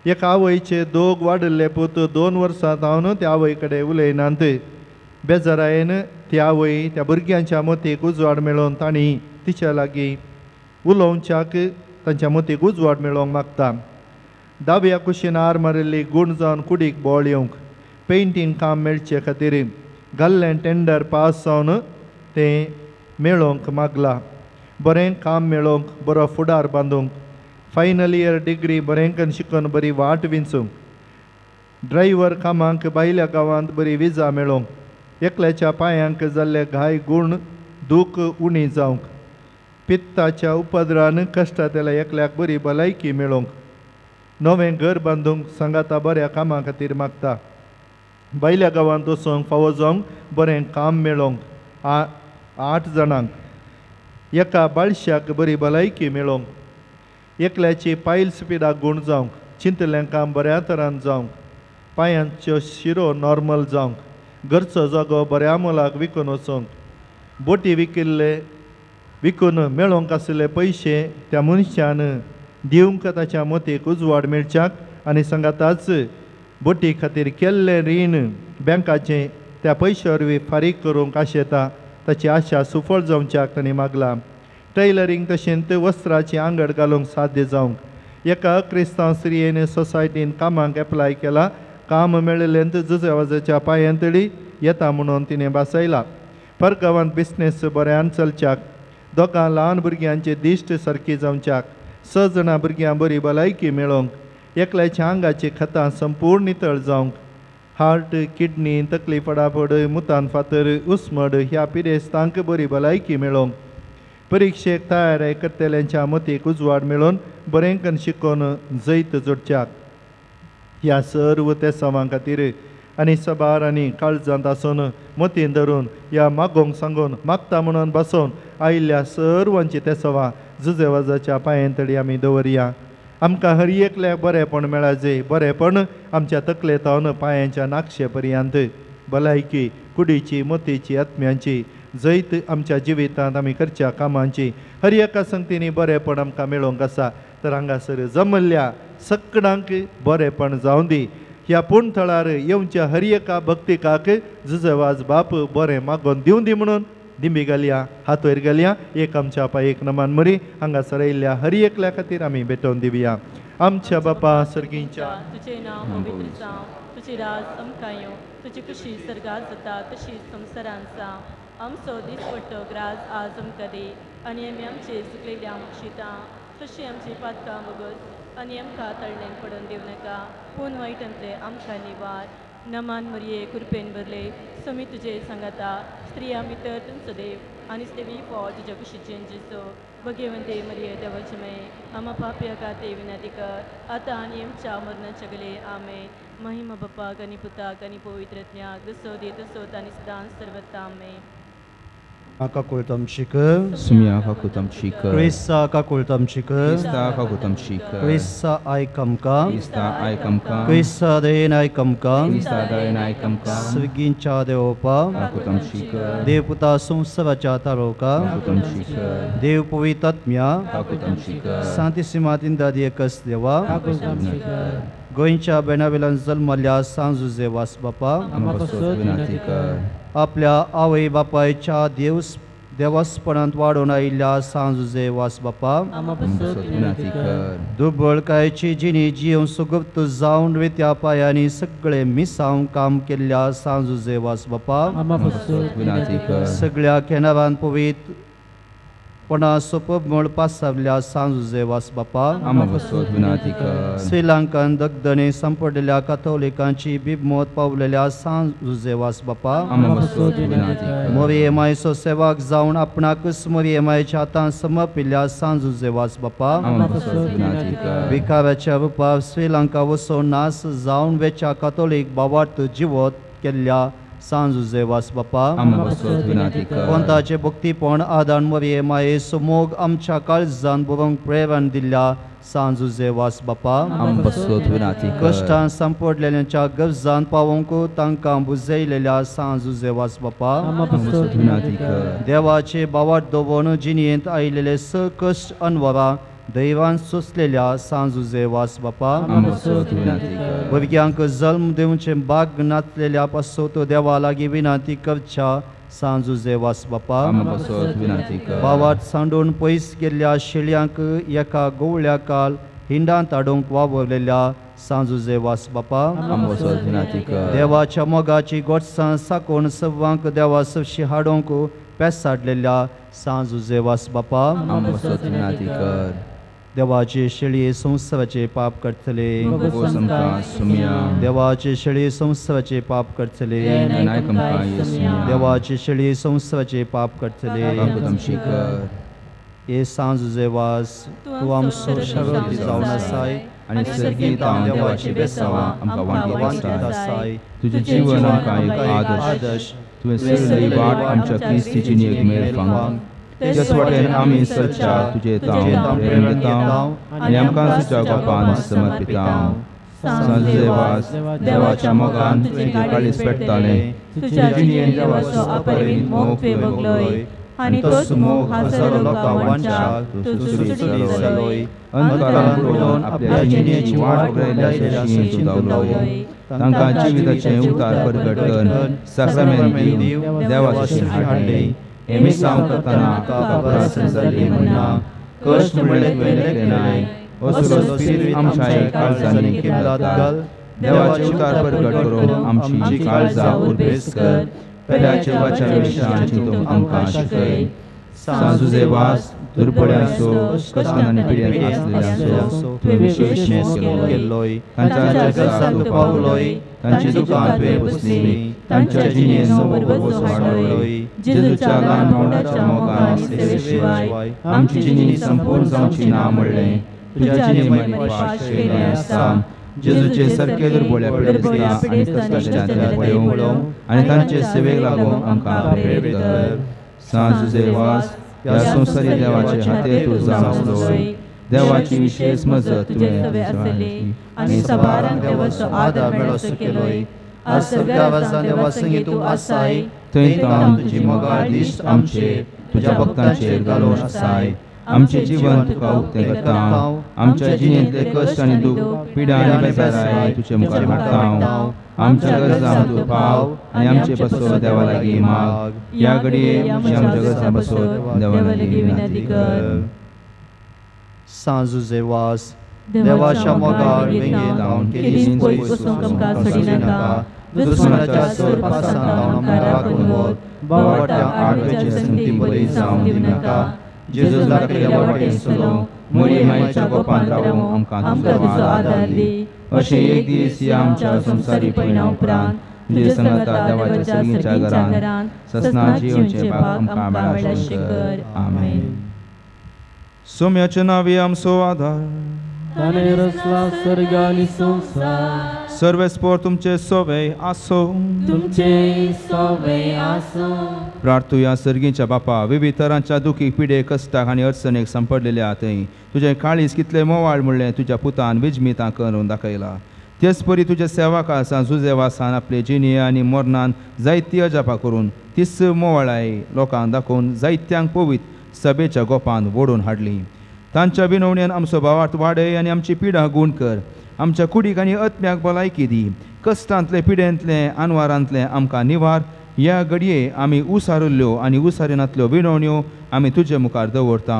एका आवयचे दोग वाडिल्ले पूत 2 वर्सां जावन त्या आवय कडेन उलयनात, बेजारायेन ती आवय त्या भुरग्यांच्या मतीक उजवाड मेळोवन तांणी तिच्या लागीं उलोवच्याक तांच्या मतीक उजवाड मेळोवंक मागता. दाव्या कुशीन आर मारिल्ली गूण जावन कुडीक बोळ येवंक, पेंटींग काम मेळचे खातीर घाल्लें टेंडर पास जावन तें मेळोवंक मागला. बरें काम मेळोवंक, बरो फुडार बांदूंक, फायनल इयर डिग्री बरें करून शिकून बरी वाट विंचूंक, ड्रायव्हर कामांक भायल्या गांवांत बरी विजा मेळोवंक, एकल्याच्या पांयांक जाल्ले घाय गूण दूख उणी जावंक, पित्ताच्या उपद्रान कश्टांतल्या एकल्याक बरी भलायकी मेळोवंक, नवें घर बांदूंक सांगाता बऱ्या कामां खातीर मागता. भायल्या गांवांत वचूंक फावो जावंक बरें काम मेळोवंक 8 जाणांक, एका बाळशाक बरी भलायकी मेळोवंक, एकल्याची पायल्स पिडाक गूण जावंक, चिंतलें काम बऱ्या तरान जावंक, पांयांच्यो शिरो नॉर्मल जावंक, घरचो जागो बऱ्या मोलाक विकून वचूंक, बोटी विकिल्ले विकून मेळोवंक आशिल्ले पयशे त्या मनशान दिवंक ताच्या मोतीक उजवाड मेळच्याक आनी सांगाताच बोटी खातीर केल्लें रीण बँकाचें त्या पयशे वरवीं फारीक करूंक आशेता ताची आशा सुफळ जावच्याक तांणी मागला. टेलरींग तशेंच वस्त्राची आंगड घालूंक साध्य जावंक, एका क्रिस्तांव स्त्रियेन सोसायटीन कामाक एप्लाय केला. काम मेळिल्लें जुजेवाजाच्या पांयांतळी येता म्हणून तिणें भासयला. परगांवांत बिजनेस बऱ्यान चलच्याक, दोगां ल्हान भुरग्यांची दिश्ट सारकी जावच्याक, 6 जाणां भुरग्यां बरी भलायकी मेळोवंक, एकल्याच्या आंगाची खतां संपूर्ण नितळ जावंक, हार्ट, किडनी, तकली फडाफड, मुतान फातर, उस्मड ह्या पिडेस्तांक बरी भलायकी मेळोवंक, परिक्षेक तयार करतल्यांच्या मतीक उजवाड मेळोवन बरें करून शिकोवन जैत जोडच्याक. ह्या सर्व तेसांवां खातीर आनी सबार आनी काळजांत आसून मतीन धरून ह्या मागोंक सांगून मागता म्हणून बसोवन आयिल्ल्या सर्वांची तेसवां जुजेवाजाच्या पांयांतडी आमी दवरया. आमकां हर एकल्याक बरेंपण मेळाजे, बरेंपण आमच्या तकलेतावन पांयांच्या नाक्षे पर्यंत, भलायकी कुडीची, मतीची, आत्म्यांची जैत आमच्या जिवितांत आमी करच्या कामांची हर एका संगतींनी बरेंपण आमकां मेळोवंक आसा. तर हांगासर जमल्ल्या सगळ्यांक बरेंपण जावं दी. ह्या पूण थळार येवच्या हर एका भक्तिकाक जुजेवाज बाप बरें मागोवन दिवं दी म्हणून दिंबी घालया, हात वयर घालया, एक आमच्या पांय एक नमान मरी हांगासर आयिल्ल्या हर एकल्या खातीर आमी भेटोवन दिवया. आमच्या बापा सर्गींच्या, तुजें नांव पवित्र जावं, तुजें राज आमकां येवं, तुजी खुशी सर्गात जाता तशी संवसारांत जावं. आमचो दिसपट्टो ग्रास आज आमकां दी आनी आमी आमचे चुकलेल्या मुक्षितां तशी आमची पातकां बगस आनी आमकां तळणेन पडून दिवं नाका, पूण वायटांतले आमकां निवार. नमान मरये कृपेन भरले, समी तुजे सांगाता, स्त्रिया भितर तुमचो देव आनी देवी फळ तुज्या कुशीचें जेजू. भगेवंते मरये देवाचे मये, आमा पापया खातीर विनंती कर आतां आनी आमच्या मरणाच्या गले. आमेन. महिमा बापाक आनी पुताक आनी पवित्र आत्म्याक, जसो दी तसो आनी सदांच सर्वत्र. आमेन. काकुळतमशिक सुमिया काकुळतमशिक क्रिस्ता काकुळतमशिक क्रिस्ता काकुळतमशिक क्रिस्ता आयकमका क्रिस्ता आयकमका क्रिस्ता दयेन आयकमका क्रिस्ता दयेन आयकमका स्वर्गींच्या देवपा काकुळतमशिक देवपुता संवसाराच्या तारोका काकुळतमशिक देव पवित्र आत्म्या काकुळतमशिक सांतिसिमातीन दादी एकच देवा काकुळतमशिक गोंयच्या बेनावेल्यान जल्मल्ल्या सांजुजे वास बापा विनंती कर. आपल्या आवय बापायच्या देवस्पणांत वाडून आयिल्ल्या सांजुजे वास बापा विनंती कर. दुर्बळकायेची जिणी जिवन सुगुप्त जावन रित्या पांयांनी सगळे मिसांव काम केल्ल्या सांजुजे वास बापा विनंती कर. सगळ्या केनारान पवित्र पणा सोपमळ पासावल्या सांजुजे वास बापा विनंती कर. श्रीलंकान दगदणे सांपडलेल्या काथोलिकांची बिबमत पावलेल्या सांजुजे वास बापा विनंती कर. मोरये मायचो सेवक जावन आपणाकच मोरये मायच्या हातान समर्पिल्ल्या सांजुजे वास बापा विनंती कर. विकाराच्या रुपार श्रीलंका वचून नास जावन वेच्या काथोलीक बावार्थ जिवत केल्ल्या सांजुजे वास बापा विनंती कर. कोंताचे भक्तीपण आदान मोरये मायेचो मोग आमच्या काळजान बरोवंक प्रेरण दिल्ल्या सांजुजे वास बापा विनंती कर. कश्टान सांपडलेल्यांच्या गरजान पावोवंक तांकां बुजयलेल्या सांजुजे वास बापा विनंती कर. देवाचे बावाट दवरून जिणयेंत आयिल्ले स कश्ट अनवरा दैवान सोंसलेल्या सांजुजे वास बापा विनंती कर. भुरग्यांक जल्म दिवचे बाग नाचलेल्या पासत देवा लागीं विनंती करच्या सांजुजे वास बापा विनंती कर. बावाट सांडून पयस गेल्ल्या शेळयांक एका गोवळ्या काल हिंडांत हाडूंक वावरलेल्या सांजुजे वास बापा देवाच्या मोगाची गोडसां साकोन सव्वांक देवा सवशी हाडोंक पेसाडलेल्या सांजुजे वास बापा देवाचे शेळये संवसाराचे पाप करतले देवाचे शेळये संवसाराचे पाप करतले देवाचे शेळये संवसाराचे पाप करतले हे सांजुजे वास तूं आमचो शरण जावन आसाय आनी सर्गीत देवाची बेसावा आमकां वांटीत आसाय. तुजें जीवन आमकां एक आदर्श. तुवें सगळी वाट आमच्या क्रिस्ती जिणेक मेळ फांग. तेच वाटेन आमी सदच्या तुजे तांव प्रेम घेतांव आनी आमकां तुज्या गोपान समर्पितांव. सांजुजे वास देवाच्या मोगान तुजें काळीज पेटतालें. तुज्या जिणेन देवाचो अपरिमित मोग तुवें भोगलोय आनी तोच मोग हजारो लोकां वांट्याक तूं सुटसुटीत जालोय. अंधकारान बुडोवन आपल्या जिणेची वाट उगडायल्या शशी तूं धांवलोय. तांकां जिविताचें उतार परगट कर साक्रामेंत दिवन देवाचे हाडलें. हें मिसांव करतना तुका प्रासन जाली म्हणना कश्ट म्हणलें तुवें लेखलें नाय. असलो स्पिरीत आमच्या काळजांनी किल्लात घाल. देवाचें उतार परगट करून आमची काळजां उर्बेस कर. पेल्याच्या वाच्या विशयांची तूं आमकां शिकय. सांजुजे वास दुर्बळ्यांचो कश्टान आनी पिड्यान आसलेल्यांचो तुवें विशेश मोग केलोय. तांच्या गरजां तूं पावलोय. तांची दुकां तुवें पुसली. तांच्या जिणेन नवो हाडलोय. जेजूच्या ल्हान भावंडाच्या मोगान सेवे शिवाय आमची जिणी संपूर्ण जावची ना म्हणलें तुज्या जिणे मदीं पाश केल्लें आसा. जेजूचे सारके दुर्बळ्या पिडेस्तां आनी कश्टांतल्यान पळोवंक आनी तांचे सेवेक लागून आमकां प्रेरीत कर. सांजुजे वास ह्या संवसारी देवाचे हाते तूं जावन आसलोय. देवाची विशेश मजत तुवें आनी सबारांक देवाचो आदार मेळोसो केलोय. आज सगळ्या वासान देवा संगी तूं आसाय थंय तावन तुजी मोगाळ दिश्ट आमचेर तुज्या भक्तांचेर घालून आसाय. आमचें जीवन तुका उक्तें करता. आमच्या जिणेंतले कश्ट आनी दूख पिडा आनी बेजाराय तुजे मुखार हाडटा. आमच्या गरजां तूं पाव आनी आमचे पासत देवा लागीं माग. ह्या घडये आमच्या गरजां पासत देवा लागीं विनंती कर. सांजुजे वास देवाच्या मोगाळ वेंगेंत हांव केदींच पयस वचूंक आमकां सोडिनाका. दुस्मानाच्या सोरपासान हांव आमकां राखून दवर. बावट्या आडवेचे संगती बरी जावन दिवनाका. जेजू दाखयल्ल्या वाटेन चलोवंक मोरी मायेच्या गोपान रावूंक आमकां तुजो आदार दी. अशें एक दीस ह्या आमच्या संवसारी पयणा उपरांत तुजे सांगाता देवाच्या सर्गीच्या घरांत ससना जियोवचें भाग आमकां मेळाशें कर. आमेन. सोम्याचे नांवी आमचो आदार. ताणें रचला सर्ग आनी संवसार. सर्वेस्पोर तुमचे सोवे आसो. तुमचे सोवे आसो. प्रार्थुया. सर्गीच्या बापा, विविध तरांच्या दुखी पिडे कश्टाक आनी अडचणेक सांपडलेल्या थंय तुजें काळीज कितलें मोवाळ म्हणलें तुज्या पुतान विजमितां करून दाखयला. तेच परी तुज्या सेवका सांजुजे वासान आपले जिणे आनी मरणान जायती अजापां करून तीच मोवाळाय लोकांक दाखोवन जायत्यांक पवित्र सभेच्या गोपान ओडून हाडली. तांच्या विनवण्यान आमचो भावार्थ वाडय आनी आमची पिडा गूण कर. आमच्या कुडीक आनी आत्म्याक भलायकी दी. कश्टांतले पिडेंतले आनवारांतले आमकां निवार. ह्या घडये आमी उसारिल्ल्यो आनी उसारिनातल्यो विनवण्यो आमी तुजे मुखार दवरता.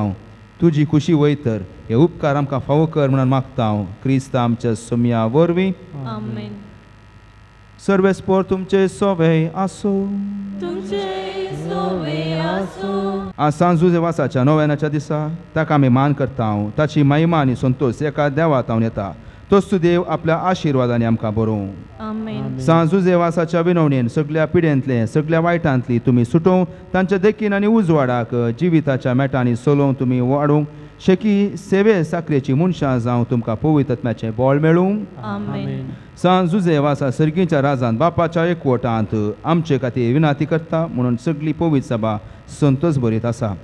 तुजी खुशी वयतर हे उपकार आमकां फावो कर म्हणून मागता. क्रिस्त आमच्या सोम्या वरवीं. आमेन. सर्वेस्पोर तुमचे सोवे आसो. तुमचे सोवे आसो. आज सांजुजे वासाच्या नोवेनाच्या दिसा ताका आमी मान करता. ताची महिमा आनी संतोष एका देवा तावन येता. तोच देव आपल्या आशिर्वादांनी आमकां बरोवं. आमेन. सांजुजे वासाच्या विनवणेन सगळ्या पिडेंतले सगळ्या वायटांतली तुमी सुटोवं. तांच्या देखीन आनी उजवाडाक जिविताच्या मेटांनी चलोवंक तुमी वाडूंक शेकी सेवे साकरेची मनशां जावं तुमकां पवित्र आत्म्याचें बळ मेळूं. आमेन. सांजुजे वासा सर्गीच्या राजान बापाच्या एकवटांत आमचे खातीर विनंती करता म्हणून सगळी पवित्र सभा संतोष भरीत आसा.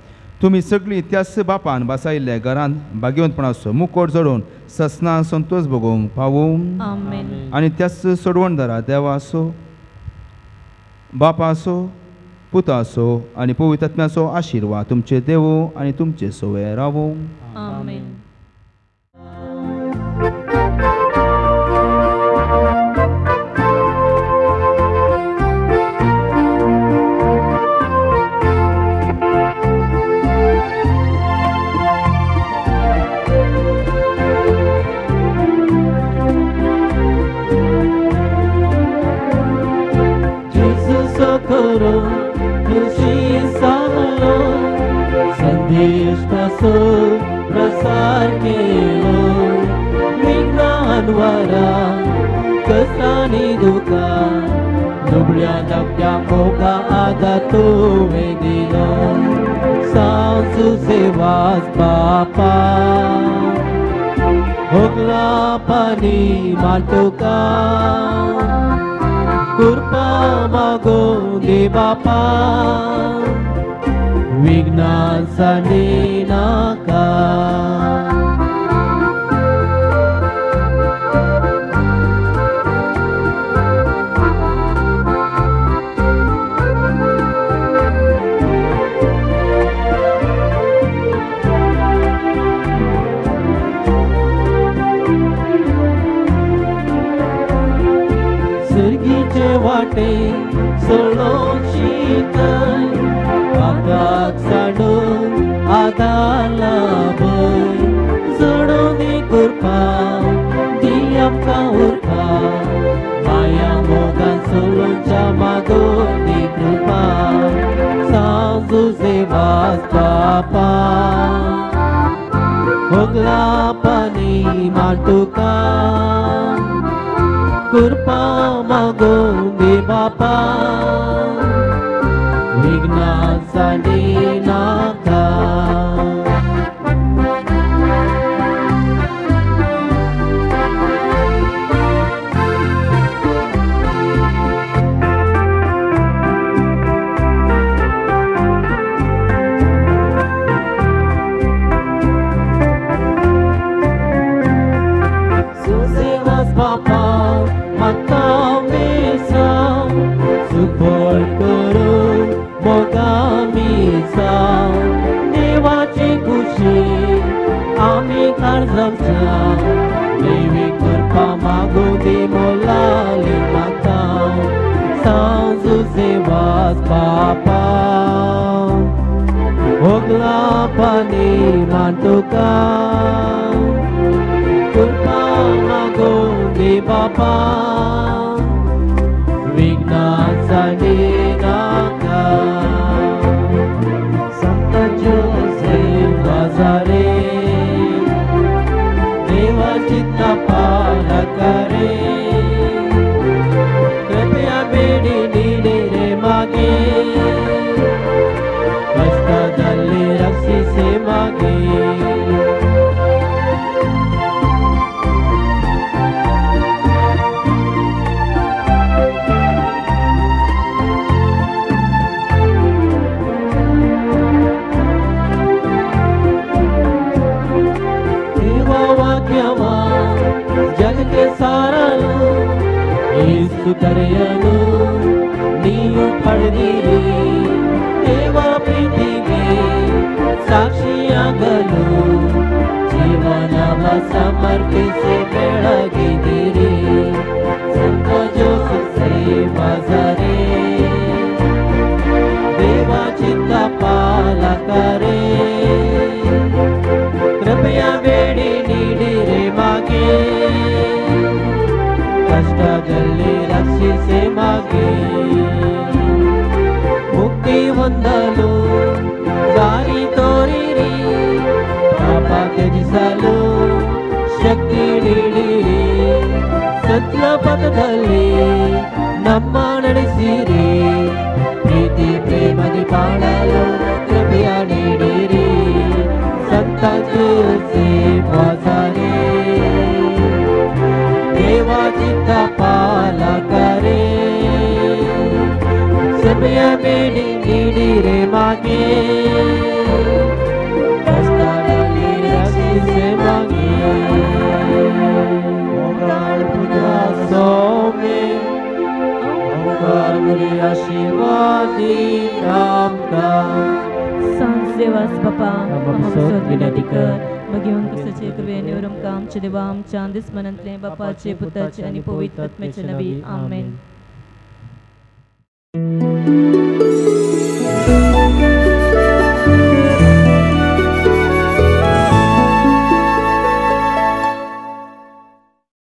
तुमी सगळीं त्याच बापान बसायिल्ल्या घरांत भाग्यवंतपणाचो मुकोट जडोवन ससना संतोष भोगोवंक पावूं. आनी त्याच सोडवणदारा देवाचो बापाचो पुताचो आनी पवित्र आत्म्याचो आशिर्वाद तुमचे देवो आनी तुमचे सोवे रावूं. आमेन. मोगाचो प्रसार केलो विघ्नांवरा कष्टांनी दुखां दुबळ्या धाकट्या मोगा आदार तुवें दिलो सांव जुझे वाज बापा होगलापानी मातुका कृपा मागूं दी बापा विघ्नां सांडी नाका. वाटे सोडोवची थंय पापाक सांडून आदार लाभय जोडून दी कृपा दी आमकां उर्बा माया मोगान सोडूनच्या मागून दी कृपा सांव जुझे वाज बापा होगलापानी मातुका कृपा मागूं दी बापा विघ्नां सांडी नाका. बापा म्हाका मिसांव सुफळ करून मोगा मिसांव देवाची खुशी आमी काळजांच्या देवी कृपा मागूं दी मोलाली म्हाका सांव जुझे वाज बापा होगलापानी मातुका कृपा मागूं दी बापा विघ्नां सांडी नाका. संत जोसेफ वाजारे देवा चित्ता पालकरे कृपया बेडी नीडी रे मागे कष्टದಲ್ಲಿ ರಕ್ಷಿಸಿ ಮಾಗೆ. ಜಗಕ್ಕೆ ಸಾರಲು ಯೇಸು ಕರೆಯಲು ನೀವು ಪಡೆದಿರಿ ದೇವ ಪ್ರೀತಿಗೆ ಸಾಕ್ಷಿಯಾಗಲು ಜೀವನವ ಸಮರ್ಪಿಸಿ ಬೆಳಗಿದಿರಿ ಸಂತ ಜೋಸೆಫ್ ವಾಜರೆ ದೇವ ಚಿತ್ತ ಪಾಲಕರೇ ಕೃಪೆಯ ಬೇಡಿ ನೀಡಿರೆ ಮಾಗೆ ಕಷ್ಟದಲ್ಲಿ ರಕ್ಷಿಸಿ ಮಾಗೆ ಮುಕ್ತಿ ಹೊಂದಲು ದಾರಿ ತೋರಿರಿ ಪಾಪ ತ್ಯಜಿಸಲು ಶಕ್ತಿ ನೀಡಿರಿ ಸತ್ಯ ಪಥದಲ್ಲಿ ನಮ್ಮ ನಡೆಸಿರಿ ಪ್ರೀತಿ ಪ್ರೇಮದಿ ಬಾಳಲು ಕೃಪೆಯ ನೀಡಿರಿ ಸಂತ ಜೋಸೆಫ್ ವಾಜರೆ ದೇವ ಚಿತ್ತ ಪಾಲಕರೇ ಸಭೆಯ ಬೇಡಿ ನೀಡಿರೆ ಮಾಗೆ ಕಷ್ಟದಲ್ಲಿ ರಕ್ಷಿಸಿ ಮಾಗೆ ಸೌಮ್ಯ आशीर्वादी आमकां सांजेवास बापा आमचो विनंती कर भगवान क्रिस्ताचे कृपेन आमकां आमच्या देवा आमच्या दुस्मनांतले बापाचे पुताचे आनी पवित्र आत्म्याचे नांवी आमेन.